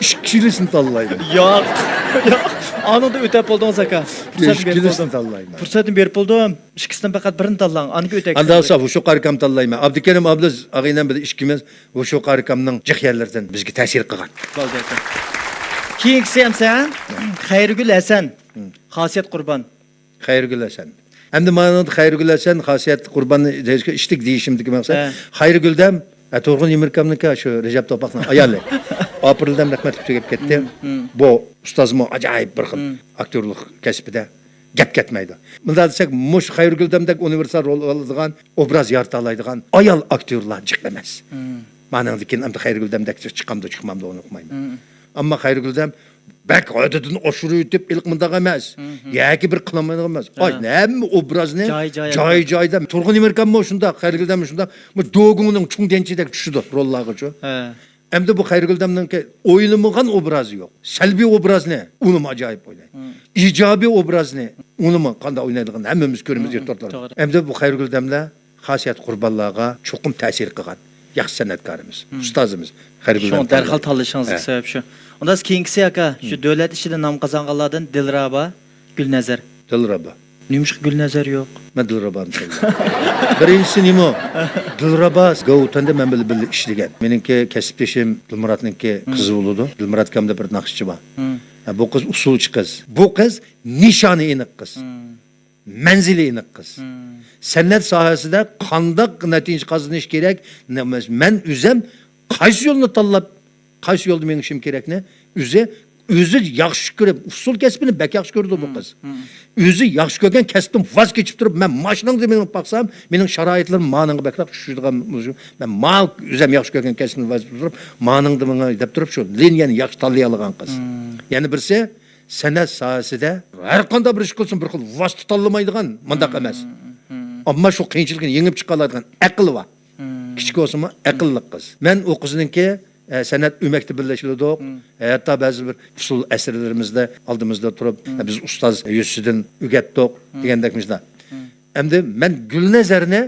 ئىككىلىسىنى تاللايمەن. ياق، ياق. ئانىڭدا ئۆتەپ بولدىڭىز ئاكا. پۇرسەتنى بېرىپ ئىككىلىسىنى بولدۇم. تاللايمەن. پۇرسەتنى بېرىپ بولدۇم. ئىككىسىدىن پەقەت بىرىنى تاللاڭ. ئاندىن كېيىن ئۆتەك. ئانداق بولسا مۇشۇ قارىكام تاللايمەن. ئابدۇكېرىم ئابلىز ئاغىنەم بىلەن ئىككىمىز مۇشۇ قارىكامنىڭ جىق يەرلىرىدىن بىزگە تەسىر قىلغان. بولدى ئاكا. كېيىنكىسى ئەمسە خەيرىگۈل ھەسەن، خاسىيەت قۇربان. خەيرىگۈل ھەسەن. ئەمدى مانا خەيرىگۈل ھەسەن، خاسىيەت قۇرباننى دەيدىكەن، ئىشتىك دېيىشىمدىكى مەقسەت. ھە. خەيرىگۈل دەم، ھە، تۇرغۇن يېمىركامنىڭكى شۇ رەجەپ توپاقنىڭ ئايالى. ئاپرېلدىن رەھمەتلىك تۈگەپ كەتتى. بۇ ئۇستازمۇ ئاجايىپ بىر خىل ئاكتيورلۇق كەسپىدە گەپ كەتمەيدۇ. مۇنداق دېسەك، مۇشۇ خەيرىگۈلدەمدەك ئۇنىۋېرسال رول ئالىدىغان، ئوبراز يارىتالايدىغان ئايال ئاكتيورلار جىق ئەمەس. مانىڭدىن كېيىن ئەمدى خەيرىگۈلدەمدەك چىقامدۇ، چىقمامدۇ، ئۇنى ئۇقمايمەن. ئەمما خەيرىگۈلدەم بەك ھەددىدىن ئاشۇرۇۋېتىپ ھېلىقى مۇنداق ئەمەس. ياكى بىر قىلالمايدىغان ئەمەس. ئاي، ھەممە ئوبرازنى جاي-جايىدا. تۇرغۇن ئەمىركانمۇ شۇنداق، خەيرىگۈلدەممۇ شۇنداق. بۇ دوگۇڭنىڭ چوڭ دەنچىدەك چۈشىدۇ روللارغىچۇ. ئەمدى بۇ خەيرىگۈلدەمنىڭكى ئوينىمىغان ئوبرازى يوق. سەلبىي ئوبرازنى ئۇنىمۇ ئاجايىپ ئوينايدۇ. ئىجابىي ئوبرازنى ئۇنىمۇ قانداق ئوينايدىغىنىنى ھەممىمىز كۆرىمىز، ئېكرانلاردا. توغرا. ئەمدى بۇ خەيرىگۈلدەملەر خاسىيەت قۇربانلارغا چوقۇم تەسىر قىلغان ياخشى سەنئەتكارىمىز، ئۇستازىمىز خەيرىگۈلدەم شۇڭا دەرھال تاللىشىڭىزدىكى سەۋەب شۇ. ئۇنداق كېيىنكىسى ئاكا، شۇ دۆلەت ئىچىدە نام قازانغانلاردىن دىلرەبا، گۈلنەزەر. دىلرەبا. نېمىشقا گۈلنەزەر يوق؟ مەن دىلرەبانى تاللىدىم. بىرىنچىسى نېمە؟ دىلرەبا گاۋۇتەندە مەن بىلەن بىللە ئىشلىگەن. مېنىڭكى كەسىپدىشىم دىلمۇراتنىڭكى قىزى بولىدۇ. دىلمۇرات ئاكامدا بىر ناخشىچى بار. ھە، بۇ قىز ئۇسسۇلچى قىز. بۇ قىز نىشانى ئېنىق قىز. مەنزىلى ئېنىق قىز. سەنئەت ساھەسىدە قانداق نەتىجە قازىنىش كېرەك؟ نە-، مەن ئۆزەم قايسى يولنى تاللاپ، قايسى يولدا مېڭىشىم كېرەكنى ئۆزى، ئۆزى ياخشى كۆرۈپ، ئۇسسۇل كەسپىنى بەك ياخشى كۆرىدۇ بۇ قىز. ئۆزى ياخشى كۆرگەن كەسپىدىن ۋاز كېچىپ تۇرۇپ، مەن ماشىناڭدا مېڭىپ باقسام، مېنىڭ شارائىتلىرىم مانىڭغا بەكرەك چۈشىدىغان، مەن ما ئۆزەم ياخشى كۆرگەن كەسپىمنى ۋاز كېچىپ تۇرۇپ، مانىڭدا مېڭە دەپ تۇرۇپ، شۇ لىنىيەنى ياخشى تاللىيالىغان قىز. يەنە بىرسى، سەنئەت ساھەسىدە ھەر قانداق بىر ئىش قىلسۇن، بىر خىل ۋاسىتە تاللىمايدىغان، مۇنداق ئەمەس. ئەمما شۇ قىيىنچىلىقنى يېڭىپ چىقالايدىغان ئەقىل بار. كىچىك بولسىمۇ ئەقىللىق قىز. مەن ئۇ قىزنىڭكى، ئە، سەنئەت ئۆمەكتە بىللە ئىشلىدۇق. ھەتتا بەزى بىر ئۇسسۇل ئەسەرلىرىمىزدە ئالدىمىزدا تۇرۇپ، ئە، بىز ئۇستاز يۈزىدىن ئۆگەتتۇق دېگەندەك مۇشۇنداق. ئەمدى مەن گۈلنەزەرنى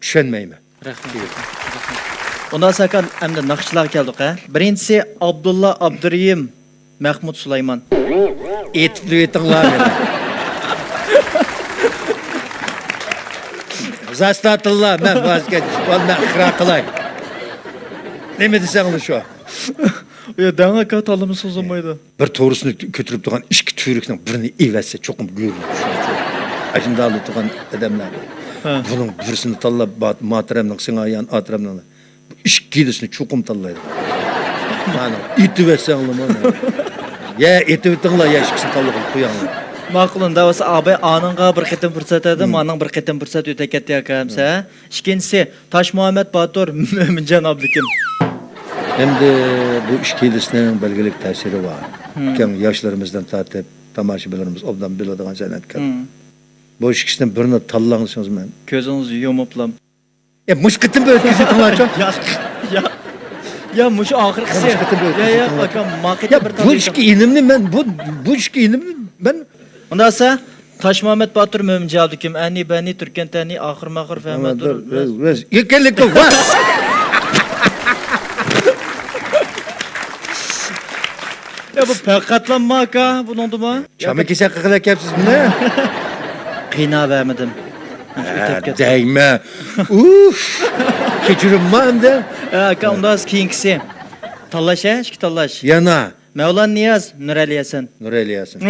چۈشەنمەيمەن. رەھمەت. ئۇنداق ئاكا، ئەمدى ناخشىچىلارغا كەلدۇق، ھە. بىرىنچىسى ئابدۇللا ئابدۇرېھىم، مەخمۇت سۇلايمان. ئېتىپ ئېتىڭلار مېنى. زاستاتىللا، مەن ۋاز كەچ، ۋال مەن ئىقرار قىلاي. نېمە دېسەڭلار شۇ. يا، دەڭ ئاكا، تاللىمىسا سوزۇلمايدۇ. بىر توغرىسىنى كۆتۈرۈپ تۇرغان ئىككى تۈۋرۈكنىڭ بىرىنى ئېۋەتسە چوقۇم گۆرۈنۈپ چۈشىدۇ. ئاشۇنداق تۇرغان ئادەملەر. ھە. بۇنىڭ بىرسىنى تاللاپ، با-، ماترەمنىڭ سىڭايان، ئاترەمنىڭ ئىككىلىسىنى چوقۇم تاللايدۇ. مانا ئېتىۋەتسەڭلىمۇ. يا ئېتىۋېتىڭلار، يا ئىككىسىنى تاللىغىلى قوياڭلار. ماقۇل، ئۇنداق بولسا ئاباي ئانىڭغا بىر قېتىم پۇرسەت بەردىم، مانىڭ بىر قېتىم پۇرسەت ئۆتۈپ كەتتى ئاكا، ھەمسە. ئىككىنچىسى، تاشمۇھەممەت باتۇر، مۆمىنجان ئابلىكىم. ئەمدى بۇ ئىككىلىسىنىڭ بەلگىلىك تەسىرى بار. ئىكەن ياشلىرىمىزدىن تارتىپ تاماشىبىنلىرىمىز ئوبدان بىلىدىغان سەنئەتكار. بۇ ئىككىسىدىن بىرىنى تاللاڭ دېسىڭىز مەن. كۆزىڭىزنى يۇمۇپلا. ئە، مۇشۇ قېتىم بىر ئۆتكۈزۈۋېتىڭلارچۇ. يا، يا، يا، مۇشۇ ئاخىرقىسى. مۇشۇ قېتىم بىر يا، يا، ئۆتكۈزۈۋېتىڭلار. ئاكام، ما قېتىم يا، بىر بۇ تاللايسىز. ئىككى ئىنىمنى مەن، بۇ، بۇ ئىككى ئىنىمنى مەن ئۇنداق بولسا، تاشمۇھەممەت باتۇر، مۆمىنجان ئابلىكىم، ئەنى بەنى، تۈركەن تەنى، ئاخىر ماخىر، فەھمەت دۇر، ۋەز. ۋەز. يېكەنلىكى ۋەز. يا، بۇ پەقەتلا ماكا، بۇنىڭدىمۇ؟ چاما كېسەك قىلىپ كەپسىز بۇنى. قىيناۋەرمىدىم. ئۆتۈپ كەتتى. دەيمە. ئۇف. كەچۈرۈڭ ئەمدى. ھە، ئاكا، ئۇنداق كېيىنكىسى. تاللاش، ھە، ئىككى تاللاش. يەنە. مەۋلان نىياز، نۇرئەلى ھەسەن. نۇرئەلى ھەسەن.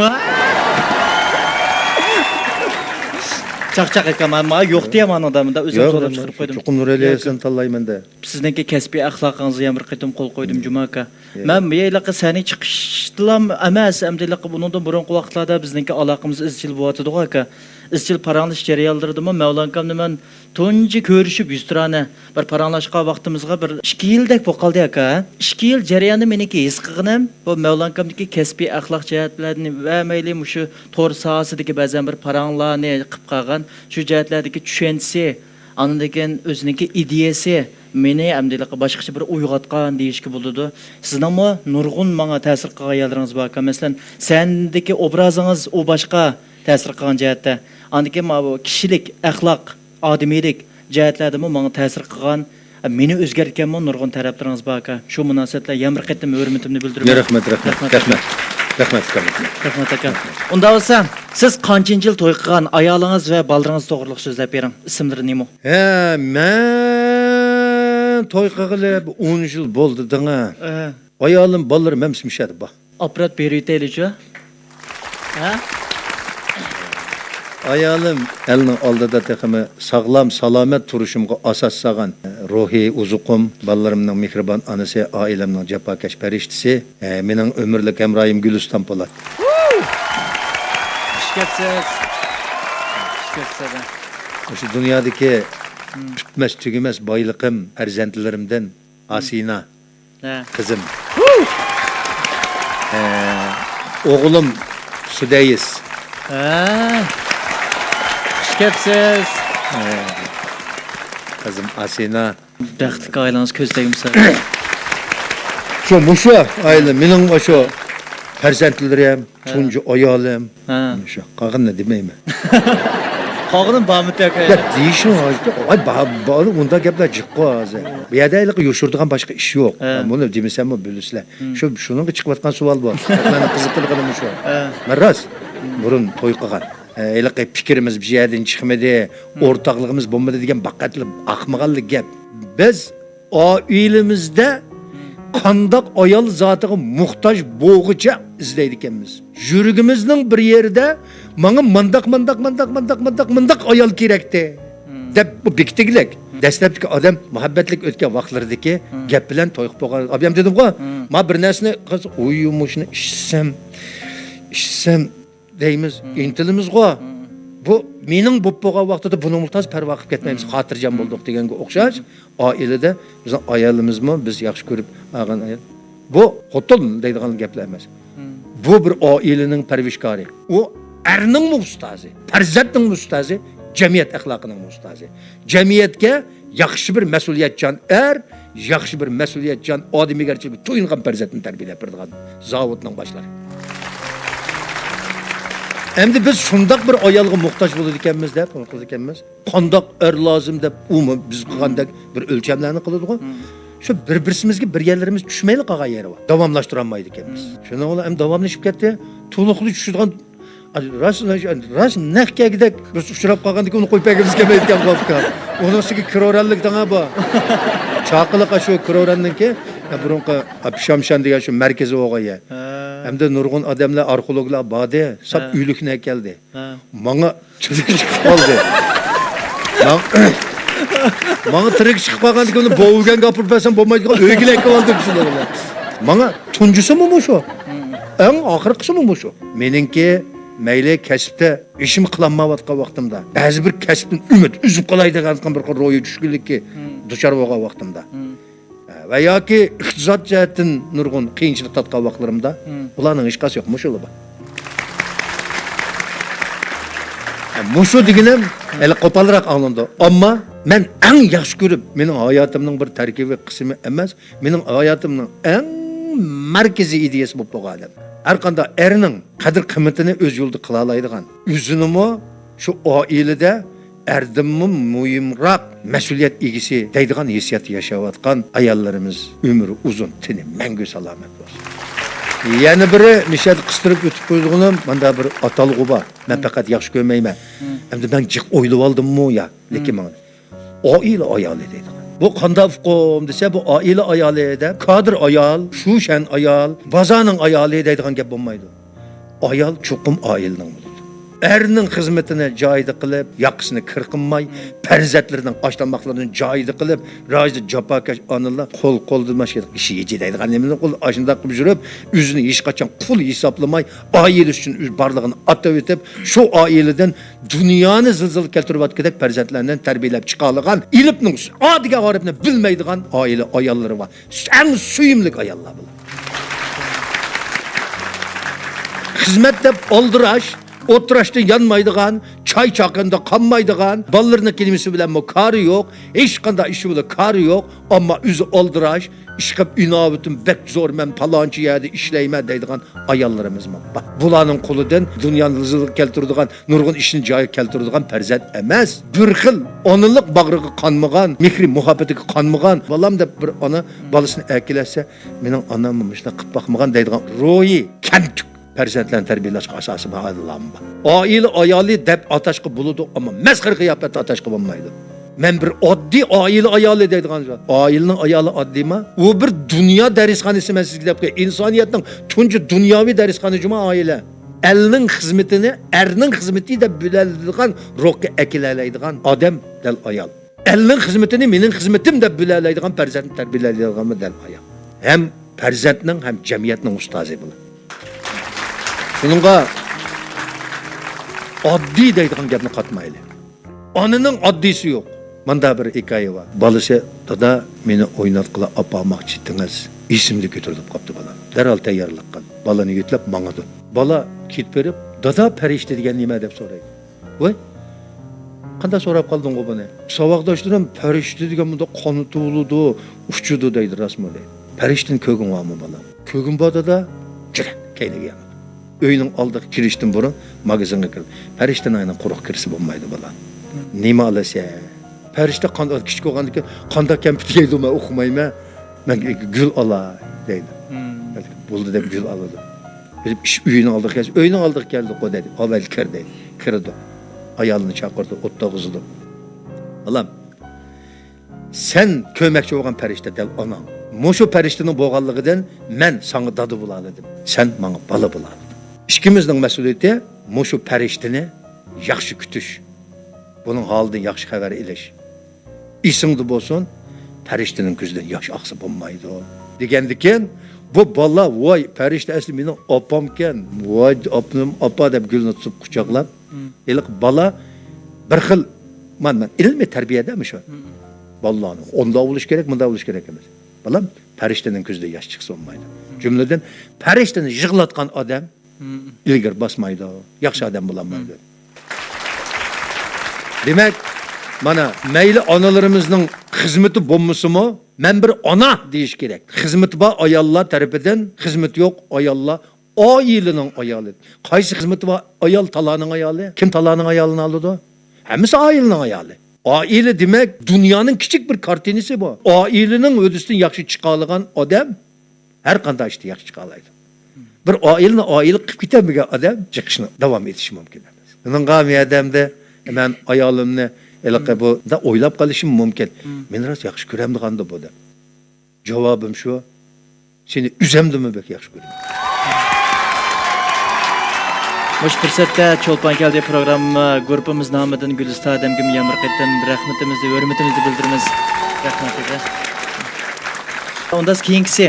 چاقچاق ئاكا، مانا يوق دېيە مانىڭدا، مۇندا ئۆزۈم يوق، زورلاپ چىقىرىپ قويدۇم. چوقۇم نۇرئەلى ھەسەن تاللايمەن دە. سىزنىڭكى كەسپىي ئەخلاقىڭىزغا يەنە بىر قېتىم قول قويدۇم، جۇما ئاكا. مەن بۇ يەرلىكقە سەھنىگە چىقىشتىلا ئەمەس، ئەمدى بۇرۇنقى ۋاقىتلاردا بىزنىڭكى ئالاقىمىز ئىزچىل بولۇۋاتىدىغۇ، ئاكا. ئىزچىل پاراڭلىشىش جەريانلىرىدىمۇ مەۋلان ئاكامنى مەن تۇنجى كۆرۈشۈپ يۈزتۇرانە بىر پاراڭلاشقان ۋاقتىمىزغا بىر ئىككى يىلدەك بولۇپ قالدى، ئاكا. ئىككى يىل جەريانىدا مېنىڭكى ھېس قىلغىنىم، بۇ مەۋلان ئاكامدىكى كەسپىي ئەخلاق جەھەتلەرنى ۋە مەيلى مۇشۇ تور ساھەسىدىكى بەزەن بىر پاراڭلارنى قىلىپ قالغان، شۇ جەھەتلەردىكى چۈشەنچىسى، ئاندىن كېيىن ئۆزىنىڭكى ئىدىيەسى مېنى ئەمدى باشقىچە بىر ئويغاتقان دېيىشكە بولىدۇ. سىزنىڭمۇ نۇرغۇن ماڭا تەسىر قىلغان يەرلىرىڭىز بار ئىكەن. مەسىلەن، سەھنىدىكى ئوبرازىڭىز ئۇ باشقا تەسىر قىلغان جەھەتتە. ئاندىن كېيىن مانا بۇ كىشىلىك، ئەخلاق، ئادىمىيلىك جەھەتلەردىمۇ ماڭا تەسىر قىلغان، مېنى ئۆزگەرتكەنمۇ نۇرغۇن تەرەپلىرىڭىز بار ئىكەن. شۇ مۇناسىۋەت بىلەن يەنە بىر قېتىم ھۆرمىتىمنى بىلدۈرىمەن. رەھمەت، رەھمەت، رەھمەت، رەھمەت، رەھمەت، رەھمەت. رەھمەت ئاكا. ئۇنداق بولسا، سىز قانچىنچى يىل توي قىلغان، ئايالىڭىز ۋە بالىلىرىڭىز توغرىلىق سۆزلەپ بېرىڭ. ئىسىملىرى نېمە؟ ھە، مەن توي قىلغىلى بىر ئون يىل بولدى دەڭە. ئە. ئايالىم، بالىلىرىم ھەممىسى مۇشۇ يەردە بار. ئاپپارات بېرىۋېتەيلىچۇ؟ ھە؟ ئايالىم ئەلنىڭ ئالدىدا تېخىمۇ ساغلام، سالامەت تۇرۇشۇمغا ئاساس سالغان. روھىي ئوزۇقۇم، بالىلىرىمنىڭ مېھرىبان ئانىسى، ئائىلەمنىڭ جاپاكەش پەرىشتىسى، ئە، مېنىڭ ئۆمۈرلۈك ھەمراھىم گۈلىستان پولات. خۇش كەپسىز. خۇش كەپسىز، ئاكا. مۇشۇ دۇنيادىكى پۈتمەس تۈگىمەس بايلىقىم پەرزەنتلىرىمدىن ئاسىنا، ھە، قىزىم. ئە، ئوغلۇم سۇدەيىس. ھە. خۇش كەپسىز. ئە، قىزىم ئاسىنا. بەختلىك ئائىلىڭىز كۆز تەگمىسە. شۇ، مۇشۇ ئائىلە مېنىڭ شۇ پەرزەنتلىرىم، ھە، تۇنجى ئايالىم. ھە. شۇ، قالغىنىنى دېمەيمەن. قالغىنىم بارمىدى، ئاكا؟ يا، دېيىشىڭ، ئاي، با-، با-، ئۇنداق گەپلەر جىققۇ ھازىر. بۇ يەردە ھېلىقى يوشۇرىدىغان باشقا ئىش يوق. ھە. بۇنى دېمىسەممۇ بىلىسىلەر. ھىم. شۇ، شۇنىڭغا چىقىۋاتقان سوئال بۇ. مەن قىزىقىدىغىنىم شۇ. ھە. مەن راست، ھىم، بۇرۇن توي قىلغان. ھە، ھېلىقى پىكرىمىز بىر يەردىن چىقمىدى، ھىم، ئورتاقلىقىمىز بولمىدى دېگەن باقەتلا ئاقمىغانلا گەپ. بىز ئائىلىمىزدە قانداق ئايال زاتىغا موھتاج بولغۇچە ئىزدەيدىكەنمىز. يۈرىكىمىزنىڭ بىر يېرىدە ماڭا مانداق، مانداق، مانداق، مانداق، مانداق، مانداق ئايال كېرەكتى، مم، دەپ بۇ بېكىتىگلىك. مم. دەسلەپتىكى ئادەم مۇھەببەتلىك ئۆتكەن ۋاقىتلىرىدىكى، مم، گەپ بىلەن توي قىلىپ بولغان. ئابىيام دېدىمغۇ، مم، ما بىر نەرسىنى قىلسا، ئۇي يۇمۇشنى ئىچسەم، ئىچسەم، دەيمىز، مم، ئىنتىلىمىزغۇ. مم. بۇ مېنىڭ بولۇپ بولغان ۋاقتىدا بۇنىڭغا تاز پەرۋا قىلىپ كەتمەيمىز، مم، خاتىرجەم، مم، بولدۇق دېگەنگە ئوخشاش، مم، ئائىلىدە بىزنىڭ ئايالىمىزمۇ بىز ياخشى كۆرۈپ ئالغان ئايال. بۇ خوتۇن دەيدىغان گەپلەر ئەمەس. مم. بۇ بىر ئائىلىنىڭ پەرۋىشكارى. ئۇ ئەرنىڭمۇ ئۇستازى، پەرزەنتنىڭمۇ ئۇستازى، جەمئىيەت ئەخلاقىنىڭمۇ ئۇستازى. جەمئىيەتكە ياخشى بىر مەسئۇلىيەتچان ئەر، ياخشى بىر مەسئۇلىيەتچان، ئادىمىيگەرچىلىككە تويۇنغان پەرزەنتنى تەربىيەلەپ بېرىدىغان زاۋۇتنىڭ باشلىرى. ئەمدى بىز شۇنداق بىر ئايالغا موھتاج بولىدىكەنمىز دەپ، ئۇنى قىلىدىكەنمىز. قانداق ئەر لازىم دەپ، ئۇمۇ بىز قىلغاندەك بىر ئۆلچەملەرنى قىلىدىغۇ. مم. شۇ بىر-بىرسىمىزگە بىر يەرلىرىمىز چۈشمەيلا قالغان يېرى بار. داۋاملاشتۇرالمايدىكەنمىز. مم. شۇنىڭ بىلەن ئەمدى داۋاملىشىپ كەتتى. تولۇقلۇق چۈشىدىغان، راست، راست نەق كەلگۈدەك بىز ئۇچراپ قالغاندىكىن ئۇنى قويۇپ بەرگۈمىز كەلمەيدىكەن، غاپكا. ئۇنىڭ ئۈستىگە كىرورەنلىك دەڭە بار. چاقىلىق شۇ كىرورەننىڭكى، يا، بۇرۇنقى پىشامشان دېگەن شۇ مەركىزى بولغان يەر. ھە. ئەمدى نۇرغۇن ئادەملەر، ئارخېئولوگلار باردى، ساپ، ھە، ئۆلۈكنى ئەكەلدى. ھە. ماڭا تىرىك چىقىپ قالدى. ماڭ-، ماڭا تىرىك چىقىپ قالغاندىكىن ئۇنى بوۋىگەنگە ئاپىرىپ بەرسەم بولمايدىغان ئۆيگىلا ئەكىۋالدىم شۇنى. ماڭا تۇنجىسىمۇ مۇشۇ. مم. ئەڭ ئاخىرقىسىمۇ مۇشۇ. مېنىڭكى مەيلى كەسىپتە ئىشىمنى قىلالمايۋاتقان ۋاقتىمدا، بەزى بىر كەسىپتىن ئۈمىد ئۈزۈپ قالاي دېگەن بىر روھىي چۈشكۈنلۈككە، مم، دۇچار بولغان ۋاقتىمدا، مم، ۋە ياكى ئىقتىساد جەھەتتىن نۇرغۇن قىيىنچىلىق تارتقان ۋاقىتلىرىمدا، مم، بۇلارنىڭ ھېچقايسى يوق، مۇشۇلا بار. مۇشۇ دېگىنىم ھېلى قوپالراق ئاڭلىنىدۇ. ئەمما مەن ئەڭ ياخشى كۆرۈپ، مېنىڭ ھاياتىمنىڭ بىر تەركىبىي قىسمى ئەمەس، مېنىڭ ھاياتىمنىڭ ئەڭ مەركىزىي ئىدىيەسى بولۇپ قالغان ئادەم. ھەر قانداق ئەرنىڭ قەدىر-قىممىتىنى ئۆز يولىدا قىلالايدىغان، ئۆزىنىمۇ شۇ ئائىلىدە ئەردىنمۇ مۇھىمراق مەسئۇلىيەت ئىگىسى دەيدىغان ھېسسىياتتا ياشاۋاتقان ئاياللىرىمىز ئۆمرى ئۇزۇن، تېنى مەڭگۈ سالامەت بولسۇن. يەنە بىرى، مىشەدە قىستۇرۇپ ئۆتۈپ قويىدىغىنىم، ماندا بىر ئاتالغۇ بار. مەن پەقەت ياخشى كۆرمەيمەن. ئەمدى مەن جىق ئويلىۋالدىممۇ يا؟ لېكىن ماڭا ئائىلە ئايالى دەيدىغان. بۇ قانداق ئۇقۇم دېسە، بۇ ئائىلە ئايالى دەپ، كادىر ئايال، شۇشەن ئايال، بازارنىڭ ئايالى دەيدىغان گەپ بولمايدۇ. ئايال چوقۇم ئائىلىنىڭ بولىدۇ. ئەرنىڭ خىزمىتىنى جايىدا قىلىپ، ياقىسىنى كىر قىلماي، پەرزەنتلىرىنىڭ ئاش-تاماقلىرىنى جايىدا قىلىپ، رايدا جاپاكەش ئانىلار قول-قولدىن باشقا ئىش يېجى دەيدىغان نېمىنى قول ئاشۇنداق قىلىپ يۈرۈپ، ئۆزىنى ھېچقاچان قۇل ھېسابلىماي، ئائىلىسى ئۈچۈن ئۆز بارلىقىنى ئاتىۋېتىپ، شۇ ئائىلىدىن دۇنيانى زىلزىلە كەلتۈرۈۋەتكۈدەك پەرزەنتلەرنى تەربىيەلەپ چىقالىغان، ئېلىپنىڭ ئا دېگەن ھارپىنى بىلمەيدىغان ئائىلە ئاياللىرى بار. ئەڭ سۆيۈملۈك ئاياللار بۇلار. خىزمەت دەپ ئالدىراش، ئولتۇراشتىن يانمايدىغان، چاي چاقىرىقىدا قالمايدىغان، بالىلىرىنىڭ كەلگۈسى بىلەنمۇ كارى يوق، ھېچقانداق ئىشى بىلەن كارى يوق، ئەمما ئۆزى ئالدىراش، ئىشقىلىپ ئىناۋىتىم بەك زور، مەن پالانچى يەردە ئىشلەيمەن دەيدىغان ئاياللىرىمىزمۇ بار. بۇلارنىڭ قولىدىن دۇنيانى زىلزىلە كەلتۈرىدىغان، نۇرغۇن ئىشنى جايىغا كەلتۈرىدىغان پەرزەنت ئەمەس. بىر خىل ئانىلىق باغرىغا قانمىغان، مېھرى مۇھەببىتىگە قانمىغان، بالام دەپ بىر ئانا بالىسىنى ئەكېلەتسە، مېنىڭ ئاناممۇ مۇشۇنداق قىلىپ باقمىغان دەيدىغان روھىي كەمتۈك پەرزەنتلەرنى تەربىيەلەشكە ئاساسىي بار ئائىلىلەرمۇ بار. ئائىلە ئايالى دەپ ئاتاشقا بولىدۇ، ئەمما مەسخىرە قىياپەتتە ئاتاشقا بولمايدۇ. مەن بىر ئاددىي ئائىلە ئايالى دەيدىغان زات. ئائىلىنىڭ ئايالى ئاددىيما؟ ئۇ بىر دۇنيا دەرسخانىسى، مەن سىزگە دەپ قوياي، ئىنسانىيەتنىڭ تۇنجى دۇنياۋى دەرسخانى جۇما ئائىلە. ئەلنىڭ خىزمىتىنى ئەرنىڭ خىزمىتى دەپ بىلەلەيدىغان، روھقا ئەكېلەلەيدىغان ئادەم دەل ئايال. ئەلنىڭ خىزمىتىنى مېنىڭ خىزمىتىم دەپ بىلەلەيدىغان پەرزەنتنى تەربىيەلەيدىغانمۇ دەل ئايال. ھەم پەرزەنتنىڭ، ھەم جەمئىيەتنىڭ ئۇستازى بۇلار. شۇنىڭغا ئاددىي دەيدىغان گەپنى قاتمايلى. ئانىنىڭ ئاددىيسى يوق. ماندا بىر ھېكايە بار. بالىسى، «دادا، مېنى ئويناتقىلى ئاپارماقچى ئىدىڭىز. ئېسىمدىن كۆتۈرۈلۈپ قاپتۇ بالام.» دەرھال تەييارلىق قىل. بالىنى يۆتلەپ ماڭىدۇ. بالا كېتىپ بېرىپ، «دادا، پەرىشتە دېگەن نېمە؟» دەپ سورايدۇ. «ۋاي، قانداق سوراپ قالدىڭغۇ بۇنى؟ ساۋاقداشلىرىم پەرىشتە دېگەن مۇنداق قانىتى بولىدۇ، ئۇچىدۇ دەيدۇ، راستمۇ؟» دەيدۇ. «پەرىشتىنى كۆرگۈڭ بارمۇ بالام؟» «كۆرگۈم بار دادا.» «جۈرە، كەينىگە يەڭ.» ئۆينىڭ ئالدىغا كىرىشتىن بۇرۇن ماگىزىنغا كىردى. «پەرىشتىنىڭ ئاينىڭ قۇرۇق كىرسە بولمايدۇ بالام.» «نېمە ئالىسەن؟» «پەرىشتە قان-، كىچىك بولغاندىكىن قانداق كەمپۈت يەيدۇ، مەن ئۇقمايمەن. مەن گۈل ئالاي» دەيدۇ. «بولدى» دەپ گۈل ئالىدۇ. بىر ئىش ئۆينىڭ ئالدىغا كەلسە، «ئۆينىڭ ئالدىغا كەلدۇققۇ» دەيدۇ. «ئاۋەل كىر» دەيدۇ. كىرىدۇ. ئايالىنى چاقىرىدۇ، ئولتۇرغۇزىدۇ. «بالام، سەن كۆرمەكچى بولغان پەرىشتە دەل ئاناڭ. مۇشۇ پەرىشتىنىڭ بولغانلىقىدىن مەن ساڭا دادا بولالىدىم. سەن ماڭا بالا بولالىدىڭ. ئىككىمىزنىڭ مەسئۇلىيىتى مۇشۇ پەرىشتىنى ياخشى كۈتۈش. بۇنىڭ ھالىدىن ياخشى خەۋەر ئېلىش. ئېسىڭدە بولسۇن، پەرىشتىنىڭ كۆزىدىن ياش ئاقسا بولمايدۇ» دېگەندىكىن، بۇ بالا، «ۋاي، پەرىشتە ئەسلى مېنىڭ ئاپامكەن، ۋاي، ئاپام، ئاپا» دەپ گۈلنى تۇتۇپ قۇچاقلاپ، ھېلىقى بالا بىر خىل، مانا، مانا ئىلمىي تەربىيەدە مۇشۇ. بالىلارنى ئۇنداق بولۇش كېرەك، مۇنداق بولۇش كېرەك ئەمەس. بالام، پەرىشتىنىڭ كۆزىدە ياش چىقسا بولمايدۇ. جۈملىدىن، پەرىشتىنى يىغلاتقان ئادەم ئىلگىرى باسمايدۇ، ياخشى ئادەم بولالمايدۇ. دېمەك، مانا، مەيلى ئانىلىرىمىزنىڭ خىزمىتى بولمىسىمۇ، مەن بىر ئانا دېيىش كېرەك. خىزمىتى بار ئاياللار تەرىپىدىن، خىزمىتى يوق ئاياللار ئائىلىنىڭ ئايالى. قايسى خىزمىتى بار ئايال تالانىڭ ئايالى؟ كىم تالانىڭ ئايالىنى ئالىدۇ؟ ھەممىسى ئائىلىنىڭ ئايالى. ئائىلە دېمەك، دۇنيانىڭ كىچىك بىر كارتىنىسى بۇ. ئائىلىنىڭ ھۆددىسىدىن ياخشى چىقالىغان ئادەم ھەر قانداق ئىشتا ياخشى چىقالايدۇ. بىر ئائىلىنى ئائىلە قىلىپ كېتەلمىگەن ئادەم چىقىشنى داۋام ئېتىشى مۇمكىن ئەمەس. بۇنىڭغا مۇ يەردە مەن ئايالىمنى ھېلىقى بۇ، مۇنداق ئويلاپ قېلىشىم مۇمكىن. مېنى راست ياخشى كۆرەمدىغاندۇ بۇ دەپ. جاۋابىم شۇ، سېنى ئۆزۈمدىنمۇ بەك ياخشى كۆرىمەن. مۇشۇ پۇرسەتتە چولپان كەلدى پروگرامما گۇرۇپپىمىز نامىدىن گۈلىستان ئادەمگىمۇ يەنە بىر قېتىم رەھمىتىمىزنى، ھۆرمىتىمىزنى بىلدۈرىمىز. رەھمەت ئەكە. ئۇندا كېيىنكىسى،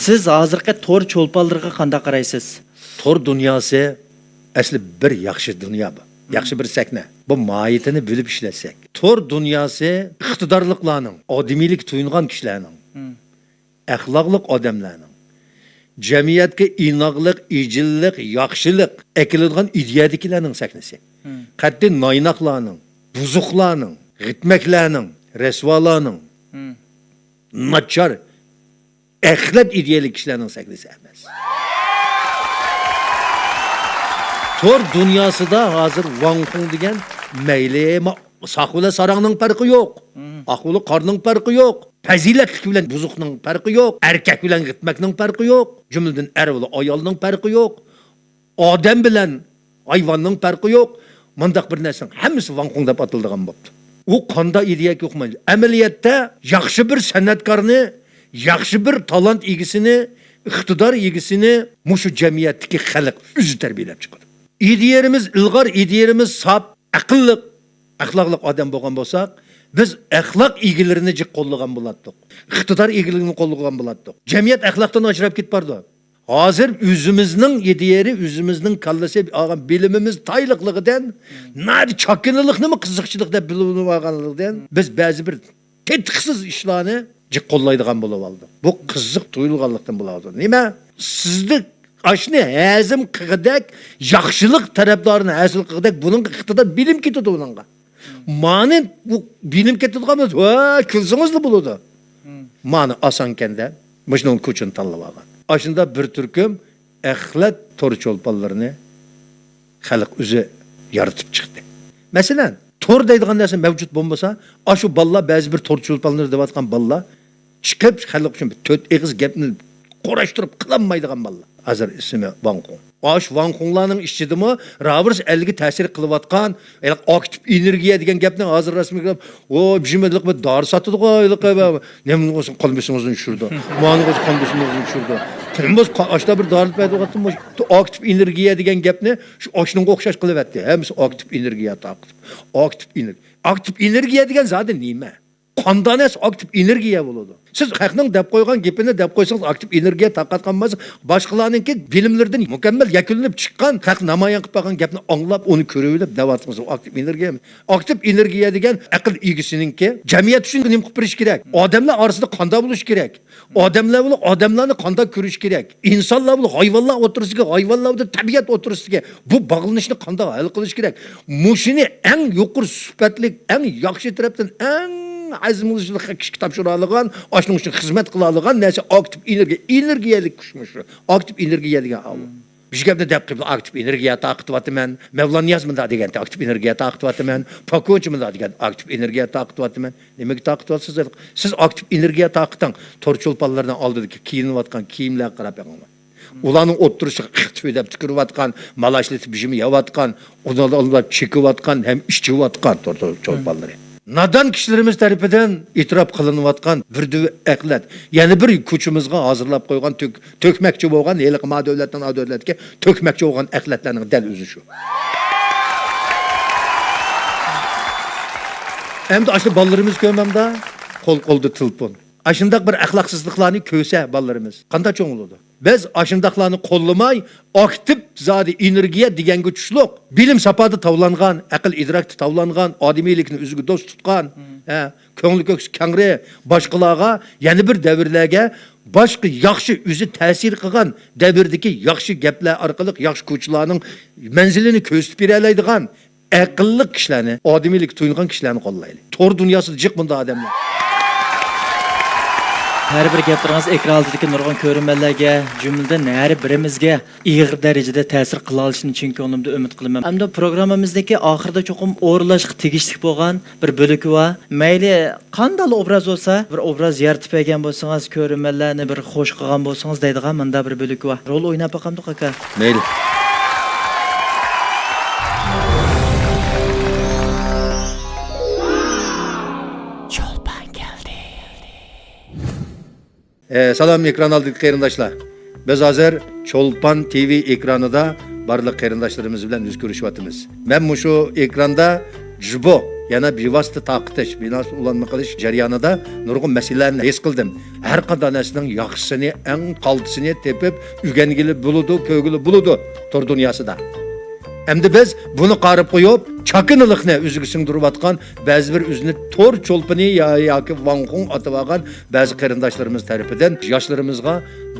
سىز ھازىرقى تور چولپانلىرىغا قانداق قارايسىز؟ تور دۇنياسى ئەسلى بىر ياخشى دۇنيا بۇ. ياخشى بىر سەھنە. بۇ ماھىيىتىنى بىلىپ ئىشلەتسەك. تور دۇنياسى ئىقتىدارلىقلارنىڭ، ئادىمىيلىكى تويۇنغان كىشىلەرنىڭ، ئەخلاقلىق ئادەملەرنىڭ، جەمئىيەتكە ئىناقلىق، ئىجىللىق، ياخشىلىق ئەكېلىدىغان ئىدىيەدىكىلەرنىڭ سەھنىسى. قەتئىي نايناقلارنىڭ، بۇزۇقلارنىڭ، غىتمەكلەرنىڭ، رەسۋالارنىڭ، ناچار ئەخلەت ئىدىيەلىك كىشىلەرنىڭ سەھنىسى ئەمەس. تور دۇنياسىدا ھازىر ۋاڭ خۇڭ دېگەن مەيلى ما-، ساق بىلەن ساراڭنىڭ پەرقى يوق. ئاق بىلەن قارنىڭ پەرقى يوق. پەزىلەتلىك بىلەن بۇزۇقنىڭ پەرقى يوق. ئەركەك بىلەن غىتمەكنىڭ پەرقى يوق. جۈملىدىن ئەر بىلەن ئايالنىڭ پەرقى يوق. ئادەم بىلەن ھايۋاننىڭ پەرقى يوق. مۇنداق بىر نەرسىنىڭ ھەممىسى ۋاڭ خۇڭ دەپ ئاتىلىدىغان بوپتۇ. ئۇ قانداق ئىدىيەگە ئۇقمايدۇ. ئەمەلىيەتتە ياخشى بىر سەنئەتكارنى، ياخشى بىر تالانت ئىگىسىنى، ئىقتىدار ئىگىسىنى مۇشۇ جەمئىيەتتىكى خەلق ئۆزى تەربىيەلەپ چىقىدۇ. ئىدىيەلىرىمىز ئىلغار، ئىدىيەلىرىمىز ساپ، ئەقىللىق، ئەخلاقلىق ئادەم بولغان بولساق، بىز ئەخلاق ئىگىلىرىنى جىق قوللىغان بولاتتۇق. ئىقتىدار ئىگىلىرىنى قوللىغان بولاتتۇق. جەمئىيەت ئەخلاقتىن ئاجراپ كېتىپ بارىدۇ. ھازىر ئۆزىمىزنىڭ ئىدىيەلىرى، ئۆزىمىزنىڭ كاللىسى ئالغان بىلىمىمىز تايلىقلىقىدىن، نادى چاكىنىلىقنىمۇ قىزىقچىلىق دەپ بىلىۋالغانلىقىدىن، بىز بەزى بىر تېتىقسىز ئىشلارنى جىق قوللايدىغان بولۇۋالدۇق. بۇ قىزىق تۇيۇلغانلىقتىن بولۇۋالدى. نېمە؟ سىزدە ئاشنى ھەزىم قىلغۇدەك، ياخشىلىق تەرەپدارىنى ھاسىل قىلغۇدەك بۇنىڭغا ئىقتىدار، بىلىم كېتىدۇ ئۇنىڭغا. مانا بۇ بىلىم كېتىدىغان بولسا، ھە، كۈلسىڭىزلا بولىدۇ. مانا ئاسانكەندە مۇشۇنىڭ كوچىنى تاللىۋالغان. ئاشۇنداق بىر تۈركۈم ئەخلەت تور چولپانلىرىنى خەلق ئۆزى يارىتىپ چىقتى. مەسىلەن، تور دەيدىغان نەرسە مەۋجۇت بولمىسا، ئاشۇ بالىلار، بەزى بىر تور چولپانلىرى دەۋاتقان بالىلار چىقىپ، خەلق ئۈچۈن بىر تۆت ئېغىز گەپنى قۇراشتۇرۇپ قىلالمايدىغان بالىلار. ھازىر ئىسمى ۋاڭ خۇڭ. ئاشۇ ۋاڭ خۇڭلارنىڭ ئىچىدىمۇ راۋۇرس ئەلگە تەسىر قىلىۋاتقان، ھېلىقى ئاكتىپ ئېنېرگىيە دېگەن گەپنى ھازىر رەسمىي قىلىپ، ئۇ بىژىملىق بىر دارى ساتىدىغۇ، ھېلىقى نېمە بولسۇن، قان بېسىمىڭىزنى چۈشۈرىدۇ. مانى بولسا قان بېسىمىڭىزنى چۈشۈرىدۇ. نېمە بولسا قا-، ئاشتا بىر دارى پەيدا بولغانتىمۇ، ئاكتىپ ئېنېرگىيە دېگەن گەپنى شۇ ئاشنىڭغا ئوخشاش قىلىۋەتتى. ھەممىسى ئاكتىپ ئېنېرگىيە تارقىتىپ. ئاكتىپ ئېنېرگىيە. ئاكتىپ ئېنېرگىيە دېگەن زادى نېمە؟ قانداق نەرسە ئاكتىپ ئېنېرگىيە بولىدۇ؟ سىز خەقنىڭ دەپ قويغان گېپىنى دەپ قويسىڭىز، ئاكتىپ ئېنېرگىيە تارقاتقان بولسا، باشقىلارنىڭكى بىلىملىرىدىن مۇكەممەل يەكۈنلىنىپ چىققان، خەق نامايان قىلىپ بەرگەن گەپنى ئاڭلاپ، ئۇنى كۆرۈۋېلىپ دەۋاتىسىز، ئۇ ئاكتىپ ئېنېرگىيەمۇ؟ ئاكتىپ ئېنېرگىيە دېگەن ئەقىل ئىگىسىنىڭكى جەمئىيەت ئۈچۈن نېمە قىلىپ بېرىش كېرەك؟ ئادەملەر ئارىسىدا قانداق بولۇش كېرەك؟ ئادەملەر بىلەن ئادەملەرنى قانداق كۆرۈش كېرەك؟ ئىنسانلار بىلەن ھايۋانلار ئوتتۇرىسىدىكى، ھايۋانلار بىلەن تەبىئەت ئوتتۇرىسىدىكى بۇ باغلىنىشنى قانداق ھەل قىلىش كېرەك؟ مۇشۇنى ئەڭ يۇقىرى سۈپەتلىك، ئەڭ ياخشى تەرەپتىن، ئەڭ ھەزىم قىلىشلىق كىشىگە تاپشۇرالىغان، ئاشۇنىڭ ئۈچۈن خىزمەت قىلالىغان نەرسە ئاكتىپ ئېنېرگىيە، ئېنېرگىيەلىك كۈچ مۇشۇ. ئاكتىپ ئېنېرگىيە دېگەن ئاۋۇ. مۇشۇ گەپنى دەپ قېلىپ، ئاكتىپ ئېنېرگىيە تارقىتىۋاتىمەن. مەۋلان نىياز مۇنداق دېگەنتى، ئاكتىپ ئېنېرگىيە تارقىتىۋاتىمەن. پاكوچى مۇنداق دېگەن، ئاكتىپ ئېنېرگىيە تارقىتىۋاتىمەن. نېمىگە تارقىتىۋاتىسىز؟ سىز ئاكتىپ ئېنېرگىيە تارقىتىڭ. تور چولپانلىرىنىڭ ئالدىدىكى كىيىنىۋاتقان كىيىملەرگە قاراپ بېقىڭلار. ئۇلارنىڭ ئوتتۇرىسىغا قىق تۈ دەپ تۈكۈرۈۋاتقان، مالاچلىتىپ ژىم يەۋاتقان، ئۇلار چېكىۋاتقان ھەم ئىچىۋاتقان تور، تور چولپانلىرى. نادان كىشىلىرىمىز تەرىپىدىن ئېتىراپ قىلىنىۋاتقان بىر دۈۋە ئەخلەت، يەنە بىر كوچىمىزغا ھازىرلاپ قويغان تۆك-، تۆكمەكچى بولغان، ھېلىقى ما دۆلەتتىن ئا دۆلەتكە تۆكمەكچى بولغان ئەخلەتلەرنىڭ دەل ئۆزى شۇ. ئەمدى ئاشۇ بالىلىرىمىز كۆرمەمدە، قول-قولدا تېلېفون. ئاشۇنداق بىر ئەخلاقسىزلىقلارنى كۆرسە بالىلىرىمىز، قانداق چوڭ بولىدۇ؟ بىز ئاشۇنداقلارنى قوللىماي، ئاكتىپ زادى ئېنېرگىيە دېگەنگە چۈشلۈق، بىلىم ساپادا تاۋلانغان، ئەقىل ئىدراكتا تاۋلانغان، ئادىمىيلىكنى ئۆزىگە دوست تۇتقان، ھە، كۆڭلى كۆكسى كەڭرى، باشقىلارغا يەنە بىر دەۋرلەرگە باشقا ياخشى ئۆزى تەسىر قىلغان دەۋردىكى ياخشى گەپلەر ئارقىلىق ياخشى كوچىلارنىڭ مەنزىلىنى كۆرسىتىپ بېرەلەيدىغان ئەقىللىق كىشىلەرنى، ئادىمىيلىككە تويۇنغان كىشىلەرنى قوللايلى. تور دۇنياسىدا جىق بۇنداق ئادەملەر. ھەر بىر گەپلىرىڭىز ئېكران ئالدىدىكى نۇرغۇن كۆرۈرمەنلەرگە، جۈملىدىن ھەر بىرىمىزگە ئېغىر دەرىجىدە تەسىر قىلالىشىنى چىن كۆڭلۈمدىن ئۈمىد قىلىمەن. ئەمدى پروگراممىمىزنىڭكى ئاخىرىدا چوقۇم ئورۇنلاشقا تېگىشلىك بولغان بىر بۆلىكى بار. مەيلى قانداقلا ئوبراز بولسا، بىر ئوبراز يارىتىپ بەرگەن بولسىڭىز، كۆرۈرمەنلەرنى بىر خوش قىلغان بولسىڭىز دەيدىغان مۇنداق بىر بۆلىكى بار. رول ئويناپ باقامدۇق، ئاكا؟ مەيلى. چولپان كەلدى. ئە، سالام، ئېكران ئالدىدىكى قېرىنداشلار. بىز ھازىر چولپان تىۋى ئېكرانىدا بارلىق قېرىنداشلىرىمىز بىلەن يۈز كۆرۈشۈۋاتىمىز. مەن مۇشۇ ئېكراندا جۇبو، يەنى بىۋاسىتە تارقىتىش، بىۋاسىتە ئۇلانما قىلىش جەريانىدا نۇرغۇن مەسىلىلەرنى ھېس قىلدىم. ھەر قانداق نەرسىنىڭ ياخشىسىنى، ئەڭ قالتىسىنى تېپىپ ئۆگەنگىلى بولىدۇ، كۆرگىلى بولىدۇ تور دۇنياسىدا. ئەمدى بىز بۇنى قارىپ قويۇپ، چاكىنىلىقنى ئۆزىگە سىڭدۈرۈۋاتقان بەزى بىر ئۆزىنى تور چولپىنى يا-، ياكى ۋاڭخۇڭ ئاتىۋالغان بەزى قېرىنداشلىرىمىز تەرىپىدىن ياشلىرىمىزغا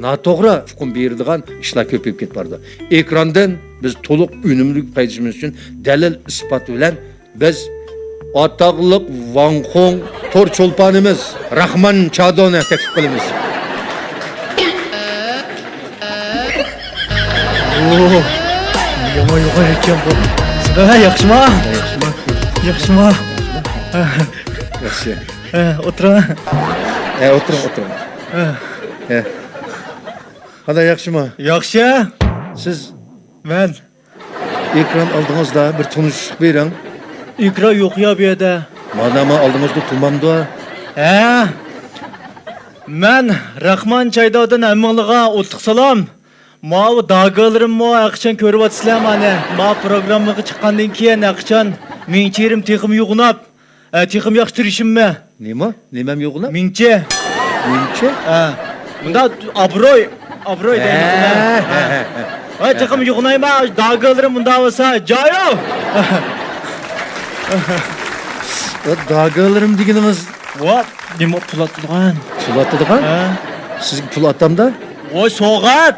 ناتوغرا ئۇقۇم بېرىدىغان ئىشلار كۆپىيىپ كېتىپ بارىدۇ. ئېكراندىن بىز تولۇق ئۈنۈملۈك پايدىلىنىش ئۈچۈن دەلىل ئىسپات بىلەن بىز ئاتاقلىق ۋاڭخۇڭ تور چولپانىمىز راخمان چادونى تەكلىپ قىلىمىز. ئوو، يامان يوغان ئىكەن بۇ. ھە، ياخشىما؟ ياخشىما؟ ياخشىما؟ ياخشى. ھە، ئولتۇرۇڭ. ھە، ئولتۇرۇڭ، ئولتۇرۇڭ. ھە. ھە. قانداق، ياخشىما؟ ياخشى. سىز؟ مەن. ئېكران ئالدىڭىزدا بىر تونۇشۇشلۇق بېرىڭ. ئېكران يوق يا بۇ يەردە. مانا ما ئالدىڭىزدا تۇرمامدۇ؟ ھە. مەن راخمان چايدودىن ھەممىڭلارغا ئوتلۇق سالام. ماۋۇ داگىلىرىممۇ ھەقىچان كۆرۈۋاتىسىلەر مانا. ما پروگراممىغا چىققاندىن كېيىن ھەقىچان مېڭىچىرىم تېخىمۇ يوغىناپ، ئە، تېخىمۇ ياخشى تىرىشىممۇ. نېمە؟ نېمەم يوغىناپ؟ مېڭىچى. مېڭىچى؟ ھە. مۇنداق ئابروي، ئابروي ھە، دەيمىز. ھە، ھە، ھە. ۋاي، تېخىمۇ يوغىنايما، داگىلىرىم مۇنداق بولسا، جايو. ئە، داگىلىرىم دېگىنىڭىز؟ ۋاي، نېمە پۇل ئاتىدىغان؟ پۇل ئاتىدىغان؟ ھە. سىزگە پۇل ئاتامدا؟ ۋاي، سوغات.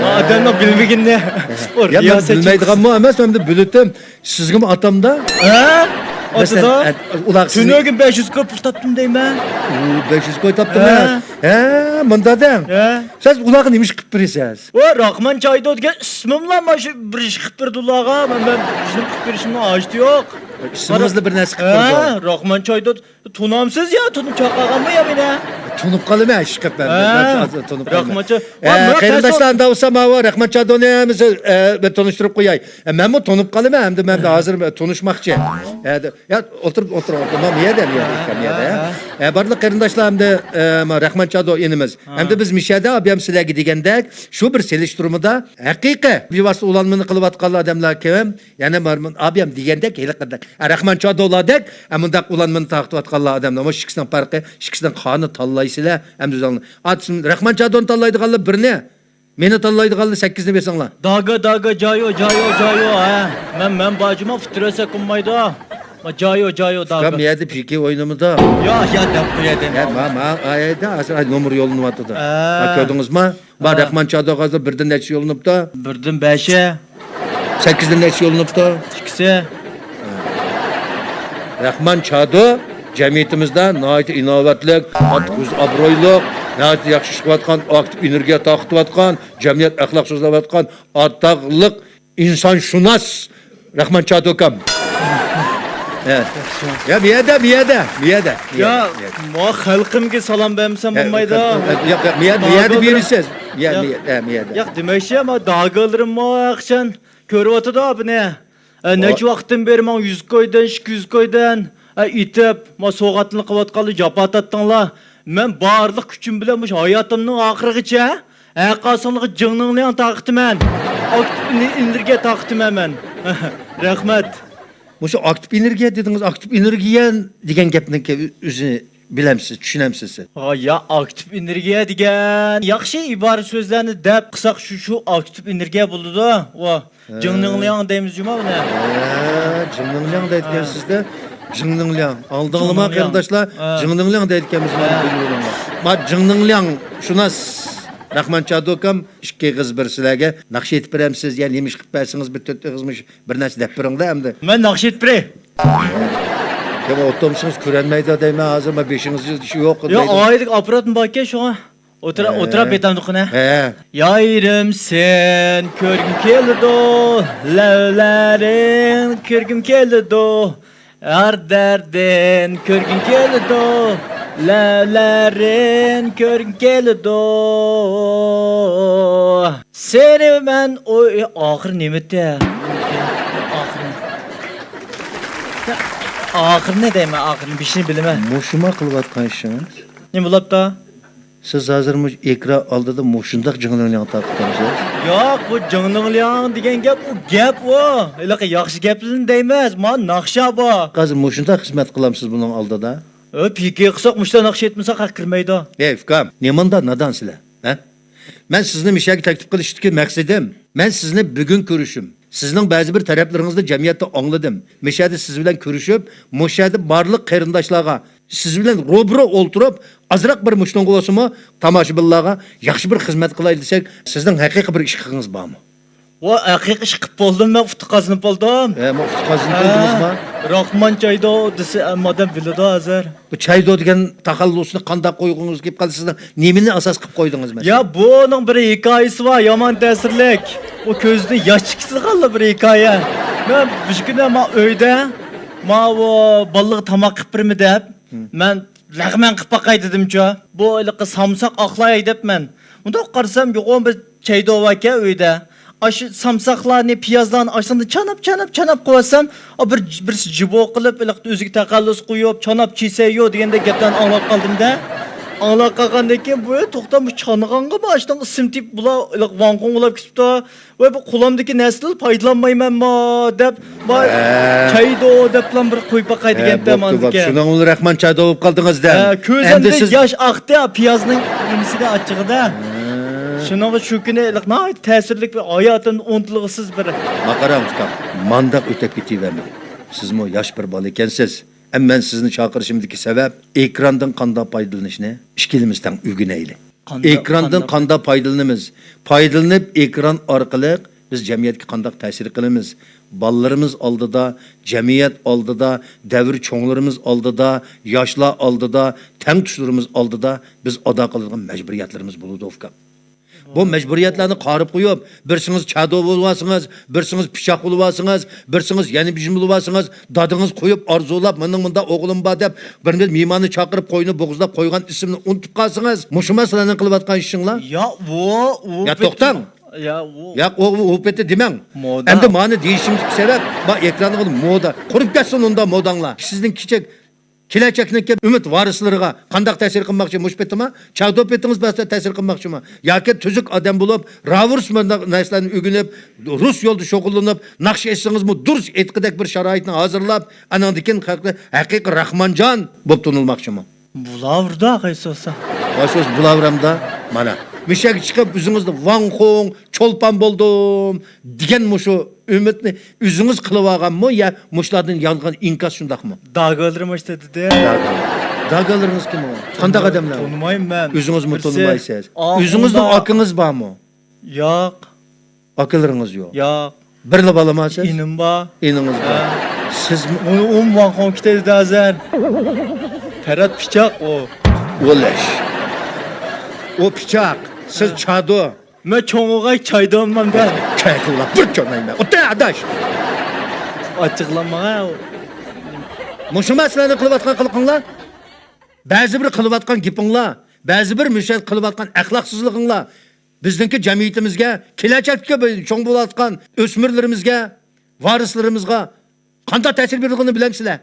ئادەمنىڭ بىلمىگىنىنى. يا، مەن بىلمەيدىغانمۇ ئەمەس، مەن بىلىتتىم. سىزگىمۇ ئاتامدا؟ ھە؟ مەسىلەن، ئاتىدا؟ ئە، ئۇلار سىزنى تۈنۈگۈن بەش يۈز كوي پۇل تاپتىم دەيمەن. ئۇ، بەش يۈز كوي تاپتىڭىز؟ ھە. ھە، مۇندا دەڭ. ھە. سىز ئۇلارغا نېمە ئىش قىلىپ بېرىسىز؟ ۋە راخمان چايدو دېگەن ئىسمىملا مانا شۇ بىر ئىش قىلىپ بېرىدۇ ئۇلارغا. مەن، مەن بىر ئىشنى قىلىپ بېرىشىمنىڭ ھاجىتى يوق. ئىسمىڭىزدا بىر نەرسە قىلىپ بېرىدۇ. ھە، راخمان چايدو. تونامسىز يا، تونۇپ چاقىرغانمۇ يا مېنى؟ تونۇپ قالىمەن، ئىشقىپ مەن. ھە. مەن ھازىر تونۇپ قالىمەن. رەھمەتجان. ئە، ۋاي، مۇرات قېرىنداشلار، ئەمدى بولسا ماۋۇ رەھمەت چادونى ھەممىسى، ئە، بىر تونۇشتۇرۇپ قوياي. ئە، مەنمۇ تونۇپ قالىمەن، ئەمدى مەن ھازىر تونۇشماقچى. ئە، دە-، يا، ئولتۇرۇپ، ئولتۇرۇپ، ئولتۇرۇپ. مانا مۇ يەردە، مۇ يەردە، ھە، ئىكەن، مۇ يەردە. ھە، ھە. ئە، بارلىق قېرىنداشلار، ئەمدى، ئە، مانا رەھمەت چادو ئىنىمىز. ھە. ئەمدى بىز مۇشۇ يەردە ئابىيام سىلەرگە دېگەندەك، شۇ بىر سېلىشتۇرمىدا ھەقىقىي بىۋاسىتە ئۇلانمىنى قىلىۋاتقانلار ئادەملەر كىم؟ يەنە بار-، ئابىيام دېگەندەك، ھېلىقىدەك، ئە، رەھمەت چادولادەك، ئە، مۇنداق ئۇلانمىنى تارقىتىۋاتقانلار ئادەملەر. مۇشۇ ئىككىسىنىڭ پەرقى، ئىككىسىنىڭ قانى تاللايسىلەر، ئەمدى ئۆزۈڭلار. ئاتىسىم، رەھمەت چادونى تاللايدىغانلار بىرنى، مېنى تاللايدىغانلار سەككىزنى بېسىڭلار. داگا، داگا، جايو، جايو، جايو، ھە. مەن، مەن باجىما فىترەسە قىلمايدۇ. ما جايو، جايو، داگا. ئۇكام، يەردە پىكى ئوينىمىدا. يا، يا، دەپ قوياي دەيمەن. يا، ما، ما، ئايدا، ھازىر، ئاي، نومۇر يوللىنىۋاتىدۇ. ھە. ما، كۆردىڭىزما؟ ما، ھە. رەھمان چادوغازدا بىردىن نەچچە يوللىنىپتۇ؟ بىردىن بەشى. سەككىزدىن نەچچە يوللىنىپتۇ؟ ئىككىسى. رەھمان چادو جەمئىيىتىمىزدە ناھايىتى ئىناۋەتلىك، قاتتىق يۈز ئابرۇيلۇق، ناھايىتى ياخشى ئىش قىلىۋاتقان، ئاكتىپ ئېنېرگىيە تارقىتىۋاتقان، جەمئىيەت ئەخلاق سۆزلەۋاتقان ئاتاقلىق ئىنسانشۇناس رەھمان چادو ئۇكام. ھە. يا، بۇ يەردە، بۇ يەردە، بۇ يەردە، بۇ يا، يەردە، بۇ يەردە. ما خەلقىمگە سالام بەرمىسەم بولمايدۇ. ياق، ياق، بۇ يەردە، بۇ يەردە بېرىسىز. بۇ يەردە، بۇ يەردە، ھە، بۇ يەردە. ياق، دېمەكچى، ما داگىلىرىممۇ قاچان كۆرۈۋاتىدۇ بۇنى. ئە، نەچچە ۋاقىتتىن بېرى ماڭا يۈز كويدىن، ئىككى يۈز كويدىن، ئە، ئېتىپ، ما سوۋغاتنى قىلىۋاتقانلار جاپا تارتتىڭلار. مەن بارلىق كۈچۈم بىلەن مۇشۇ ھاياتىمنىڭ ئاخىرىغىچە ھەرقايسىڭلارغا جىڭنىڭلياڭ تارقىتىمەن. ئاكتىپ ئېنېرگىيە تارقىتىمەن مەن. رەھمەت. مۇشۇ ئاكتىپ ئېنېرگىيە دېدىڭىز، ئاكتىپ ئېنېرگىيە دېگەن گەپنىڭكى ئۆزىنى بىلەمسىز، چۈشىنەمسىز سىز؟ ھا، يا، ئاكتىپ ئېنېرگىيە دېگەن ياخشى ئىبارە سۆزلەرنى دەپ قىلساق، شۇ، شۇ ئاكتىپ ئېنېرگىيە بولىدۇ. ۋا، ھە. جىڭنىڭلياڭ دەيمىز جۇما بۇنى. ھە، جىڭنىڭلياڭ دەيدىكەنسىزدە. جىڭنىڭلياڭ. ئالدىڭلىما قېرىنداشلار، ھە. جىڭنىڭلياڭ دەيدىكەنمىز، مانا بىلىۋېلىڭلار. ما جىڭنىڭلياڭ شۇناس رەھمان چادۇكام ئىككى ئېغىز بىر سىلەرگە ناخشا ئېيتىپ بېرەمسىز يا نېمە ئىش قىلىپ بەرسىڭىز، بىر تۆت ئېغىز مۇشۇ بىر نەرسە دەپ بېرىڭدە ئەمدى. مەن ناخشا ئېيتىپ بېرەي. يا، ئولتۇرمىسىڭىز كۆرەلمەيدۇ دەيمەن، ھازىر ما بېشىڭىزدا ئىش يوق يا، دەيدۇ. ئائىلىدىكى ئاپپاراتمۇ باركەن شۇڭا. ئولتۇرا-، ھە. ئولتۇرا بېتەمدۇ قېنى. ھە. يايرىم سېنى كۆرگۈم كېلىدۇ، لەۋلەرىڭ كۆرگۈم كېلىدۇ. ھەر دەردىن كۆرگۈم كېلىدۇ، لەۋلەرىڭ كۆرگۈم كېلىدۇ. سېنى مەن ئوي-، ئاخىرى نېمىتى؟ ئاخىرى. ئاخىرىنى دەيمەن، ئاخىرىنى، بېشىنى بىلىمەن. مۇشۇما قىلىۋاتقان ئىشىڭىز؟ نېمە بولۇپتۇ؟ سىز ھازىر مۇشۇ ئېكران ئالدىدا مۇشۇنداق جىڭلىڭلىڭ تارقىتامسىز؟ ياق، بۇ جىڭلىڭلىڭ دېگەن گەپ، ئۇ گەپ ئۇ. ھېلىقى ياخشى گەپلىرىنى دەيمىز، مانا ناخشا بۇ. ھازىر مۇشۇنداق خىزمەت قىلامسىز بۇنىڭ ئالدىدا؟ ئۆ، پىكىر قىلساق، مۇشۇنداق ناخشا ئېيتمىساق ھەق كىرمەيدۇ. ئەي ئۇكام، نېمانداق نادان سىلەر، ھە؟ مەن سىزنى مۇشۇ يەرگە تەكلىپ قىلىشتىكى مەقسىتىم، مەن سىزنى بۈگۈن كۆرۈشۈم، سىزنىڭ بەزى بىر تەرەپلىرىڭىزنى جەمئىيەتتە ئاڭلىدىم. مۇشۇ يەردە سىز بىلەن كۆرۈشۈپ، مۇشۇ يەردە بارلىق قېرىنداشلارغا، سىز بىلەن روبىرو ئولتۇرۇپ، ئازراق بىر مۇشۇنىڭغا بولسىمۇ، تاماشىبىنلارغا ياخشى بىر خىزمەت قىلاي دېسەك، سىزنىڭ ھەقىقىي بىر ئىشقىڭىز بارمۇ؟ ۋا، ھەقىقىي ئىش قىلىپ بولدۇم، مەن ئۇتۇق قازىنىپ بولدۇم. ھە، مۇ-، ئۇتۇق قازىنىپ ھە، بولدىڭىزما؟ راخمان چايدو دېسە، ھەممە ئادەم بىلىدۇ ھازىر. بۇ چايدو دېگەن تاخاللۇسنى قانداق قويغۇڭىز كېلىپ قالدى؟ سىزنىڭ نېمىنى ئاساس قىلىپ قويدىڭىز، مەسىلەن؟ يا، بۇنىڭ بىر ھېكايىسى بار، يامان تەسىرلىك. ئۇ كۆزىدىن ياش چىقىدىغانلا بىر ھېكايە. مەن بىر كۈنى ما ئۆيدە، ماۋۇ بالىلارغا تاماق قىلىپ بېرىمەن دەپ، مەن لەغمەن قىلىپ باقاي دېدىمچۇ. بۇ ھېلىقى سامساق ئاقلاي دەپمەن. مۇنداق قارىسام، يوغان بىر چەيدو باركەن ئۆيدە. ئاشۇ سامساقلارنى، پىيازلارنى ئاشۇندىن چاناپ، چاناپ، چاناپ قويۇۋاتسام، ئا، بىر، بىرسى جىبو قىلىپ، ھېلىقى ئۆزىگە تەخەللۇس قويۇپ، چاناپ چىسەييو دېگەندەك گەپلەرنى ئاڭلاپ قالدىم-دە. ئاڭلاپ قالغاندىن كېيىن، بۇ، توختا، بۇ چانىغانغىمۇ ئاشۇنىڭ ئىسمى تېپىپ، بۇلار ھېلىقى ۋاڭ-قۇڭ بولاپ كېتىپتۇ. ۋاي، بۇ قولۇمدىكى نەرسىدىن پايدىلانمايمەنمۇ دەپ، ۋاي، ھە. چەيدو دەپلا بىر قويۇپ باقاي ھە، دېگەنتىم بوپتۇ، ئاندىكىن. بوپتۇ. شۇنىڭ بىلەن رەھمان چەيدو بولۇپ قالدىڭىز-دە. ھە، كۆزۈمدىن ئەمدى سىز ياش ئاقتى، پىيازنىڭ نېمىسىدە، ئاچچىقىدا. ھە. شۇنىڭغا شۇ كۈنى ھېلىقى ناھايىتى تەسىرلىك بىر ھاياتىمدا ئۇنتۇلغۇسىز بىر. ماقارام ئۇكام، مانداق ئۆتۈپ كېتىۋەرمىگىن. سىزمۇ ياش بىر بالا ئىكەنسىز. ئەمما مەن سىزنى چاقىرىشىمدىكى سەۋەب، ئېكراندىن قانداق پايدىلىنىشنى ئىككىلىمىز تەڭ ئۆگىنەيلى. قانداق، ئېكراندىن قانداق؟ قانداق پايدىلىنىمىز؟ پايدىلىنىپ، ئېكران ئارقىلىق بىز جەمئىيەتكە قانداق تەسىر قىلىمىز؟ بالىلىرىمىز ئالدىدا، جەمئىيەت ئالدىدا، دەۋر چوڭلىرىمىز ئالدىدا، ياشلار ئالدىدا، تەڭتۇشلىرىمىز ئالدىدا بىز ئادا قىلىدىغان مەجبۇرىيەتلىرىمىز بولىدۇ، ئۇكام. بۇ مەجبۇرىيەتلەرنى قارىپ قويۇپ، بىرسىڭىز چادو بولۇۋالسىڭىز، بىرسىڭىز پىچاق بولۇۋالسىڭىز، بىرسىڭىز يەنە بىژىم بولۇۋالسىڭىز، دادىڭىز قويۇپ ئارزۇلاپ، مېنىڭ مۇنداق ئوغلۇم بار دەپ، بىر مېھماننى چاقىرىپ، قوينى بوغۇزلاپ قويغان ئىسىمنى ئۇنتۇپ قالسىڭىز، مۇشۇما سىلەرنىڭ قىلىۋاتقان ئىشىڭلار. يا، ئۇ، ئۇ يا، توختاڭ. يا، ئۇ. ياق، ئۇ، ئۇ پېتى دېمەڭ. مودا. ئەمدى مانى دېيىشىمدىكى سەۋەب، ما ئېكرانغا مودا. قۇرۇپ كەتسۇن ئۇنداق موداڭلار. سىزنىڭ كىچىك كېلەچەكنىڭكى ئۈمىد ۋارىسلىرىغا قانداق تەسىر قىلماقچى؟ مۇشۇ پېتىما؟ چاگدو پېتىڭىز بەرسە تەسىر قىلماقچىمۇ؟ ياكى تۈزۈك ئادەم بولۇپ، راۋۇرۇس مۇنداق نەرسىلەرنى ئۆگىنىپ، رۇس يولىدا شۇغۇللىنىپ، ناخشا ئېيتسىڭىزمۇ دۇرۇس ئېيتقۇدەك بىر شارائىتنى ھازىرلاپ، ئانىڭدىن كېيىن خەلقنى ھەقىقىي راخمانجان بولۇپ تونۇلماقچىمۇ؟ بۇلاۋۇردا قايسى بولسا. قايسى بولسا بۇلاۋۇرامدا؟ مانا. مۇشەگە چىقىپ ئۆزىڭىزنى ۋاڭ خۇڭ، چولپان بولدۇم، دېگەن مۇشۇ ئۈمىدنى ئۆزىڭىز قىلىۋالغانمۇ يا مۇشۇلاردىن يالغان ئىنكاس شۇنداقمۇ؟ داگالىرىم ئاشتا دېدى. داگالىرىڭىز كىم ئۇ؟ قانداق ئادەملەر ئۇ؟ تونۇمايمەن مەن. ئۆزىڭىزمۇ بىرسى، تونۇمايسىز. ئا، ئۆزىڭىزنىڭ ئۇنداق. ئاكىڭىز بارمۇ؟ ياق. ئاكىلىرىڭىز يوق؟ ياق. بىرلا بالىما سىز؟ ئىنىم بار. ئىنىڭىز بار. ھە. سىزمۇ؟ ئۇ، ئۇم ۋاڭخۇڭ كېتەيدى ھازىر. پەرەت پىچاق ئۇ. ئۇ لەش. ئۇ پىچاق. سىز ھە. چادۇ. مەن چوڭىغاي چايدىممەن دە. كەيكۇلا بىر چۆنەيمەن. ئوتە ئاداش. ئاچچىقلانماڭا. مۇشۇ مەسىلىنى قىلىۋاتقان قىلىقىڭلار. بەزى بىر قىلىۋاتقان گېپىڭلار. بەزى بىر مۇشۇ قىلىۋاتقان ئەخلاقسىزلىقىڭلار. بىزنىڭكى جەمئىيىتىمىزگە، كېلەچەكتىكى بىر چوڭ بولۇۋاتقان ئۆسمۈرلىرىمىزگە، ۋارىسلىرىمىزغا قانداق تەسىر بېرىدىغىنىنى بىلەمسىلەر؟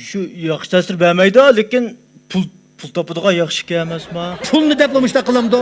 شۇ ياخشى تەسىر بەرمەيدۇ، لېكىن پۇل، پۇل تاپىدىغان ياخشى ئىكەن ئەمەسما؟ پۇلنى دەپلا مۇشۇنداق قىلامدۇ؟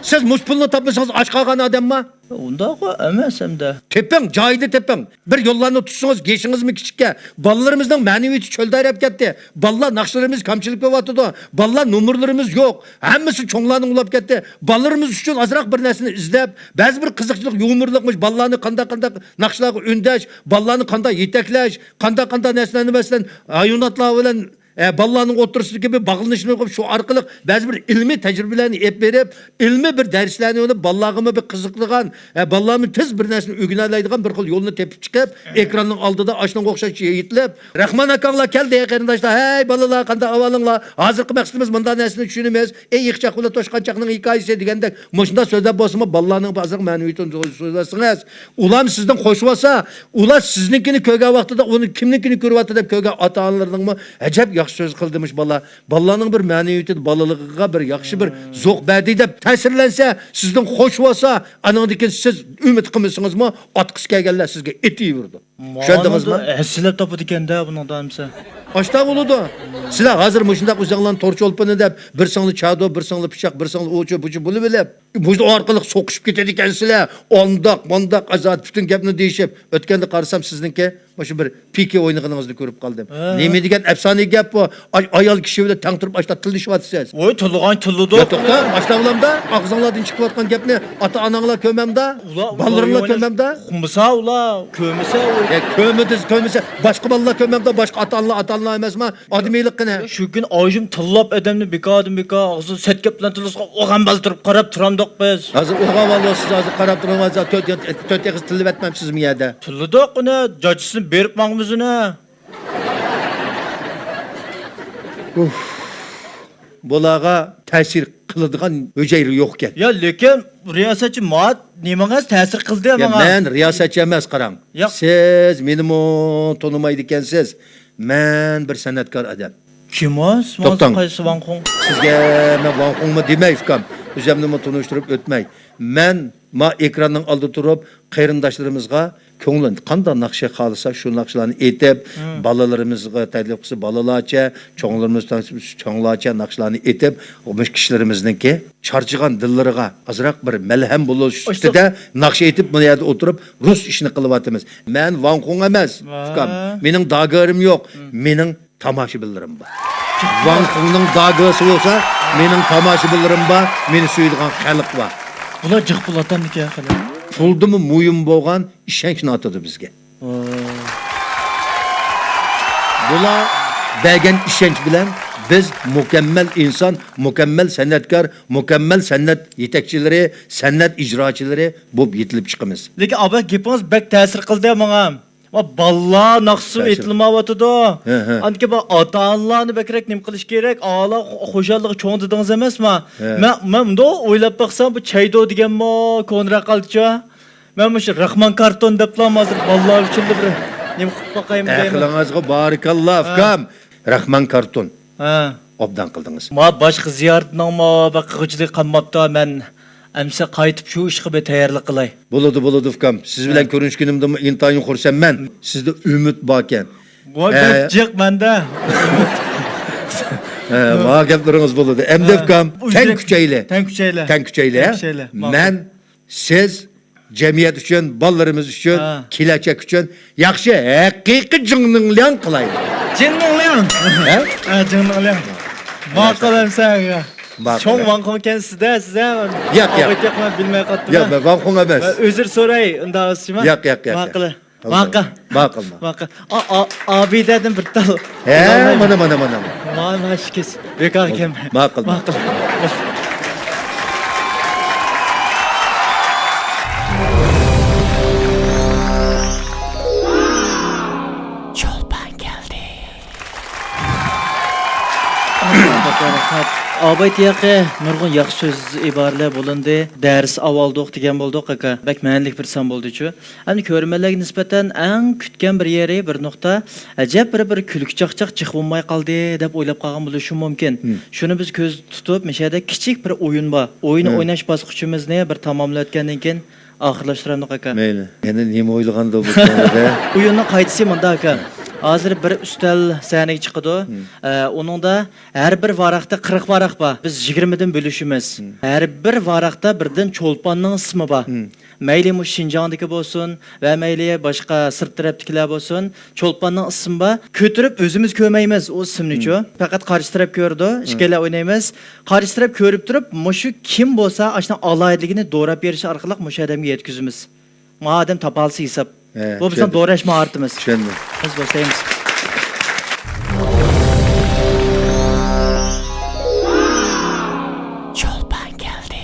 سىز مۇشۇ پۇلنى تاپمىسىڭىز ئاچ قالغان ئادەمما؟ ئۇنداقغۇ ئەمەس ئەمدى. تېپىڭ، جايىدا تېپىڭ. بىر يوللارنى تۇتسىڭىز، يېشىڭىزمۇ كىچىككەن. بالىلىرىمىزنىڭ مەنىۋىيىتى چۆلدەرەپ كەتتى. بالىلار ناخشىلىرىمىز كەمچىلىك بولۇۋاتىدۇ. بالىلار نومۇرلىرىمىز يوق. ھەممىسى چوڭلارنىڭ ئۇلاپ كەتتى. بالىلىرىمىز ئۈچۈن ئازراق بىر نەرسىنى ئىزدەپ، بەزى بىر قىزىقچىلىق، يۇمۇرلۇقمۇ، بالىلارنى قانداق، قانداق ناخشىلارغا ئۈندەش، بالىلارنى قانداق يېتەكلەش، قانداق، قانداق نەرسىلەرنى، مەسىلەن، ھايۋاناتلار بىلەن، ئە، بالىلارنىڭ ئوتتۇرىسىدىكى بىر باغلىنىشنى قىلىپ، شۇ ئارقىلىق بەزى بىر ئىلمىي تەجرىبىلەرنى ئېلىپ بېرىپ، ئىلمىي بىر دەرسلەرنى ئېلىپ، بالىلارغىمۇ بىر قىزىقىدىغان، ئە، بالىلارمۇ تېز بىر نەرسىنى ئۆگىنەلەيدىغان بىر خىل يولنى تېپىپ چىقىپ، ئېكراننىڭ ئالدىدا ئاشۇنىڭغا ئوخشاش يېتىلىپ، راخمان ئاكاڭلار كەلدى، قېرىنداشلار، ھەي بالىلار، قانداق ئەھۋالىڭلار؟ ھازىرقى مەقسىتىمىز مۇنداق نەرسىنى چۈشىنىمىز. ئەي يىغچاق بىلەن توشقانچاقنىڭ ھېكايىسى دېگەندەك مۇشۇنداق سۆزلەپ بولسىمۇ، بالىلارنىڭ ھازىر مەنىۋىيىتىنى سۆزلەسىڭىز، ئۇلار سىزدىن خوشلىۋالسا، ئۇلار سىزنىڭكىنى كۆرگەن ۋاقتىدا ئۇنى كىمنىڭكىنى كۆرۈۋاتىدۇ دەپ كۆرگەن ئاتا-ئانىلىرىنىڭمۇ ئەجەب ياخشى سۆز قىلدى مۇشۇ بالا. بالىلارنىڭ بىر مەنىۋىيىتىدە بالىلىقىغا بىر ياخشى بىر زوق بەردى دەپ تەسىرلەنسە، سىزدىن خوشلىۋالسا، ئانىڭدىن كېيىن سىز ئۈمىد قىلمىسىڭىزمۇ، ئاتقۇسى كەلگەنلەر سىزگە ئېتىۋېرىدۇ. چۈشەندىڭىزمۇ؟ ھەسسىلەپ تاپىدىكەن-دە بۇنىڭدا ئەمسە. ئاشتا بولىدۇ. سىلەر ھازىر مۇشۇنداق ئۆزۈڭلارنى تور چولپىنى دەپ، بىرسىڭلار چادۇ، بىرسىڭلار پىچاق، بىرسىڭلار ئۇچۇ، بۇچۇ بولۇۋېلىپ، مۇشۇ ئارقىلىق سوقۇشۇپ كېتىدىكەنسىلەر. ئانداق، مانداق، ئازاد پۈتۈن گەپنى دېيىشىپ. ئۆتكەندە قارىسام، سىزنىڭكى مۇشۇ بىر پىكى ئوينىغىنىڭىزنى كۆرۈپ قالدىم. ھە. نېمە دېگەن ئەپسانىۋى گەپ بۇ؟ ئاي-، ئايال كىشى بىلەن تەڭ تۇرۇپ ئاشتا تىللىشىۋاتىسىز. ۋوي، تىللىغان تىللىدۇق. يا توختا، ئاشتا بولامدا، ئاغزىڭلاردىن چىقىۋاتقان گەپنى ئاتا-ئاناڭلار كۆرمەمدا، ئۇلار، ئۇلار بالىلىرىڭلار يۇيۇنۇش-، كۆرمەمدا. ئۇقمىسا ئۇلار، كۆرمىسە ئۇ. يا كۆرمىدى، كۆرمىسە، باشقا بالىلار كۆرمەمدا، باشقا ئاتا-ئانىلار، ئاتا-ئانىلار ئەمەسما؟ ئادىمىيلىق قېنى؟ شۇ كۈن ئايجىم تىللاپ ئادەمنى بىكاردىن بىكار ئاغزىدا سەت گەپ بىلەن تىللىسىغا ئوغان بالا تۇرۇپ قاراپ تۇرامدۇق بىز. ھازىر ئوغان بالا سىز ھازىر قاراپ تۇرۇڭ، ھازىر تۆت، تۆت ئېغىز تىللىۋەتمەمسىزمۇ يەردە؟ تىللىدۇق ئۇنى، جاجىسىنى بېرىپ ماڭىمىز ئۇنى. ئۇھ. بۇلارغا تەسىر قىلىدىغان ھۈجەيرە يوقكەن. يا، لېكىن رىياسەتچى مات نېمىڭىز تەسىر قىلدى يا ماڭا؟ مەن رىياسەتچى ئەمەس، قاراڭ. ياق. سىز مېنىمۇ تونۇمايدىكەنسىز. مەن بىر سەنئەتكار ئادەم. كىم ئۇ؟ توختاڭ. قايسى ۋاڭخۇڭ؟ سىزگە مەن ۋاڭخۇڭمۇ دېمەي، ئۇكام. ئۆزۈمنىمۇ تونۇشتۇرۇپ ئۆتمەي. مەن ما ئېكراننىڭ ئالدىدا تۇرۇپ، قېرىنداشلىرىمىزغا كۆڭلى قانداق ناخشا خالىسا، شۇ ناخشىلارنى ئېيتىپ، مم. بالىلىرىمىزغا تەكلىپ قىلسا، بالىلارچە، چوڭلىرىمىز چوڭلارچە ناخشىلارنى ئېيتىپ، مۇشۇ كىشىلىرىمىزنىڭكى چارچىغان دىللىرىغا ئازراق بىر مەلھەم بولۇش سۈپىتىدە ناخشا ئېيتىپ، بۇ يەردە ئولتۇرۇپ رۇس ئىشىنى قىلىۋاتىمىز. مەن ۋاڭخۇڭ ئەمەس، ۋا. ئۇكام. مېنىڭ داگىرىم يوق. مم. مېنىڭ تاماشىبىنلىرىم بار. ۋاڭخۇڭنىڭ داگىسى بولسا، مېنىڭ تاماشىبىنلىرىم بار، مېنى سۆيىدىغان خەلق بار. بۇلار جىق پۇل ئاتامدىكەن خېلى. پۇلدىنمۇ مۇھىم بولغان ئىشەنچنى ئاتىدۇ بىزگە. ۋاي. بۇلار بەرگەن ئىشەنچ بىلەن بىز مۇكەممەل ئىنسان، مۇكەممەل سەنئەتكار، مۇكەممەل سەنئەت يېتەكچىلىرى، سەنئەت ئىجراچىلىرى بولۇپ يېتىلىپ چىقىمىز. لېكىن ئاباي گېپىڭىز بەك تەسىر قىلدى ماڭا. ما بالىلار ناخشىسىمۇ ئېيتىلمايۋاتىدۇ. ھە، ھە. ئاندىكىن بۇ ئاتا-ئانىلارنى بەكرەك نېمە قىلىش كېرەك؟ ئالا خۇشاللىقى چوڭ دېدىڭىز ئەمەسما؟ ھە. مەن، مەن مۇنداق ئويلاپ باقسام، بۇ چەيدو دېگەنمۇ كونا رەقەلچە. مەن مۇشۇ راخمان كارتون دەپلا ھازىر بالىلار ئۈچۈنلا بىر نېمە قىلىپ باقايمۇ دەيمەن. ئەقلىڭىزغا بارىكاللا، ئۇكام. راخمان كارتون. ھە. ئوبدان قىلدىڭىز. ما باشقا زىيارەتنىڭمۇ بىر قىلغۇچىلىقى قالماپتۇ. مەن ئەمسە قايتىپ شۇ ئىشقا بىر تەييارلىق قىلاي. بولىدۇ، بولىدۇ، ئۇكام. سىز بىلەن كۆرۈشكىنىمدىنمۇ ئىنتايىن خۇرسەنمەن. سىزدە ئۈمىد باركەن. ۋاي، ھە. بەك جىق مەندە. ھە، ما گەپلىرىڭىز بولىدۇ. ئەمدى، ھە. ئۇكام، تەڭ كۈچەيلى. تەڭ كۈچەيلى. تەڭ كۈچەيلى، ھە؟ تەڭ كۈچەيلى. ماقۇل. مەن سىز جەمئىيەت ئۈچۈن، بالىلىرىمىز ئۈچۈن، ھە. كېلەچەك ئۈچۈن ياخشى، ھەقىقىي جىڭنىڭلياڭ قىلايلى. جىڭنىڭلياڭ. ھە؟ ھە، جىڭنىڭلياڭ. ماقۇل ئەمسە. ماقۇل. چوڭ ۋاڭخۇڭكەنسىز-دە، سىز-ھە؟ ياق، ياق. ئاۋايتى ياق، مەن بىلمەي قاپتىمەن. ياق، مەن ۋاڭخۇڭ ئەمەس. مەن ئۆزۈر سوراي، ئۇنداق بولسىمۇ. ياق، ياق، ياق، ياق. ماقۇل. ماقۇل. ماقۇل، ماقۇل. ماقۇل. ئا-، ئا-، ئابىدەدىن بىر تال. ھە، مانا، مانا، مانا، مانا. مانا، مانا شىكىس. بىكار ئىكەن. ماقۇل، ماقۇل. ماقۇل. چولپان كەلدى. ئاۋايتى ياقى نۇرغۇن ياخشى سۆز ئىبارىلەر بولۇندى. دەرس ئاۋالدۇق دېگەن بولدۇق، ئاكا. بەك مەنىلىك بىر سان بولدىچۇ. ئەمدى كۆرۈرمەنلەرگە نىسبەتەن ئەڭ كۈتكەن بىر يېرى، بىر نۇقتا، ئەجەب بىر، بىر كۈلكە چاقچاق جىق بولماي قالدى دەپ ئويلاپ قالغان بولۇشى مۇمكىن. مم. شۇنى بىز كۆزدە تۇتۇپ، مۇشۇ يەردە كىچىك بىر ئويۇن بار. ئويۇن مم. ئويناش باسقۇچىمىزنى بىر تاماملىۋەتكەندىن كېيىن ئاخىرلاشتۇرامدۇق، ئاكا. مەيلى. يەنە نېمە ئويلىغاندۇ بۇ كۆڭلىدە؟ ئويۇننىڭ قائىدىسى مۇنداق، ئاكا. ھازىر بىر ئۈستەل سەھنىگە چىقىدۇ. مم. ئە، ئۇنىڭدا ھەر بىر ۋاراقتا قىرىق ۋاراق بار. بىز يىگىرمىدىن بۆلۈشىمىز. مم. ھەر بىر ۋاراقتا بىردىن چولپاننىڭ ئىسمى بار. مم. مەيلى مۇشۇ شىنجاڭدىكى بولسۇن ۋە مەيلى باشقا سىرت تەرەپتىكىلەر بولسۇن، چولپاننىڭ ئىسمى بار. كۆتۈرۈپ ئۆزىمىز كۆرمەيمىز ئۇ ئىسىمنىچۇ. مم. پەقەت قارشى تەرەپ كۆرىدۇ، مم. ئىككىيلەن ئوينايمىز. قارشى تەرەپ كۆرۈپ تۇرۇپ، مۇشۇ كىم بولسا، ئاشۇنىڭ ئالاھىدىلىكىنى دوراپ بېرىشى ئارقىلىق مۇشۇ ئادەمگە يەتكۈزىمىز. ما ئادەم تاپالىسا ھېساب. ھە، بۇ بىزنىڭ چۈشەندىم. دوراش ماھارىتىمىز. چۈشەندىم. بىز باشلايمىز. چولپان كەلدى.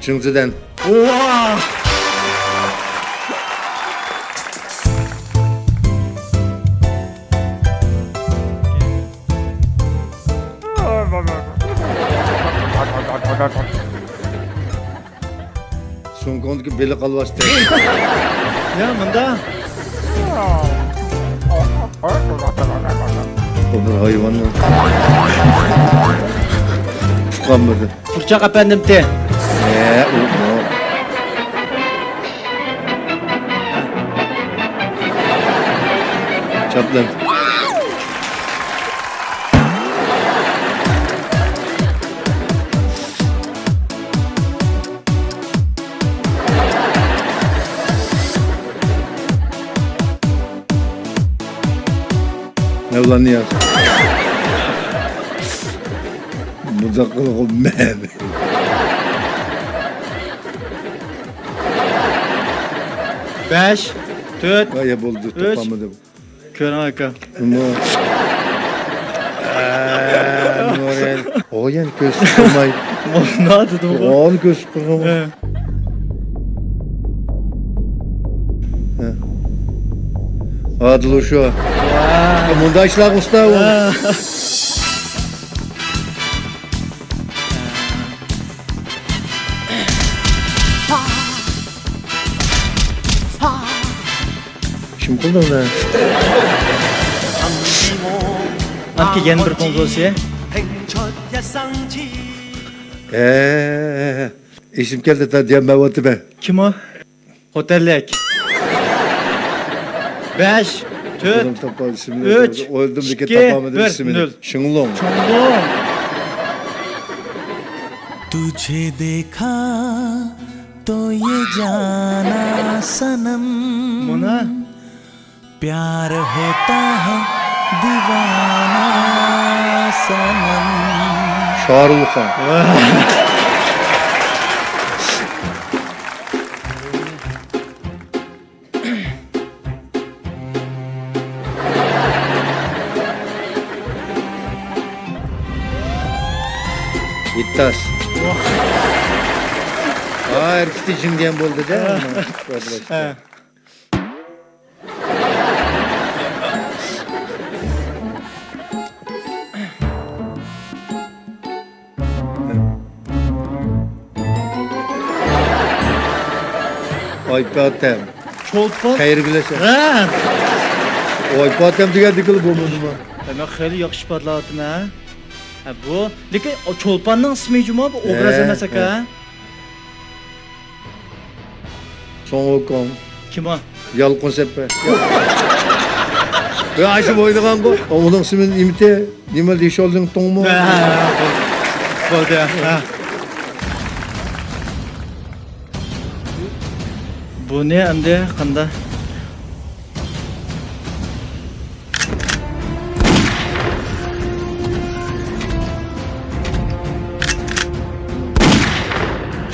چىڭزىدەن. ۋاھ! سومكاڭدىكى بېلىق ئالۋاستى. يا، مۇندا. بۇ بىر ھايۋانمۇ؟ ئۇقالمىدىم. پۇرچاق ئەپەندىمتى؟ ھە، ئۇ، ئۇ. چاپلان. مەۋلان نىياز. بۇنداق قىلغۇ مەن. بەش، تۆت، ئايا بولدى، ئۈچ. تاپالمىدىم. كۆرۈڭ، ئاكا. ئۇمۇ. ئە، نۇرى. ئۇ يەنە كۆز قىلماي. مۇندا دېدىم. ئۇنى كۆز قىلماي. ھە. ھە. ئادىل ئۇشۇ. ۋاي. مۇنداق ئىشلارغا ئۇستا ئۇ. ھە. كىم قىلدى ئۇنى؟ ئانكى يەنە بىر كومپوزىسىيە. ھە، ئېسىم كەلدى، تا دېيەلمەيۋاتىمەن. كىم ئۇ؟ خوتەنلىك. بەش، تۆت، ئۈچ، ئىككى، بىر، نۆل. شىڭلۇڭ. شىڭلۇڭ. تۇجھے دېكھا تو يې جانا سنم، مانا. پيار ھوتا ھې دىۋانا سنم. شارۇخ خان. تاس. ھا، ھەرىكىتى جىڭ دېگەن بولدى-دە. ھە. ئايپاتەم. چولپان؟ خەيرگۈلەشە. ھە. ئايپاتەم دېگەندىكىلا بولمىدىمۇ؟ ھە، مەن خېلى ياخشى ئىپادىلەۋاتىمەن، ھە؟ ھە، بۇ، لېكىن ئو چولپاننىڭ ئىسمى جۇمۇ، بۇ ئوبراز ھە، ئەمەس ئاكا. ھە. سوڭ ۋۇكوڭ. كىم ئۇ؟ يالقۇن سەپە. ۋە ئاشۇ ئوينىغانغۇ. ئۇنىڭ ئىسمى نېمىتى؟ نېمە، لىشولدىڭ توڭمۇ؟ ھە، ھە، ھە، بولدى. بولدى، ھە. بۇنى ئەمدى قانداق؟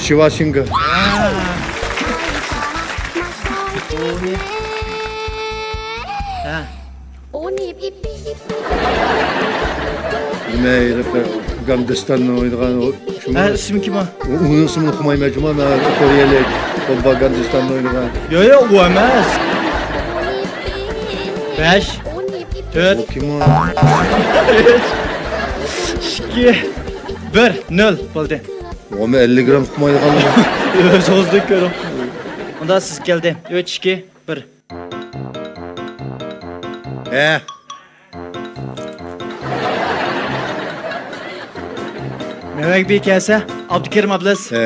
شىۋاشىنگا. ھە. نېمە، ھېلىقى گاندىستاننى ئوينىغان ئۇ، شۇمۇ؟ ھە، ئىسمى كىم ئۇ؟ ئۇ، ئۇنىڭ ئىسمىنى ئۇقمايمەن، جۇما، مەن كورېيەلىك، بولبا گاندىستاننى ئوينىغان. يو، يو، ئۇ ئەمەس. بەش، تۆت، ئۇ كىم ئۇ؟ ئۈچ، ئىككى، بىر، نۆل. بولدى. ئۇ مەن ئەللىك گرام ئۇقمايدىغانلىرى. ئۆزىڭىزدىن كۆرۈڭ. ئۇندا سىز كەلدى. ئۈچ، ئىككى، بىر. ھە. مەمەك بىي كەلسە، ئابدۇكېرىم ئابلىز. ھە.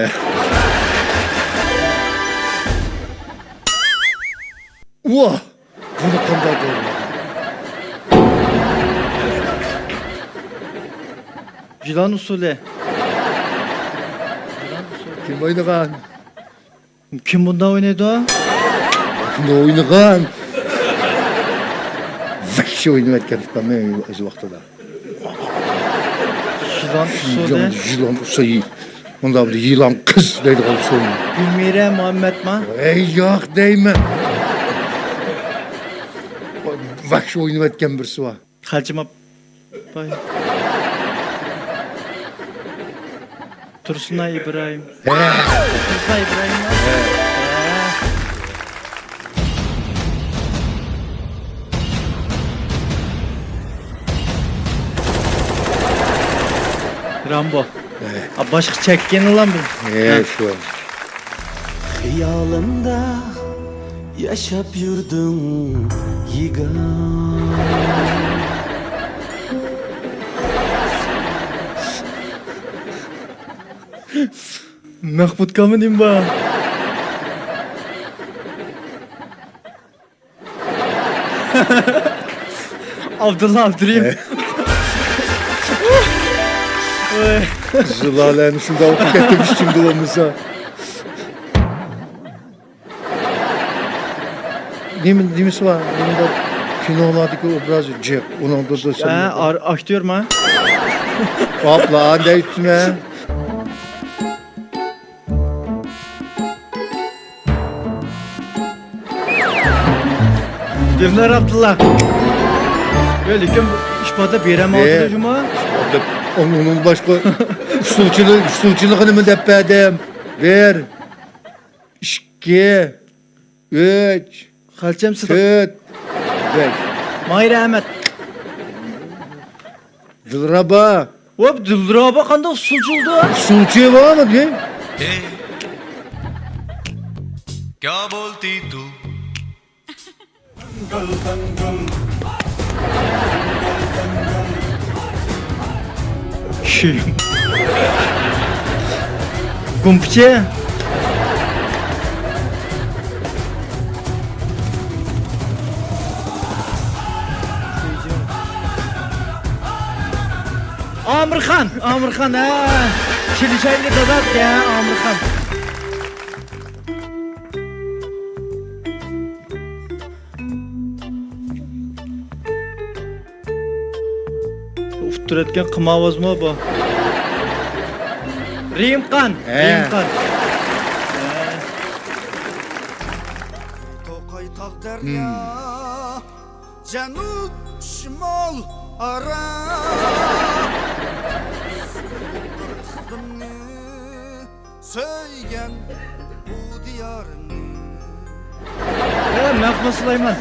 ۋاھ! بۇنى قانداق دەيدۇ؟ يىلان ئۇسسۇلى. يىلان ئۇسسۇلى. كىم ئوينىغان؟ كىم بۇنداق ئوينايدۇ؟ كىم ئوينىغان؟ ۋەھشىي ئوينىۋەتكەن ئۆز ۋاقتىدا. يىلان ئۇسسۇلى. يىلان، يىلان ئۇسسۇلى. ئۇندا بىر يىلان قىز دەيدىغان ئۇسسۇلى. گۈلمىرە مۇھەممەتما؟ ھەي، ياق دەيمەن. ۋەھشىي ئوينىۋەتكەن بىرسى بار. خەلچىم ئاپاي. تۇرسۇنئاي ئىبراھىم. ھە. تۇرسۇنئاي ئىبراھىم. ھە. رامبو. ھە. ئا، باشقا چەككىنىلا بىز. ھە، ھە. شۇ. خىيالىمدا ياشاپ يۈردۈڭ يىگان. مەخمۇت كامىنىم بار. ئابدۇللا ئابدۇرېھىم. ھە. ۋاي. زۇلالەنى شۇنداق ئوقۇپ كەتتىم ئىچىمدە بولمىسا. نېمە، نېمىسى بار؟ نېمە بار؟ كىنولاردىكى ئوبرازى جىق. ئۇنىڭ دۇردۇسى. ھە، ئار-، ئاكتيورما؟ ئاپلا، دەيتتىمەن. دىلنار ئابدۇللا. يا، لېكىن ئىپادە بېرەلمەيۋاتىدۇ، ئە، جۇما. ئۇنىڭ باشقا ئۇسسۇلچىلىق، ئۇسسۇلچىلىقىنىمۇ دەپ بەردىم. بىر، ئىككى، ئۈچ، خەلچەم سىدىق، تۆت، بەش. ماھىر ئەمەت. دىلرابا. ۋاپ، دىلرابا قانداق ئۇسسۇلچى بولدى؟ ئۇسسۇلچى بارمۇ دېگەن؟ كيا بولتى تو؟ كىم؟ گۇمپىچى؟ ئامىرخان، ئامىرخان، ھە. چىلىشايلى دادا، ھە، ئامىرخان. ئۇتتۇرۇۋەتكەن قىمارۋازمۇ بۇ؟ رېھىمخان، ھە. رېھىمخان. توقاي تاغ دەريا، جەنۇب شىمال ئارا. سۆيگەن بۇ دىيارنى. ھە، مەن قوشۇلايمەن.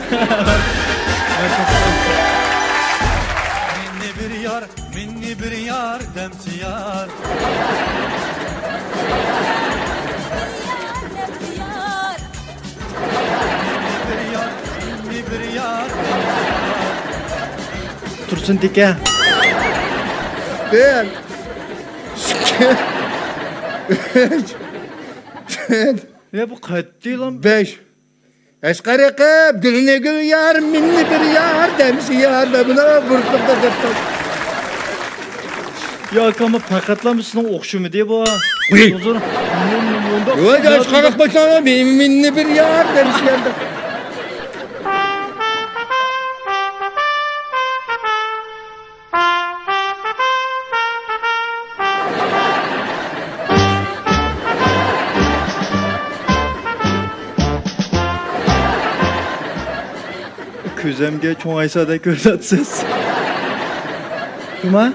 مېنى بىر يار، مېنى بىر يار دەمسە يار. مېنى بىر يار، مېنى بىر يار دەمسە يار. تۇرسۇن تېكە. بىر. ئىككى. ئۈچ. تۆت. يا، بۇ قەتئىيلا. بەش. ئەسقەر ئېقىپ، گۈلنى گۈل يار، مېنى بىر يار دەمسە يار دەپ، مانا بۇرۇتلۇقتا دەپ قوي. يا، ئاكام، پەقەتلا سېنىڭ ئوخشىمىدى بۇ. ئۇي. ھۇزۇر. مۇنداق يا، ئەسقەر ئېقىپ، مېنى بىر يار دەمسە يار دەپ. كۆزۈمگە چوڭ ئايسادەك كۆرۈنۈۋاتىسىز. كىم ئۇ؟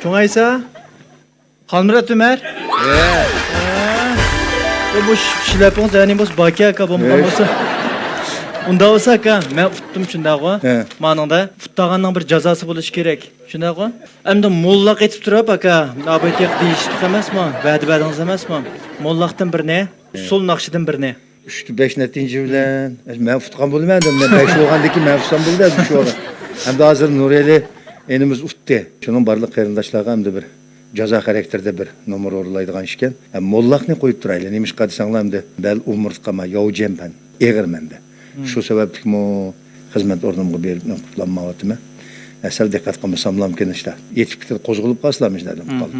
چوڭ ئايسا؟ خالمۇرات ئۆمەر؟ ھە. ھە. ئۇ بۇ ش-، شىلەپىڭىز يەنى بولسا باكى ئاكا بولمىغان بولسا. ئۇنداق بولسا ئاكا، مەن ئۇتتۇم شۇنداقغۇ؟ ھە. مانىڭدا ئۇتتاغاننىڭ بىر جازاسى بولۇشى كېرەك. شۇنداقغۇ؟ ئەمدى موللاق ئېيتىپ تۇرۇپ، ئاكا، ئابايتى دېيىشتۇق ئەمەسمۇ؟ ۋەدە بەردىڭىز ئەمەسمۇ؟ موللاقتىن بىرنى، ئۇسسۇل ناخشىدىن بىرنى. ئۈچتە بەش نەتىجە بىلەن، مەن ئۇتقان بولىمەن، مەن بەش بولغاندىن كېيىن مەن ئۇتسام بولدى، ئەمدى شۇ. ئەمدى ھازىر نۇرئېلى ئىنىمىز ئۇتتى. شۇنىڭ بارلىق قېرىنداشلارغا ئەمدى بىر جازا خاراكتېرىدە بىر نومۇر ئورۇنلايدىغان ئىكەن. ھەم موللاقنى قويۇپ تۇرايلى. نېمىشقا دېسەڭلار، ئەمدى بەل ئومۇرتقا ما، ياۋجيەنپەن، ئېغىر مەندە. شۇ سەۋەبلىكمۇ خىزمەت ئورنۇمغا بېرىپ مەن قۇتلانمايۋاتىمەن. ھە، سەل دىققەت قىلمىساملام كېيىن ئىشلار ئېتىپ كېتىدۇ، قوزغىلىپ قالسىلا مۇشۇنداق قىلىپ.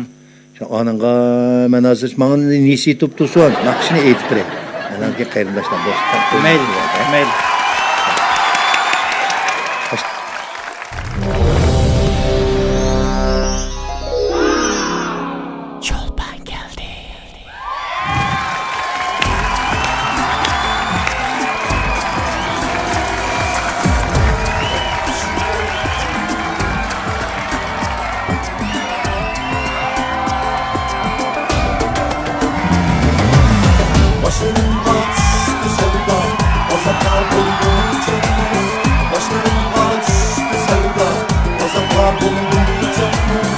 شۇ ئانىڭغا مەن ھازىر ماڭا نېسى تۇپ تۇرسۇن، ناخشىنى ئېيتىپ بېرەي. ئانان كېيىن قېرىنداشلار، دوستلار. مەيلى، مەيلى. چولپان كەلدى. باشلىرىمغا چۈشتى سەۋدا، ئازابتا بولدۇم چەكمەس. باشلىرىمغا چۈشتى سەۋدا، ئازابتا بولدۇم چەكمەس.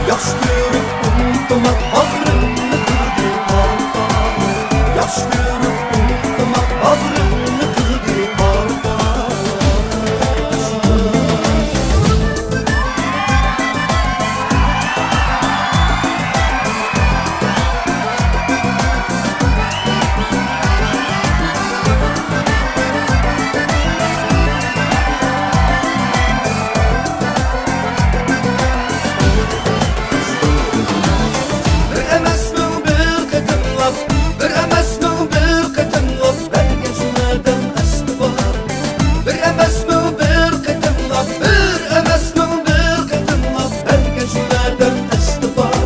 ياخشى كۆرۈپ ئۇنتۇماق باغرىمنى قىلدى پارپار. ياخشى كۆرۈپ ئۇنتۇماق باغرىمنى قىلدى پارپار. بىر ئەمەس مىڭ بىر قېتىملاپ، بىر ئەمەس مىڭ بىر قېتىملاپ بەرگەن شۇ ۋەدەم ئەستە بار. بىر ئەمەس مىڭ بىر قېتىملاپ، بىر ئەمەس مىڭ بىر قېتىملاپ بەرگەن شۇ ۋەدەم ئەستە بار.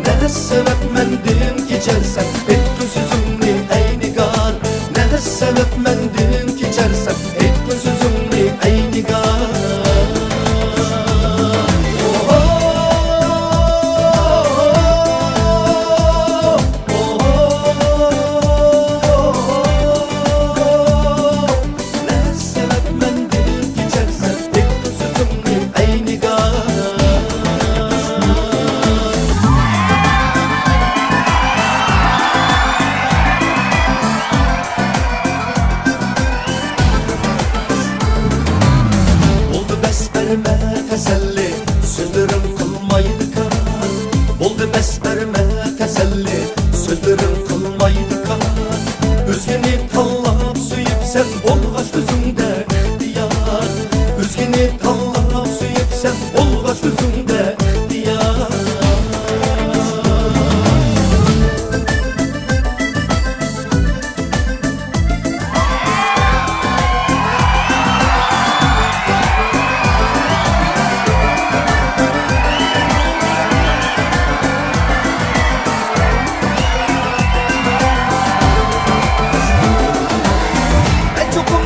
نە سەۋەب مەندىن كېچەرسەن، ئېيتقىن سۆزۈڭنى ئەي نىگار. نە سەۋەب مەندىن كېچەرسەن، ئېيتقىن سۆزۈڭنى ئەي نىگار. بولدى بەس بەرمە تەسەللى، سۆزلىرىڭ قىلمايدۇ كار. بولدى بەس بەرمە تەسەللى، سۆزلىرىڭ قىلمايدۇ كار. ئۆزگىنى تاللاپ سۆيۈپسەن، بولغاچ ئۆزۈڭدە ئىختىيار. ئۆزگىنى تاللاپ سۆيۈپسەن، بولغاچ ئۆزۈڭدە ئىختىيار. مەن چوقۇم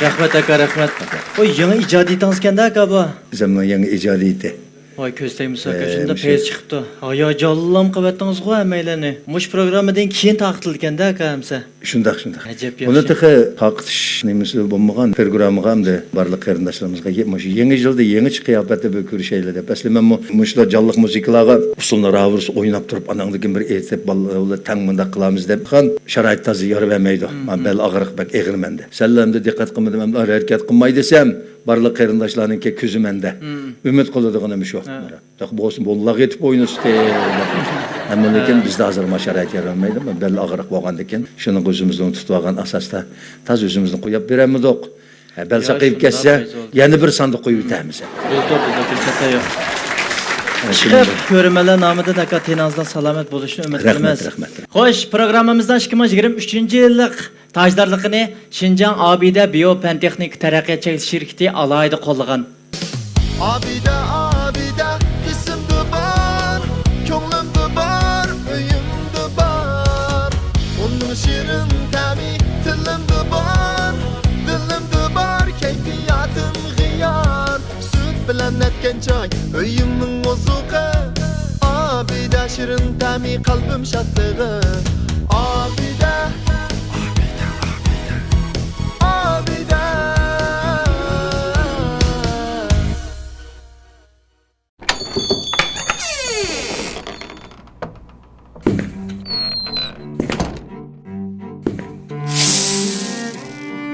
رەھمەت ئاكا، رەھمەت. ئۇ يېڭى ئىجادىيىتىڭىزكەن-دە ئاكا بۇ؟ بىزنىڭ يېڭى ئىجادىيىتى. ۋاي، كۆز تەگمىسۇن ئاكا، ئە، شۇنداق مۇشۇ پەيز چىقىپتۇ. ھاياجانلام قىلىۋەتتىڭىزغۇ ھەممەيلەننى. مۇشۇ پروگراممىدىن كېيىن تارقىتىلىدىكەن-دە ئكا ئەمسە. شۇنداق، شۇنداق. ئەجەب بۇنى ياخشى. تېخى تارقىتىش نېمىسى بولمىغان، پروگراممىغا ئەمدى بارلىق قېرىنداشلىرىمىزغا يە-، مۇشۇ يېڭى يىلدا يېڭىچە قىياپەتتە بىر كۆرۈشەيلى دەپ. ئەسلى مەنمۇ مۇشۇنداق جانلىق مۇزىكىلارغا ئۇسسۇلنى راۋۇرۇس ئويناپ تۇرۇپ، ئاناڭدىن كېيىن بىر ئېيتىپ، بالىلار بىلەن تەڭ مۇنداق قىلارمىز دەپ، شارائىت تازا يار بەرمەيدۇ. مم، مانا مم. بەل ئاغرىق بەك ئېغىر مەندە. سەللا ئەمدى دىققەت قىلمىدىم، ئەمدى ھەرىكەت قىلماي دېسەم، بارلىق قېرىنداشلارنىڭكى كۆزى مەندە. مم. ئۈمىد قىلىدىغىنىم شۇ. ھە. بولسا بوللاق يېتىپ ئوينىسىتى. ئەمما لېكىن ھە. بىزدە ھازىر ما شارائىت يارىمايدۇ. بەل ئاغرىق بولغاندىكىن شۇنىڭغا ئۆزىمىزنى تۇتۇۋالغان ئاساستا تاز ئۆزىمىزنى قويۇپ بېرەلمىدۇق. ھە، بەل يا، ساقىيىپ شۇنداق كەتسە، بولسا. يەنە بىر ساندا قويۇۋېتەرمىز. بولدى، بولدى، بىر خاتا يوق. ھە، چىقىپ، شۇنداق. كۆرۈرمەنلەر نامىدىن ئاكا تېنىڭىزنىڭ سالامەت بولۇشىنى ئۈمىد رەھمەت، قىلىمىز. رەھمەت. خوش، پروگراممىمىزنىڭ ئىككى مىڭ يىگىرمە ئۈچىنچى يىللىق تاجدارلىقىنى شىنجاڭ ئابىدە بىيو پەن تېخنىكا تەرەققىيات چەكلىك شىركىتى ئالاھىدە قوللىغان. ئابىدە، ئابىدە، ئېسىمدە بار، كۆڭلۈمدە بار، ئۆيۈمدە بار. ئۇنىڭ شېرىن تەمى تىلىمدا بار، دىلىمدا بار، كەيپىياتىم غىيار. سۈت بىلەن نەتكەن چاي، ئۆيۈمنىڭ ئوزۇقى. ئابىدە شېرىن تەمى، قەلبىم شادلىقى. ئابىدە، ئابىدە، ئابىدە، ئابىدە.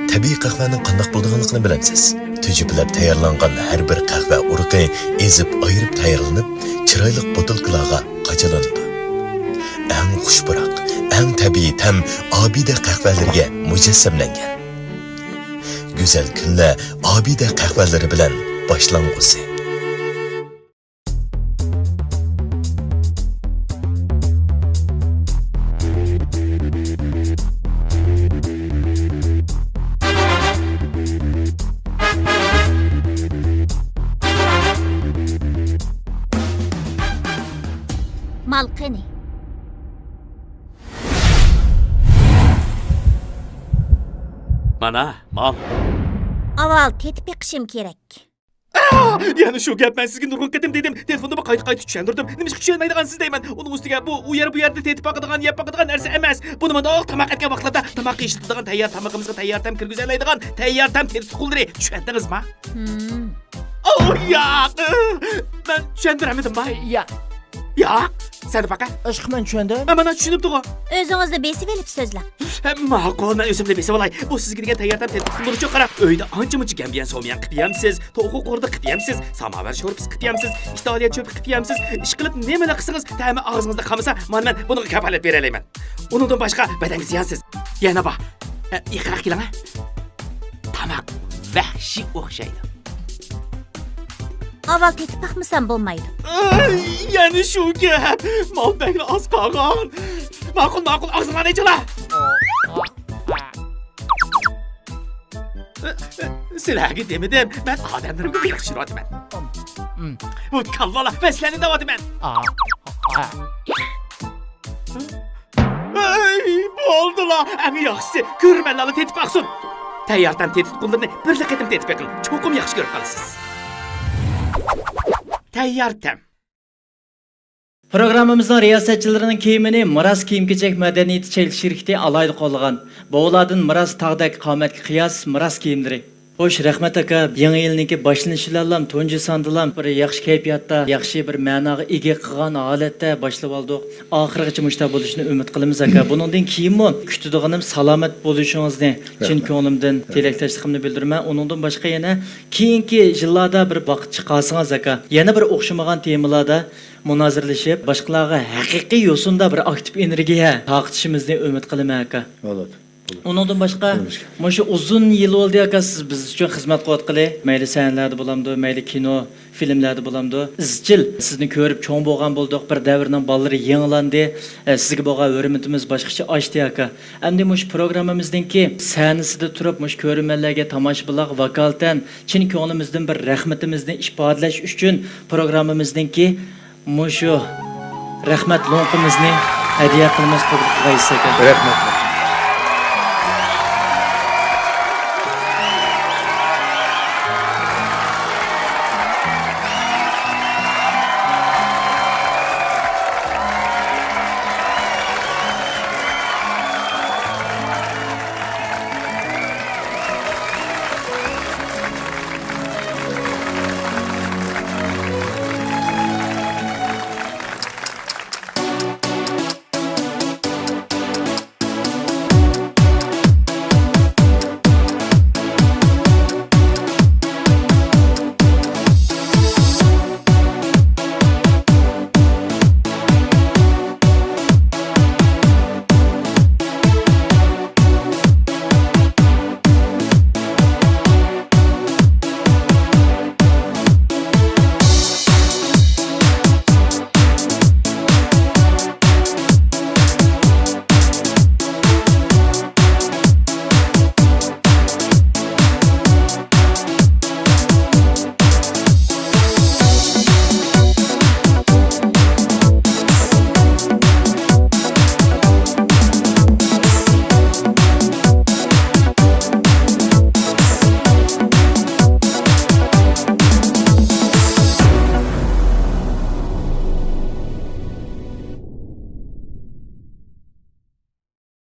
تەبىئىي قەھۋەنىڭ قانداق بولىدىغانلىقىنى بىلەمسىز؟ تۈجۈپىلەپ تەييارلانغان ھەر بىر قەھۋە ئۇرۇقى ئېزىپ ئايرىپ تەييارلىنىپ، چىرايلىق بوتۇلكىلارغا قاچىلىنىدۇ. ئەڭ خۇش پۇراق، ئەڭ تەبىئىي تەم ئابىدە قەھۋەلىرىگە مۇجەسسەملەنگەن. گۈزەل كۈنلەر ئابىدە قەھۋەلىرى بىلەن باشلانغۇسى. مال قېنى؟ مانا، مال. ئاۋۋال تېتىپ بېقىشىم كېرەك. ئاھ! يەنە شۇ گەپ، مەن سىزگە نۇرغۇن قېتىم دېدىم، تېلېفوندىمۇ قايتا-قايتا چۈشەندۈردۈم. نېمىشقا چۈشەنمەيدىغانسىز دەيمەن. ئۇنىڭ ئۈستىگە بۇ ئۇ يەر، بۇ يەردە تېتىپ باقىدىغان، يەپ باقىدىغان نەرسە ئەمەس. بۇنى مۇنداق تاماق ئەتكەن ۋاقىتلاردا تاماققا ئىشلىتىدىغان تەييار تامىقىمىزغا تەييار تەم كىرگۈزەلەيدىغان تەييار تەم تېتىتقۇلىرى. چۈشەندىڭىزما؟ ھىم. ئوھ، ياق! مەن چۈشەندۈرەلمىدىمما؟ ياق. ياق، سەن باقە. ئىشقىلىپ مەن چۈشەندىم. ھە، مانا چۈشىنىپتىغۇ. ئۆزىڭىزنى بېسىۋېلىپ سۆزلەڭ. ھە، ماقۇل، مەن ئۆزۈمنى بېسىۋالاي. بۇ سىزگە دېگەن تەييار تەم تېتىتقۇلىرى شۇ قاراڭ. ئۆيدە ئانچە-مۇنچە گەمبىيەن سوميان قىلىپ يەمسىز، توخۇ قوردى قىلىپ يەمسىز، ساماۋەر شورپىسى قىلىپ يەمسىز، ئىتالىيە چۆپى قىلىپ يەمسىز، ئىشقىلىپ نېمىلا قىلسىڭىز، تەمى ئاغزىڭىزدا قالمىسا، مانا مەن بۇنىڭغا كاپالەت بېرەلەيمەن. ئۇنىڭدىن باشقا بەدەنگە زىيانسىز. يەنە بار. ئە، يېقىنراق كېلىڭە. تاماق ۋەھشىي ئوخشايدۇ. ئاۋۋال تېتىپ باقمىسام بولمايدۇ. ئاي، يەنە شۇ گەپ. مال بەكلا ئاز قالغان. ماقۇل، ماقۇل، ئاغزىڭلارنى ئېچىڭلار. سىلەرگە دېمىدىم، مەن ئادەملىرىمگە ياخشى يۈرۈۋاتىمەن. بۇ كاللىلار، مەن سىلەرنى دەۋاتىمەن. ئەي، بولدىلا، ئەڭ ياخشىسى كۆرۈرمەنلەرلا تېتىپ باقسۇن. تەييار تەم تېتىتقۇلىرىنى بىرلا قېتىم تېتىپ بېقىڭ، چوقۇم ياخشى كۆرۈپ قالىسىز. تەييار تەم. پروگراممىمىزنىڭ رىياسەتچىلىرىنىڭ كىيىمىنى مىراس كىيىم-كېچەك مەدەنىيىتى چەكلىك شىركىتى ئالاھىدە قوللىغان. بۇ ئۇلاردىن مىراس تاغدەك قامەتكە قىياس مىراس كىيىملىرى. خوش، رەھمەت ئاكا، يېڭى يىلنىڭكى باشلىنىشى بىلەنلا تۇنجى ساندىلا بىر ياخشى كەيپىياتتا، ياخشى بىر مەناغا ئىگە قىلغان ھالەتتە باشلىۋالدۇق. ئاخىرغىچە مۇشۇنداق بولۇشىنى ئۈمىد قىلىمىز ئاكا. بۇنىڭدىن كېيىنمۇ كۈتىدىغىنىم سالامەت بولۇشىڭىزنى چىن رەھمەت. كۆڭلۈمدىن رەھمەت. تىلەكداشلىقىمنى بىلدۈرىمەن. ئۇنىڭدىن باشقا يەنە كېيىنكى يىللاردا بىر ۋاقىت چىقارسىڭىز ئاكا، يەنە بىر ئوخشىمىغان تېمىلاردا مۇنازىرىلىشىپ، باشقىلارغا ھەقىقىي يوسۇندا بىر ئاكتىپ ئېنېرگىيە تارقىتىشىمىزنى ئۈمىد قىلىمەن ئاكا. بولىدۇ، بولىدۇ. ئۇنىڭدىن باشقا، بولىدۇ. مۇشۇ ئۇزۇن يىل بولدى ئاكا، سىز بىز ئۈچۈن خىزمەت قىلىۋاتقىلى. مەيلى سەھنىلەردە بولامدۇ، مەيلى كىنو، فىلىملەردە بولامدۇ، ئىزچىل سىزنى كۆرۈپ چوڭ بولغان بولدۇق. بىر دەۋرنىڭ بالىلىرى يېڭىلاندى. ئە، سىزگە بولغان ھۆرمىتىمىز باشقىچە ئاشتى ئاكا. ئەمدى مۇشۇ پروگراممىمىزنىڭكى سەھنىسىدە تۇرۇپ، مۇشۇ كۆرۈرمەنلەرگە، تاماشىبىنلارغا ۋاكالىتەن چىن كۆڭلىمىزدىن بىر رەھمىتىمىزنى ئىپادىلەش ئۈچۈن پروگراممىمىزنىڭكى مۇشۇ رەھمەت لوڭقىمىزنى ھەدىيە قىلىمىز، قوبۇل قىلغايسىز ئاكا. رەھمەت.